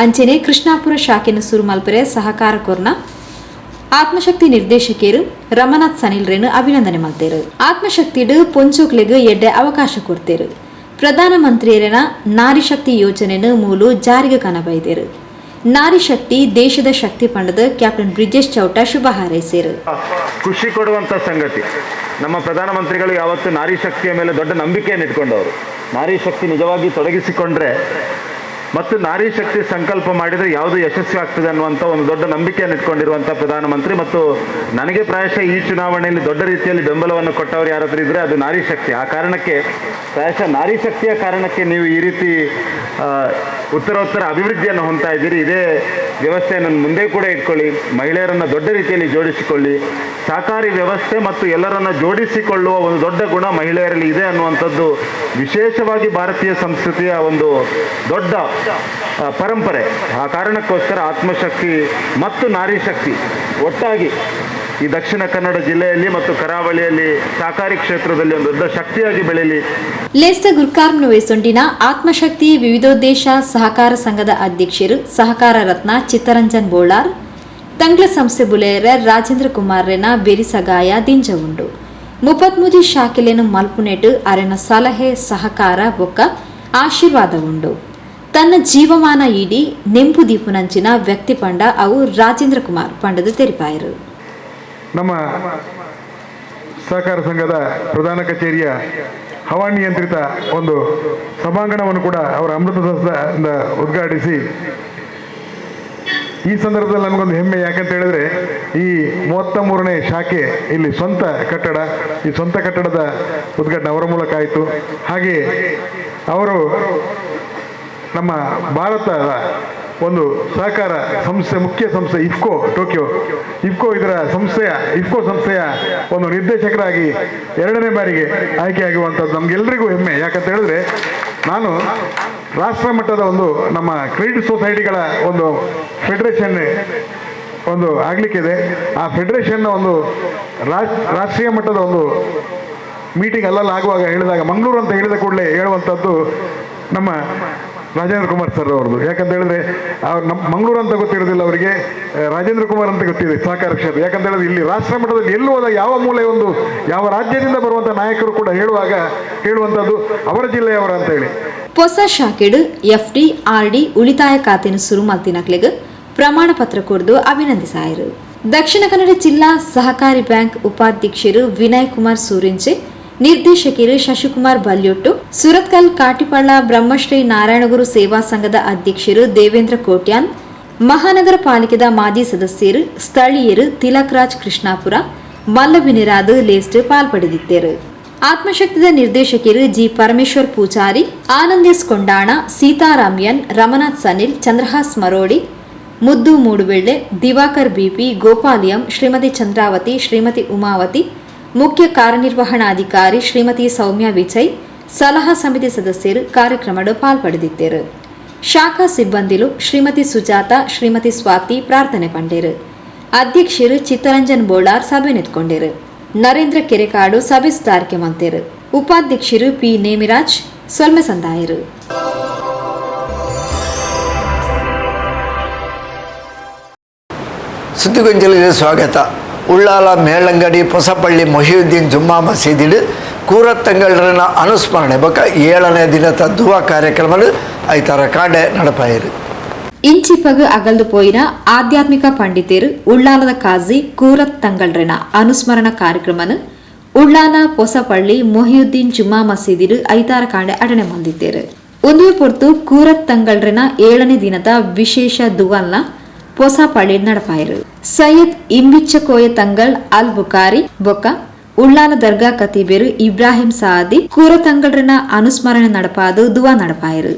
ಅಂಚನೆ ಕೃಷ್ಣಾಪುರ ಶಾಖೆಯನ್ನು ಸುರುಮಲ್ಪರೆ ಸಹಕಾರ ಕೊರ್ನ ಆತ್ಮಶಕ್ತಿ ನಿರ್ದೇಶಕರು ರಮನಾಥ್ ಸನಿಲ್ರೇನು ಅಭಿನಂದನೆ ಮಲ್ತೇರು. ಆತ್ಮಶಕ್ತಿಡು ಪೊಂಚೋಕ್ಲೆಗ್ ಎಡ್ಡೆ ಅವಕಾಶ ಕೊಡ್ತೇರು. ಪ್ರಧಾನಮಂತ್ರಿಯರನ ನಾರಿ ಶಕ್ತಿ ಯೋಜನೆಯನ್ನು ಮೂಲು ಜಾರಿಗೆ ಕನಬೈದರು. ನಾರಿ ಶಕ್ತಿ ದೇಶದ ಶಕ್ತಿ ಪಂಡದ ಕ್ಯಾಪ್ಟನ್ ಬ್ರಿಜೇಶ್ ಚೌಟ ಶುಭ ಹಾರೈಸಿರು. ಖುಷಿ ಕೊಡುವಂತ ಸಂಗತಿ, ನಮ್ಮ ಪ್ರಧಾನಮಂತ್ರಿಗಳು ಯಾವತ್ತು ನಾರಿ ಶಕ್ತಿಯ ಮೇಲೆ ದೊಡ್ಡ ನಂಬಿಕೆಯನ್ನು ಇಟ್ಕೊಂಡವರು. ನಾರಿ ಶಕ್ತಿ ನಿಜವಾಗಿ ತೊಡಗಿಸಿಕೊಂಡ್ರೆ ಮತ್ತು ನಾರಿ ಶಕ್ತಿ ಸಂಕಲ್ಪ ಮಾಡಿದರೆ ಯಾವುದು ಯಶಸ್ವಿ ಆಗ್ತದೆ ಅನ್ನುವಂಥ ಒಂದು ದೊಡ್ಡ ನಂಬಿಕೆಯನ್ನು ಇಟ್ಕೊಂಡಿರುವಂಥ ಪ್ರಧಾನಮಂತ್ರಿ. ಮತ್ತು ನನಗೆ ಪ್ರಾಯಶಃ ಈ ಚುನಾವಣೆಯಲ್ಲಿ ದೊಡ್ಡ ರೀತಿಯಲ್ಲಿ ಬೆಂಬಲವನ್ನು ಕೊಟ್ಟವರು ಯಾರಾದರೂ ಇದ್ದರೆ ಅದು ನಾರಿ ಶಕ್ತಿ. ಆ ಕಾರಣಕ್ಕೆ ಪ್ರಾಯಶಃ ನಾರಿ ಶಕ್ತಿಯ ಕಾರಣಕ್ಕೆ ನೀವು ಈ ರೀತಿ ಉತ್ತರೋತ್ತರ ಅಭಿವೃದ್ಧಿಯನ್ನು ಹೊಂದ್ತಾ ಇದ್ದೀರಿ. ಇದೇ ವ್ಯವಸ್ಥೆಯನ್ನು ಮುಂದೆ ಕೂಡ ಇಟ್ಕೊಳ್ಳಿ, ಮಹಿಳೆಯರನ್ನು ದೊಡ್ಡ ರೀತಿಯಲ್ಲಿ ಜೋಡಿಸಿಕೊಳ್ಳಿ. ಸಹಕಾರಿ ವ್ಯವಸ್ಥೆ ಮತ್ತು ಎಲ್ಲರನ್ನು ಜೋಡಿಸಿಕೊಳ್ಳುವ ಒಂದು ದೊಡ್ಡ ಗುಣ ಮಹಿಳೆಯರಲ್ಲಿ ಇದೆ ಅನ್ನುವಂಥದ್ದು ವಿಶೇಷವಾಗಿ ಭಾರತೀಯ ಸಂಸ್ಕೃತಿಯ ಒಂದು ದೊಡ್ಡ ಪರಂಪರೆ. ಆ ಕಾರಣಕ್ಕೋಸ್ಕರ ಆತ್ಮಶಕ್ತಿ ಮತ್ತು ನಾರಿ ಶಕ್ತಿ ಒಟ್ಟಾಗಿ ಈ ದಕ್ಷಿಣ ಕನ್ನಡ ಜಿಲ್ಲೆಯಲ್ಲಿ ಮತ್ತು ಕರಾವಳಿಯಲ್ಲಿ ಸಹಕಾರಿ ಕ್ಷೇತ್ರದಲ್ಲಿ ಒಂದು ದೊಡ್ಡ ಶಕ್ತಿಯಾಗಿ ಬೆಳೆಯಲಿ. ಲೇಸ್ತ ಗುರ್ಕಾರ್ಮ್ನ ವಹಿಸೊಂಡಿನ ಆತ್ಮಶಕ್ತಿ ವಿವಿಧೋದ್ದೇಶ ಸಹಕಾರ ಸಂಘದ ಅಧ್ಯಕ್ಷರು ಸಹಕಾರ ರತ್ನ ಚಿತ್ತರಂಜನ್ ಬೋಳಾರ್, ತಂಗ್ಲ ಸಂಸ್ಥೆ ಬುಲೆಯರ ರಾಜೇಂದ್ರ ಕುಮಾರ್ರೆನ ಬೆರಿಸಗಾಯ ದಿಂಜ ಉಂಡು. 33 ಶಾಖೆಲೆನು ಮಲ್ಪುನೆಟ್ ಅರೆನ ಸಲಹೆ ಸಹಕಾರ ಬೊಕ್ಕ ಆಶೀರ್ವಾದ ಉಂಡು. ತನ್ನ ಜೀವಮಾನ ಇಡೀ ನೆಂಪು ದೀಪುನಂಚಿನ ವ್ಯಕ್ತಿ ಪಂಡ ಅವು ರಾಜೇಂದ್ರ ಕುಮಾರ್ ಪಂಡದ ತೆರಿಪಾಯರು. ನಮ್ಮ ಸಹಕಾರ ಸಂಘದ ಪ್ರಧಾನ ಕಚೇರಿಯ ಹವಾನಿಯಂತ್ರಿತ ಒಂದು ಸಭಾಂಗಣವನ್ನು ಕೂಡ ಅವರ ಅಮೃತದಿಂದ ಉದ್ಘಾಟಿಸಿ ಈ ಸಂದರ್ಭದಲ್ಲಿ ನಮಗೊಂದು ಹೆಮ್ಮೆ. ಯಾಕಂತ ಹೇಳಿದ್ರೆ ಈ 33ನೇ ಶಾಖೆ ಇಲ್ಲಿ ಸ್ವಂತ ಕಟ್ಟಡ, ಈ ಸ್ವಂತ ಕಟ್ಟಡದ ಉದ್ಘಾಟನೆ ಅವರ ಮೂಲಕ ಆಯಿತು. ಹಾಗೆಯೇ ಅವರು ನಮ್ಮ ಭಾರತದ ಒಂದು ಸಹಕಾರ ಸಂಸ್ಥೆ, ಮುಖ್ಯ ಸಂಸ್ಥೆ ಇಫ್ಕೋ ಟೋಕಿಯೋ ಇಫ್ಕೋ ಇದರ ಸಂಸ್ಥೆಯ ಇಫ್ಕೋ ಸಂಸ್ಥೆಯ ಒಂದು ನಿರ್ದೇಶಕರಾಗಿ 2ನೇ ಬಾರಿಗೆ ಆಯ್ಕೆಯಾಗುವಂಥದ್ದು ನಮಗೆಲ್ಲರಿಗೂ ಹೆಮ್ಮೆ. ಯಾಕಂತ ಹೇಳಿದ್ರೆ ನಾನು ರಾಷ್ಟ್ರ ಮಟ್ಟದ ಒಂದು ನಮ್ಮ ಕ್ರೆಡಿಟ್ ಸೊಸೈಟಿಗಳ ಒಂದು ಫೆಡರೇಷನ್ ಒಂದು ಆಗಲಿಕ್ಕಿದೆ. ಆ ಫೆಡರೇಷನ್ನ ಒಂದು ರಾಷ್ಟ್ರೀಯ ಮಟ್ಟದ ಒಂದು ಮೀಟಿಂಗ್ ಅಲ್ಲಲ್ಲಿ ಆಗುವಾಗ ಹೇಳಿದಾಗ ಮಂಗಳೂರು ಅಂತ ಹೇಳಿದ ಕೂಡಲೇ ಹೇಳುವಂಥದ್ದು ನಮ್ಮ ರಾಜೇಂದ್ರ ಕುಮಾರ್ ಸರ್ ಅವ್ರದ್ದು. ಯಾಕಂತ ಹೇಳಿದ್ರೆ ಅವ್ರು ನಮ್ಮ ಮಂಗಳೂರು ಅಂತ ಗೊತ್ತಿರೋದಿಲ್ಲ ಅವರಿಗೆ, ರಾಜೇಂದ್ರ ಕುಮಾರ್ ಅಂತ ಗೊತ್ತಿದೆ ಸಹಕಾರ ಕ್ಷೇತ್ರ. ಯಾಕಂತ ಹೇಳಿದ್ರೆ ಇಲ್ಲಿ ರಾಷ್ಟ್ರ ಮಟ್ಟದಲ್ಲಿ ಎಲ್ಲೂ ಹೋದಾಗ ಯಾವ ಮೂಲೆ ಒಂದು ಯಾವ ರಾಜ್ಯದಿಂದ ಬರುವಂಥ ನಾಯಕರು ಕೂಡ ಹೇಳುವಂಥದ್ದು ಅವರ ಜಿಲ್ಲೆಯವರ ಅಂತ ಹೇಳಿ. ಹೊಸ ಶಾಖೆಡು ಎಫ್ಡಿ ಆರ್ಡಿ ಉಳಿತಾಯ ಖಾತೆಯನ್ನು ಸುರು ಮಲ್ತಿನಕ್ಲೆಗ್ ಪ್ರಮಾಣ ಪತ್ರ ಕೊರ್ದು ಅಭಿನಂದಿಸಾಯರು. ದಕ್ಷಿಣ ಕನ್ನಡ ಜಿಲ್ಲಾ ಸಹಕಾರಿ ಬ್ಯಾಂಕ್ ಉಪಾಧ್ಯಕ್ಷರು ವಿನಯ್ ಕುಮಾರ್ ಸೂರಿಂಚೆ, ನಿರ್ದೇಶಕರು ಶಶಿಕುಮಾರ್ ಬಲ್ಯೊಟ್ಟು, ಸುರತ್ಕಲ್ ಕಾಟಿಪಳ್ಳ ಬ್ರಹ್ಮಶ್ರೀ ನಾರಾಯಣಗುರು ಸೇವಾ ಸಂಘದ ಅಧ್ಯಕ್ಷರು ದೇವೇಂದ್ರ ಕೋಟ್ಯಾನ್, ಮಹಾನಗರ ಪಾಲಿಕೆದ ಮಾಜಿ ಸದಸ್ಯರು ಸ್ಥಳೀಯರು ತಿಲಕ್ರಾಜ್ ಕೃಷ್ಣಾಪುರ ಮಲ್ಲಬಿನಿರಾದ ಲೇಸ್ಟ್ ಪಾಲ್ಪಡೆದಿದ್ದರು. ಆತ್ಮಶಕ್ತಿದ ನಿರ್ದೇಶಕರು ಜಿ ಪರಮೇಶ್ವರ್ ಪೂಜಾರಿ, ಆನಂದೇಶ್ ಕೊಂಡಾಣ, ಸೀತಾರಾಮ್ಯನ್, ರಮನಾಥ್ ಸನಿಲ್, ಚಂದ್ರಹಾಸ್ ಮರೋಡಿ, ಮುದ್ದು ಮೂಡುಬೆಳ್ಳೆ, ದಿವಾಕರ್ ಬಿಪಿ, ಗೋಪಾಲಿಯಂ, ಶ್ರೀಮತಿ ಚಂದ್ರಾವತಿ, ಶ್ರೀಮತಿ ಉಮಾವತಿ, ಮುಖ್ಯ ಕಾರ್ಯನಿರ್ವಹಣಾಧಿಕಾರಿ ಶ್ರೀಮತಿ ಸೌಮ್ಯ ವಿಜಯ್, ಸಲಹಾ ಸಮಿತಿ ಸದಸ್ಯರು ಕಾರ್ಯಕ್ರಮದ ಪಾಲ್ಪಡೆದಿದ್ದರು. ಶಾಖಾ ಸಿಬ್ಬಂದಿಲು ಶ್ರೀಮತಿ ಸುಜಾತ, ಶ್ರೀಮತಿ ಸ್ವಾತಿ ಪ್ರಾರ್ಥನೆ ಪಂಡೇರು. ಅಧ್ಯಕ್ಷರು ಚಿತ್ತರಂಜನ್ ಬೋಳಾರ್ ಸಭೆ ನಿಂತ್ಕೊಂಡರು. ನರೇಂದ್ರ ಕೆರೆಕಾಡು ಸಭೆ ಸುಧಾರಿಕೆ ಮಂತೇರು. ಉಪಾಧ್ಯಕ್ಷರು ಪಿ ನೇಮಿರಾಜ್ ಸೊಲ್ಮೆ ಸಂದಾಯರು. ಸುದ್ದಿಗೊಂಜಲಿಗೆ ಸ್ವಾಗತ. ಉಳ್ಳಾಲ ಮೇಳಂಗಡಿ ಹೊಸಪಳ್ಳಿ ಮೊಹಿಯುದ್ದೀನ್ ಜುಮ್ಮಾ ಮಸೀದಿಡು ಕೂರತ್ತಂಗಳರನ ಅನುಸ್ಮರಣೆ ಬೊಕ 7ನೇ ದಿನದ ದುವಾ ಕಾರ್ಯಕ್ರಮ ಐತಾರ ಕಾಂಡೆ ನಡಪಾಯಿರು. ಇಂಚಿಪಗು ಅಗಲ್ದು ಪೋಯಿನ ಆಧ್ಯಾತ್ಮಿಕ ಪಂಡಿತರು ಉಳ್ಳಾಲದ ಕಾಜಿ ಕೂರತ್ತಂಗಳರನ ಅನುಸ್ಮರಣ ಕಾರ್ಯಕ್ರಮನ ಉಳ್ಳಾಲ ಹೊಸಪಳ್ಳಿ ಮೊಹಿಯುದ್ದೀನ್ ಜುಮ್ಮಾ ಮಸೀದಿಡು ಐತಾರ ಕಾಂಡೆ ಅಡನೆ ಮಂದಿದ್ದೇರು. ಒಂದುವೆ ಪೊರ್ತು ಕೂರತ್ತಂಗಳರನ 7ನೇ ದಿನದ ವಿಶೇಷ ದುವಾಲ್ನ ಹೊಸಪಳ್ಳಿ ನಡಪಾಯಿರು. ಸೈಯದ್ ಇಂಬಿಚ್ಚಕೋಯ ತಂಗಳ್ ಅಲ್ ಬುಖಾರಿ ಬೊಕ್ಕ ಉಳ್ಳಾಲ ದರ್ಗಾ ಕತೀಬೇರು ಇಬ್ರಾಹಿಂ ಸಾದಿ ಕೂರತಂಗಳರನ ಅನುಸ್ಮರಣೆ ನಡಪಾದು ದುವಾ ನಡಪಾಯಿರು.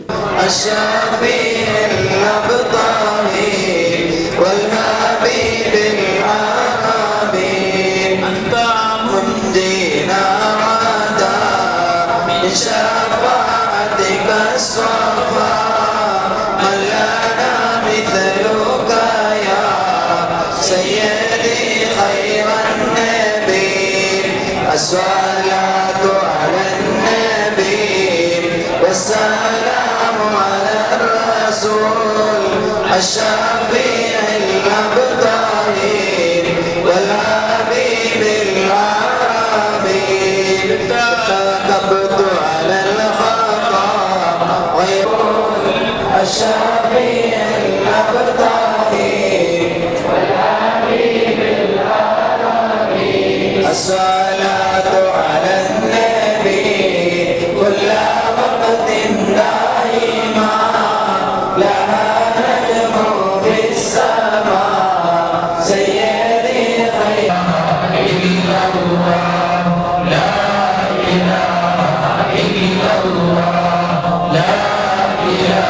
الصلاة على النبي والسلام على الرسول الشفيع الأبطال والحبيب العربي تقبض على الخطأ الشفيع الأبطال والحبيب العربي. الصلاة على النبي كل وقت دائما لها نجم في السماء سيدي خير إلا الله لا إله إلا الله لا إله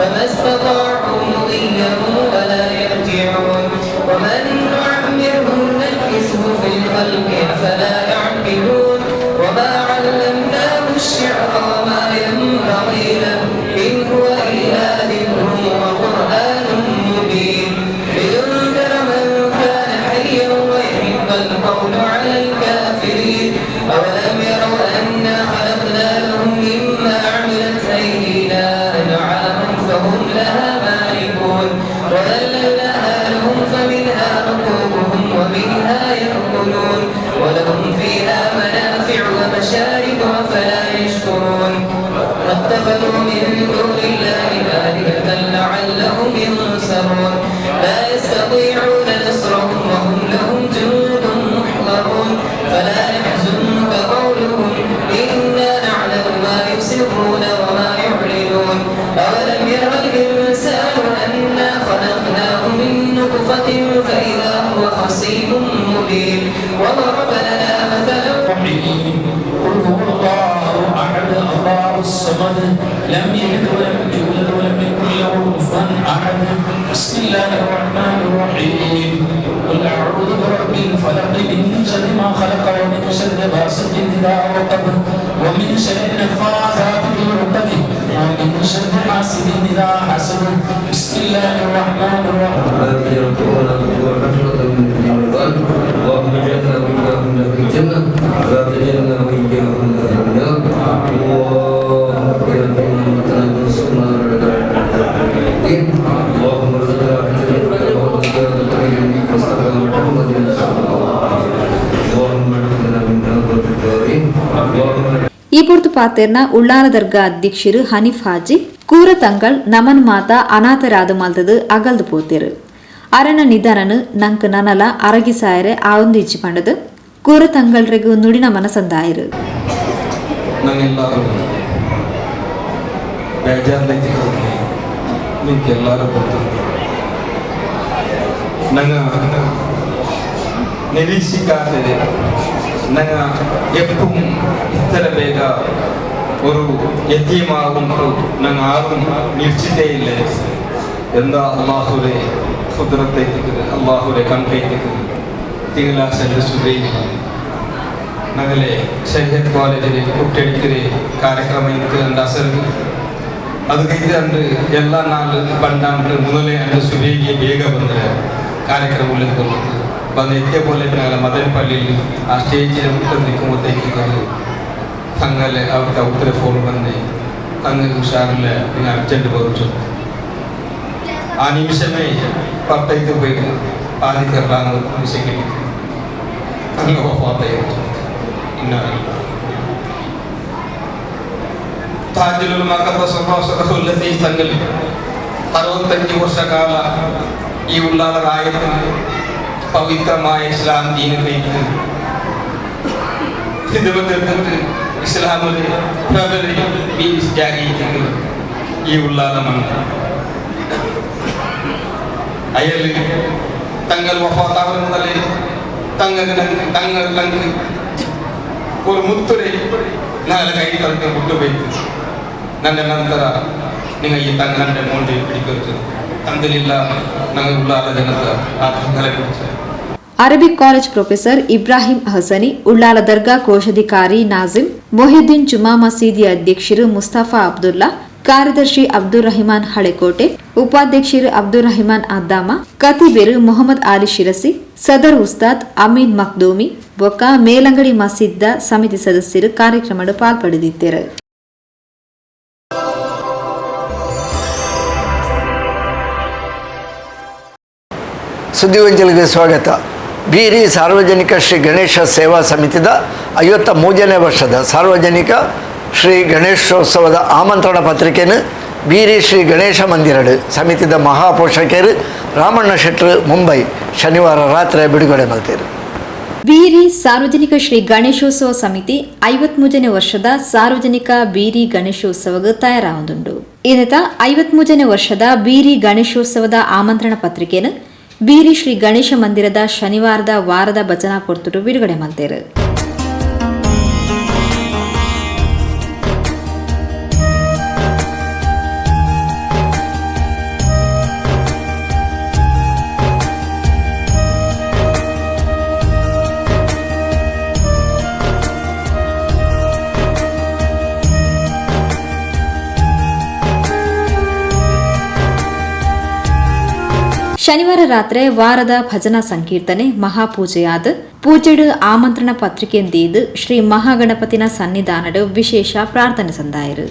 فما استطاعوا مضيا ولا يرجعون. ومن نعمره ننكسه في الخلق أفلا يعقلون. وما علمناه الشعر وما ينبغي له إن هو إلا ذكر وقرآن مبين. لينذر من كان حيا ويحق القول على الكافرين. أولم يروا أنا خلقنا لهم مما عملت أيدينا أنعاما فهم لها مالكون. وذللناها لهم فمنها ركوبهم ومنها يأكلون. ولهم فيها منافع ومشارب أفلا يشكرون. واتخذوا من دون الله آلهة لعلهم ينصرون. لا يستطيعون نصرهم وهم لهم جند محضرون. فلا يحزنك قولهم إنا نعلم ما يسرون وما يعلنون. أولم ير الإنسان أنا خلقناه من نطفة فإذا هو خصيم مبين. وضرب لنا مثلا قل هو الله أحد الله الصمد لم يلد ولم يولد ولم يكن له كفوا أحد. بسم الله الرحمن الرحيم. قل أعوذ برب الفلق من شر ما خلق ومن شر غاسق إذا وقب ومن شر النفاثات في العقد ومن شر حاسد إذا حسد. بسم الله الرحمن الرحيم. اللهم اجعلنا وإياهم في الجنة ولا تجعلنا وإياهم في النار. اللهم اغفر لنا وانصرنا على الدين. اللهم ارزقنا حجة وزيادة مصطفى محمد صلى الله عليه وسلم. اللهم اغفر من عذاب الدارين. اللهم ಈ ಪೊರ್ತು ಪಾತೆರ್ನ ಉಳ್ಳಾಲ ದರ್ಗಾ ಅಧ್ಯಕ್ಷರು ಹನೀಫ್ ಹಾಜಿ ಕೂರ ತಂಗಳ್ ನಮನ್ ಮಾತಾ ಅನಾಥರಾದ ಮಲ್ತದು ಅಗಲ್ದು ಪೋತೆರು. ಅರನ ನಿಧನನು ನಂಕ್ ನನಲ ಅರಗಿಸಾಯರೆ ಆವೊಂದು ಇಚ್ಚಿ ಪಂಡದು ಕೂರ ತಂಗಳ್ರೆಗು ನುಡಿನ ಮನಸಂದಾಯರು. ನಂಗೆಲ್ಲರೂ ಬೇಜಾರ್ಲೈತಿ ನಿಂಗೆಲ್ಲರೂ ಗೊತ್ತು. ನಂಗ ನಿರೀಕ್ಷಿಕಾಗ್ತದೆ ನಂಗ ಎಪ್ಪು ಇತ್ತರ ಬೇಗ ஒரு எத்தியமாகும் நாங்கள் யாரும் நிச்சயத்தே இல்லை. எந்த அல்லாஹுரே குதிரத்தை திக்குது, அல்லாஹுரே கண்கை திக்குது, திங்களா சென்று சுவை நாங்களே ஷஹீத் காலேஜில் கூட்டடிக்கிற ಕಾರ್ಯಕ್ರಮ ಇತ್ತು ಅಂದ ಅಸರು ಅದಕ್ಕೆ ಅಂದು ಎಲ್ಲ ನಾಳು ಬಂಡಾಂಡು ಮೊದಲೇ ಅಂದು ಸುಬೇಗೆ ಬೇಗ ಬಂದರೆ ಕಾರ್ಯಕ್ರಮ ಉಳಿದು ಬಂದು ಎತ್ತೆ ಬೋಲೆ ನಾಳೆ ಮದನಪಳ್ಳಿಯಲ್ಲಿ ಆ ಸ್ಟೇಜಿನ ಮುಟ್ಟದಕ್ಕೆ ಮೊದಲು ತಂಗಲೆ ಅವಕ್ಕೆ ಉತ್ತರ ಫೋನ್ ಬಂದು ತಂಗಗೆ ಹುಷಾರಿಲ್ಲ ನೀವು ಅರ್ಜೆಂಟ್ ಬರುತ್ತೆ. ಆ ನಿಮಿಷವೇ ಪರ್ತೈತು ಬೇಕು ಆದಿಕರಲ್ಲ ನಿಮಿಷಕ್ಕೆ ತಂಗ ಇರುತ್ತೆ. ಇನ್ನ ತಾಜುಲ್ ಮಕದ ತಂಗಲಿ 65 ವರ್ಷ ಕಾಲ ಈ ಉಲ್ಲಾಲ ರಾಯತು ಪವಿತ್ರമായ ಇಸ್ಲಾಂ ದೀನಕ್ಕೆ ಇಸ್ಲಾಮಲ್ಲಿ ಪ್ರಬಲಿ ಬೀಸ್ ಜಾಗಿ ಈ ಉಲ್ಲಾಲ ಮಣ್ಣ ಅಯ್ಯಲ್ಲಿ ತಂಗಲ್ ವಫಾತಾವರ ಮೊದಲೇ ತಂಗ ತಂಗ ஒரு ಮುತ್ತುರೆ ನಾಳೆ ಕೈ ತಂದು ಹುಟ್ಟಬೇಕು. ನನ್ನ ನಂತರ നിങ്ങൾ ಈ ತಂಗ ನನ್ನ ಮೋಂಡಿ പിടിക്കരുത് ತಂದಲಿಲ್ಲ ನಂಗೆ ಉಳ್ಳಾಲ ಜನತ ಆ ತಂಗಲೆ പിടിച്ചു. Arabic college professor Ibrahim Hasani, Ullal ದರ್ಗಾ ಕೋಶಾಧಿಕಾರಿ ನಾಜಿಮ್ ಮೊಹಿದ್ದೀನ್, ಜುಮಾ ಮಸೀದಿ ಅಧ್ಯಕ್ಷರು ಮುಸ್ತಫಾ ಅಬ್ದುಲ್ಲಾ, ಕಾರ್ಯದರ್ಶಿ ಅಬ್ದುಲ್ ರಹಿಮಾನ್ ಹಳೆಕೋಟೆ, ಉಪಾಧ್ಯಕ್ಷರು ಅಬ್ದುಲ್ ರಹಿಮಾನ್ ಅದ್ದಾಮ, ಕತಿಬೇರು ಮೊಹಮ್ಮದ್ ಆಲಿ ಶಿರಸಿ, ಸದರ್ ಉಸ್ತಾದ್ ಅಮೀನ್ ಮಕ್ದೂಮಿ, ಬೊಕ್ಕ ಮೇಲಂಗಡಿ ಮಸೀದ್ದ ಸಮಿತಿ ಸದಸ್ಯರು ಕಾರ್ಯಕ್ರಮದ ಪಾಲ್ಪಡೆದಿದ್ದರು. ಸುದ್ದಿಗೊಂಚಲಿಗೆ ಸ್ವಾಗತ. ಬೀರಿ ಸಾರ್ವಜನಿಕ ಶ್ರೀ ಗಣೇಶ ಸೇವಾ ಸಮಿತಿದ 53ನೇ ವರ್ಷದ ಸಾರ್ವಜನಿಕ ಶ್ರೀ ಗಣೇಶೋತ್ಸವದ ಆಮಂತ್ರಣ ಪತ್ರಿಕೆಯನ್ನು ಬೀರಿ ಶ್ರೀ ಗಣೇಶ ಮಂದಿರಡು ಸಮಿತಿದ ಮಹಾಪೋಷಕರು ರಾಮಣ್ಣ ಶೆಟ್ಟರು ಮುಂಬೈ ಶನಿವಾರ ರಾತ್ರಿ ಬಿಡುಗಡೆ ಮಾಡ್ತಾರೆ. ಬೀರಿ ಸಾರ್ವಜನಿಕ ಶ್ರೀ ಗಣೇಶೋತ್ಸವ ಸಮಿತಿ 53ನೇ ವರ್ಷದ ಸಾರ್ವಜನಿಕ ಬೀರಿ ಗಣೇಶೋತ್ಸವಕ್ಕೆ ತಯಾರಾಗುಂಡು. ಇದತ 53ನೇ ವರ್ಷದ ಬೀರಿ ಗಣೇಶೋತ್ಸವದ ಆಮಂತ್ರಣ ಪತ್ರಿಕೆಯನ್ನು ಬೀರಿ ಶ್ರೀ ಗಣೇಶ ಮಂದಿರದ ಶನಿವಾರದ ವಾರದ ಭಜನಾ ಪೊರ್ತುಟು ಬಿಡುಗಡೆ ಮಾಡ್ತಾರೆ. ಶನಿವಾರ ರಾತ್ರಿ ವಾರದ ಭಜನಾ ಸಂಕೀರ್ತನೆ ಮಹಾಪೂಜೆಯಾದ ಪೂಜೆಡು ಆಮಂತ್ರಣ ಪತ್ರಿಕೆಂದೀದು ಶ್ರೀ ಮಹಾಗಣಪತಿನ ಸನ್ನಿಧಾನಡು ವಿಶೇಷ ಪ್ರಾರ್ಥನೆ ಸಂದಾಯರು.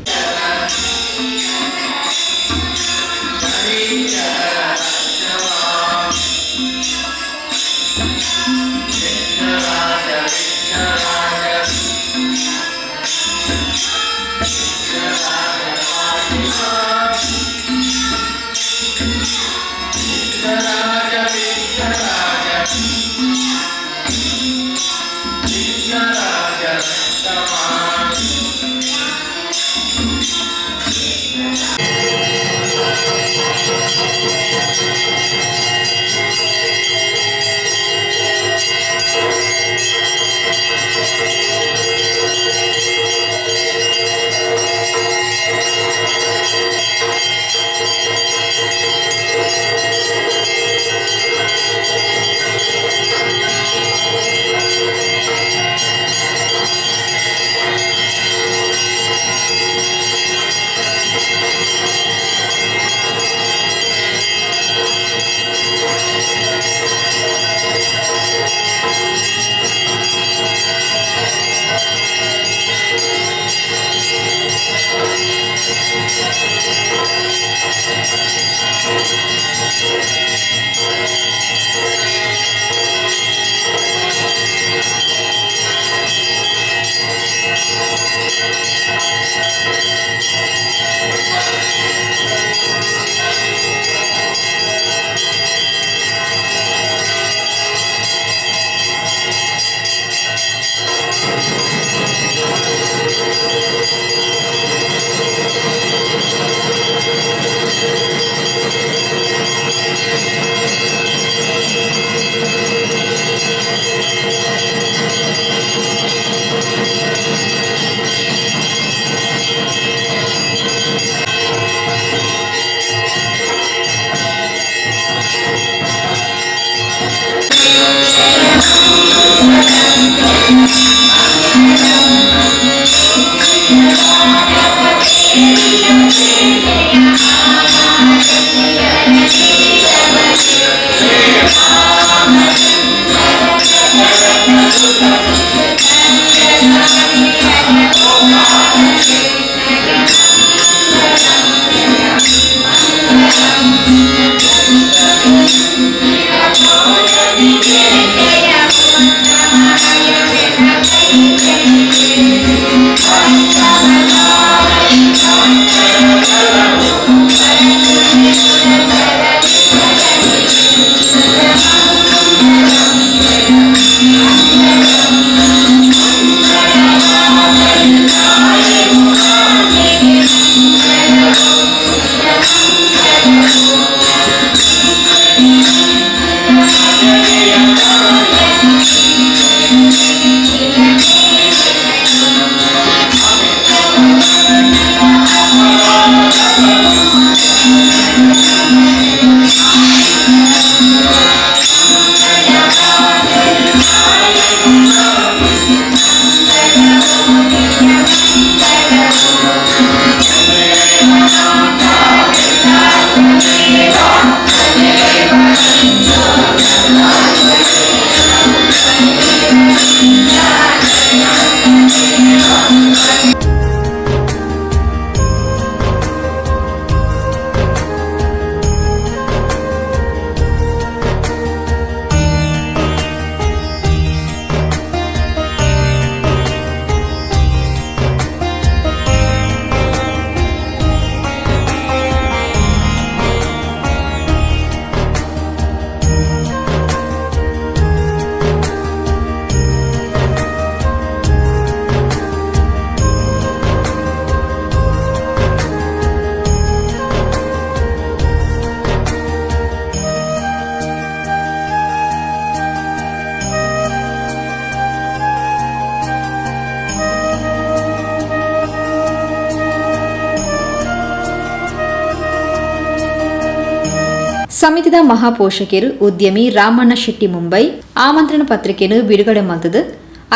ಸಮಿತಿದ ಮಹಾಪೋಷಕರು ಉದ್ಯಮಿ ರಾಮಣ್ಣ ಶೆಟ್ಟಿ ಮುಂಬೈ ಆಮಂತ್ರಣ ಪತ್ರಿಕೆಯನ್ನು ಬಿಡುಗಡೆ ಮಾಡಿದ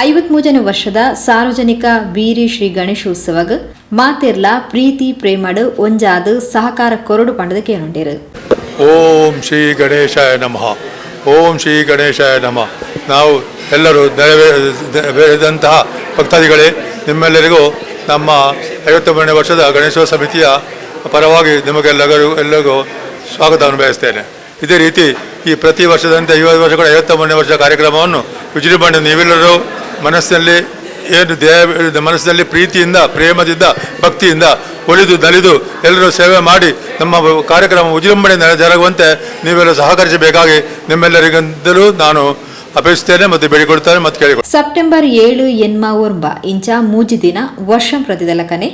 53 ವರ್ಷದ ಸಾರ್ವಜನಿಕ ಬೀರಿ ಶ್ರೀ ಗಣೇಶೋತ್ಸವಗ ಮಾತೆರ್ಲ ಪ್ರೀತಿ ಪ್ರೇಮಡು ಒಂಜಾದ ಸಹಕಾರ ಕೊರಡು ಪಂಡದ ಕೇನುಂಡಿರು. ಓಂ ಶ್ರೀ ಗಣೇಶಾಯ ನಮಃ, ಓಂ ಶ್ರೀ ಗಣೇಶಾಯ ನಮಃ. ನಾವು ಎಲ್ಲರೂ ನೆರವೇರಿದಂತಹ ಭಕ್ತಾದಿಗಳೇ, ನಿಮ್ಮೆಲ್ಲರಿಗೂ ನಮ್ಮ 53ನೇ ವರ್ಷದ ಗಣೇಶೋತ್ಸವ ಸಮಿತಿಯ ಪರವಾಗಿ ನಿಮಗೆಲ್ಲರಿಗೂ ಸ್ವಾಗತವನ್ನು ಬಯಸ್ತೇನೆ. ಇದೇ ರೀತಿ ಈ ಪ್ರತಿ ವರ್ಷದಂತೆ 50 ವರ್ಷಗಳ 53ನೇ ವರ್ಷದ ಕಾರ್ಯಕ್ರಮವನ್ನು ವಿಜೃಂಭಣೆ ನೀವೆಲ್ಲರೂ ಮನಸ್ಸಿನಲ್ಲಿ ಏನು ಮನಸ್ಸಿನಲ್ಲಿ ಪ್ರೀತಿಯಿಂದ, ಪ್ರೇಮದಿಂದ, ಭಕ್ತಿಯಿಂದ ಒಲಿದು ನಲಿದು ಎಲ್ಲರೂ ಸೇವೆ ಮಾಡಿ ನಮ್ಮ ಕಾರ್ಯಕ್ರಮ ವಿಜೃಂಭಣೆ ಜರುಗುವಂತೆ ನೀವೆಲ್ಲ ಸಹಕರಿಸಬೇಕಾಗಿ ನಿಮ್ಮೆಲ್ಲರಿಗಿಂತಲೂ ನಾನು ಅಪೇಕ್ಷಿಸ್ತೇನೆ ಮತ್ತು ಬೇಡಿಕೊಳ್ತೇನೆ ಮತ್ತು ಕೇಳಿಕೊಳ್ತೇನೆ. ಸೆಪ್ಟೆಂಬರ್ 7 ಎನ್ಮ ಒರ್ಂಬ ಇಂಚ ಮೂಜಿ ದಿನ ವರ್ಷ ಪ್ರತಿದಲಕನೆ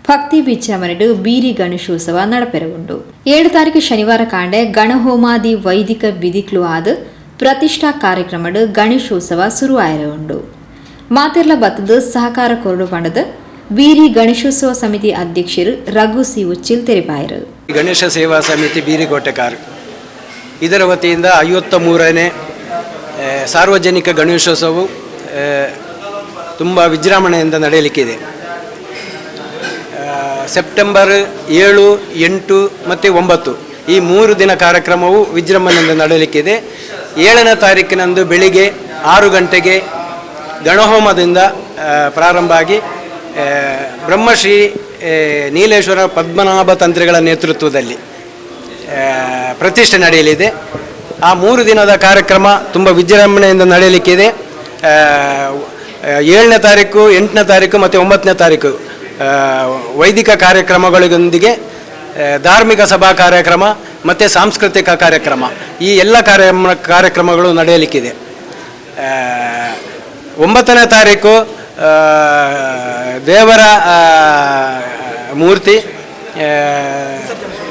ಭಕ್ತಿ ವಿಚಾರಣೆಡು ಬೀರಿ ಗಣೇಶೋತ್ಸವ ನಡಪೆರವುಂಡು. 7 ತಾರೀಕು ಶನಿವಾರ ಕಾಂಡೆ ಗಣಹೋಮಾದಿ ವೈದಿಕ ವಿಧಿಕ್ಲು ಆದ ಪ್ರತಿಷ್ಠಾ ಕಾರ್ಯಕ್ರಮಡು ಗಣೇಶೋತ್ಸವ ಶುರುವಾಯಿರುಂಡು. ಮಾತೆರ್ಲ ಬತ್ತದ ಸಹಕಾರ ಕೊರಡು ಪಂಡದ ಬೀರಿ ಗಣೇಶೋತ್ಸವ ಸಮಿತಿ ಅಧ್ಯಕ್ಷರು ರಘು ಸಿ ಉಚ್ಚಿಲ್ ತೆರಿಪಾಯರು. ಗಣೇಶ ಸೇವಾ ಸಮಿತಿ ಬೀರಿಕೋಟೆಕಾರ್ ಇದರ ವತಿಯಿಂದ 53ನೇ ಸಾರ್ವಜನಿಕ ಗಣೇಶೋತ್ಸವವು ತುಂಬ ವಿಜೃಂಭಣೆಯಿಂದ ನಡೆಯಲಿಕ್ಕಿದೆ. ಸೆಪ್ಟೆಂಬರ್ 7, 8 ಮತ್ತು 9 ಈ 3 ದಿನ ಕಾರ್ಯಕ್ರಮವು ವಿಜೃಂಭಣೆಯಿಂದ ನಡೆಯಲಿಕ್ಕಿದೆ. 7ನೇ ತಾರೀಕಿನಂದು ಬೆಳಿಗ್ಗೆ 6 ಗಂಟೆಗೆ ಗಣಹೋಮದಿಂದ ಪ್ರಾರಂಭ ಆಗಿ ಬ್ರಹ್ಮಶ್ರೀ ನೀಲೇಶ್ವರ ಪದ್ಮನಾಭ ತಂತ್ರಿಗಳ ನೇತೃತ್ವದಲ್ಲಿ ಪ್ರತಿಷ್ಠೆ ನಡೆಯಲಿದೆ. ಆ 3 ದಿನದ ಕಾರ್ಯಕ್ರಮ ತುಂಬ ವಿಜೃಂಭಣೆಯಿಂದ ನಡೆಯಲಿಕ್ಕಿದೆ. 7ನೇ ತಾರೀಕು, 8ನೇ ತಾರೀಕು ಮತ್ತು 9ನೇ ತಾರೀಕು ವೈದಿಕ ಕಾರ್ಯಕ್ರಮಗಳೊಂದಿಗೆ ಧಾರ್ಮಿಕ ಸಭಾ ಕಾರ್ಯಕ್ರಮ ಮತ್ತು ಸಾಂಸ್ಕೃತಿಕ ಕಾರ್ಯಕ್ರಮ ಈ ಎಲ್ಲ ಕಾರ್ಯಕ್ರಮಗಳು ನಡೆಯಲಿಕ್ಕಿದೆ. 9ನೇ ತಾರೀಕು ದೇವರ ಮೂರ್ತಿ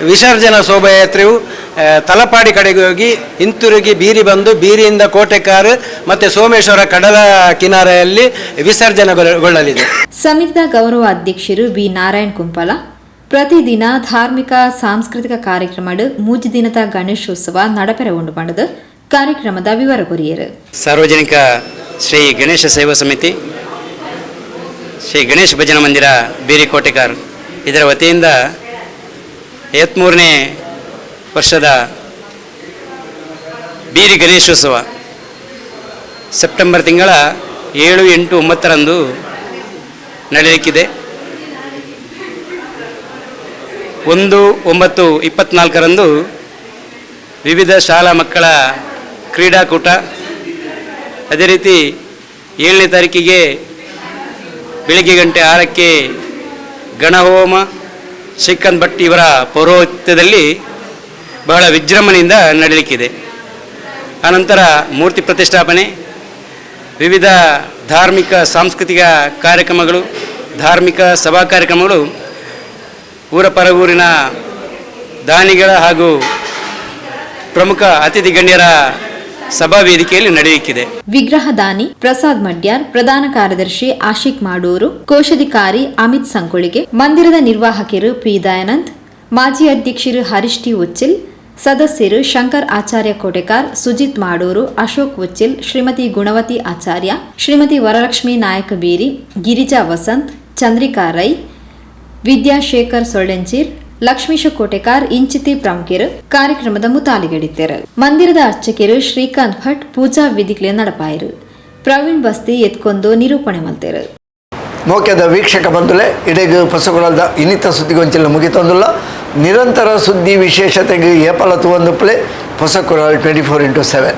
ವಿಸರ್ಜನಾ ಶೋಭಾಯಾತ್ರೆಯು ತಲಪಾಡಿ ಕಡೆಗೆ ಹೋಗಿ ಹಿಂತಿರುಗಿ ಬೀರಿ ಬಂದು ಬೀರಿಯಿಂದ ಕೋಟೆಕಾರು ಮತ್ತು ಸೋಮೇಶ್ವರ ಕಡಲ ಕಿನಾರೆಯಲ್ಲಿ ವಿಸರ್ಜನೆಗೊಳ್ಳಲಿದೆ. ಸಮಿತಿಯ ಗೌರವ ಅಧ್ಯಕ್ಷರು ಬಿ ನಾರಾಯಣ್ ಕುಂಪಲ ಪ್ರತಿದಿನ ಧಾರ್ಮಿಕ ಸಾಂಸ್ಕೃತಿಕ ಕಾರ್ಯಕ್ರಮ ಮೂಜಿ ದಿನದ ಗಣೇಶೋತ್ಸವ ನಡಪೆರ ಉಂಡು ಪಂಡದು ಕಾರ್ಯಕ್ರಮದ ವಿವರ ಕೊರಿಯರು. ಸಾರ್ವಜನಿಕ ಶ್ರೀ ಗಣೇಶ ಸೇವಾ ಸಮಿತಿ ಶ್ರೀ ಗಣೇಶ ಭಜನಾ ಮಂದಿರ ಬೀರಿ ಕೋಟೆಕಾರ್ ಇದರ ವತಿಯಿಂದ 53ನೇ ವರ್ಷದ ಬೀರಿ ಗಣೇಶೋತ್ಸವ ಸೆಪ್ಟೆಂಬರ್ ತಿಂಗಳ 7, 8, 9ರಂದು ನಡೆಯಲಿಕ್ಕಿದೆ. 1, 9, 24ರಂದು ವಿವಿಧ ಶಾಲಾ ಮಕ್ಕಳ ಕ್ರೀಡಾಕೂಟ, ಅದೇ ರೀತಿ 7ನೇ ತಾರೀಕಿಗೆ ಬೆಳಿಗ್ಗೆ ಗಂಟೆ 6ಕ್ಕೆ ಗಣಹೋಮ ಶ್ರೀಕಾಂತ್ ಭಟ್ ಇವರ ಪೌರೋಹಿತ್ಯದಲ್ಲಿ ಬಹಳ ವಿಜೃಂಭಣೆಯಿಂದ ನಡೆಯಲಿಕ್ಕಿದೆ. ಆನಂತರ ಮೂರ್ತಿ ಪ್ರತಿಷ್ಠಾಪನೆ, ವಿವಿಧ ಧಾರ್ಮಿಕ ಸಾಂಸ್ಕೃತಿಕ ಕಾರ್ಯಕ್ರಮಗಳು, ಧಾರ್ಮಿಕ ಸಭಾ ಕಾರ್ಯಕ್ರಮಗಳು ಊರ ಪರಗೂರಿನ ದಾನಿಗಳ ಹಾಗೂ ಪ್ರಮುಖ ಅತಿಥಿ ಗಣ್ಯರ ಸಭಾ ವೇದಿಕೆಯಲ್ಲಿ ನಡೆಯುತ್ತಿದೆ. ವಿಗ್ರಹದಾನಿ ಪ್ರಸಾದ್ ಮಡ್ಯಾರ್, ಪ್ರಧಾನ ಕಾರ್ಯದರ್ಶಿ ಆಶಿಕ್ ಮಾಡೂರು, ಕೋಶಾಧಿಕಾರಿ ಅಮಿತ್ ಸಂಕೊಳಿಗೆ, ಮಂದಿರದ ನಿರ್ವಾಹಕರು ಪಿ ದಯಾನಂದ್, ಮಾಜಿ ಅಧ್ಯಕ್ಷರು ಹರೀಶ್ ಟಿ ಉಚ್ಚಿಲ್, ಸದಸ್ಯರು ಶಂಕರ್ ಆಚಾರ್ಯ ಕೋಟೆಕಾರ್, ಸುಜಿತ್ ಮಾಡೂರು, ಅಶೋಕ್ ಉಚ್ಚಿಲ್, ಶ್ರೀಮತಿ ಗುಣವತಿ ಆಚಾರ್ಯ, ಶ್ರೀಮತಿ ವರಲಕ್ಷ್ಮಿ ನಾಯಕ ಬೀರಿ, ಗಿರಿಜಾ ವಸಂತ್, ಚಂದ್ರಿಕಾ ರೈ, ವಿದ್ಯಾಶೇಖರ್ ಸೊಳ್ಳೆಂಚೀರ್, ಲಕ್ಷ್ಮೀಶ ಕೋಟೆಕಾರ್ ಇಂಚಿತಿ ಪ್ರಮುಖರು ಕಾರ್ಯಕ್ರಮದ ಮುತಾಲಿಗಡಿದ್ದರು. ಮಂದಿರದ ಅರ್ಚಕರು ಶ್ರೀಕಾಂತ್ ಭಟ್ ಪೂಜಾ ವಿಧಿಕ್ಲೆ ನಡಪಾಯರು. ಪ್ರವೀಣ್ ಬಸ್ತಿ ಎತ್ಕೊಂಡು ನಿರೂಪಣೆ ಮಲ್ತೇರು. ಮೋಕ್ಯದ ವೀಕ್ಷಕ ಬಂಧುಲೆ ಇಡೆಗು ಪಸುಗಳದ ಇನ್ನಿತ ಸುದ್ದಿಗೊಂಚಿಲ್ಲ ಮುಗಿತೊಂದುಲ್ಲ. ನಿರಂತರ ಸುದ್ದಿ ವಿಶೇಷತೆಗೆ ಏಪಲ ತುವಂದು ಪ್ಲೇ ಹೊಸಕುರಲ್ 24x7.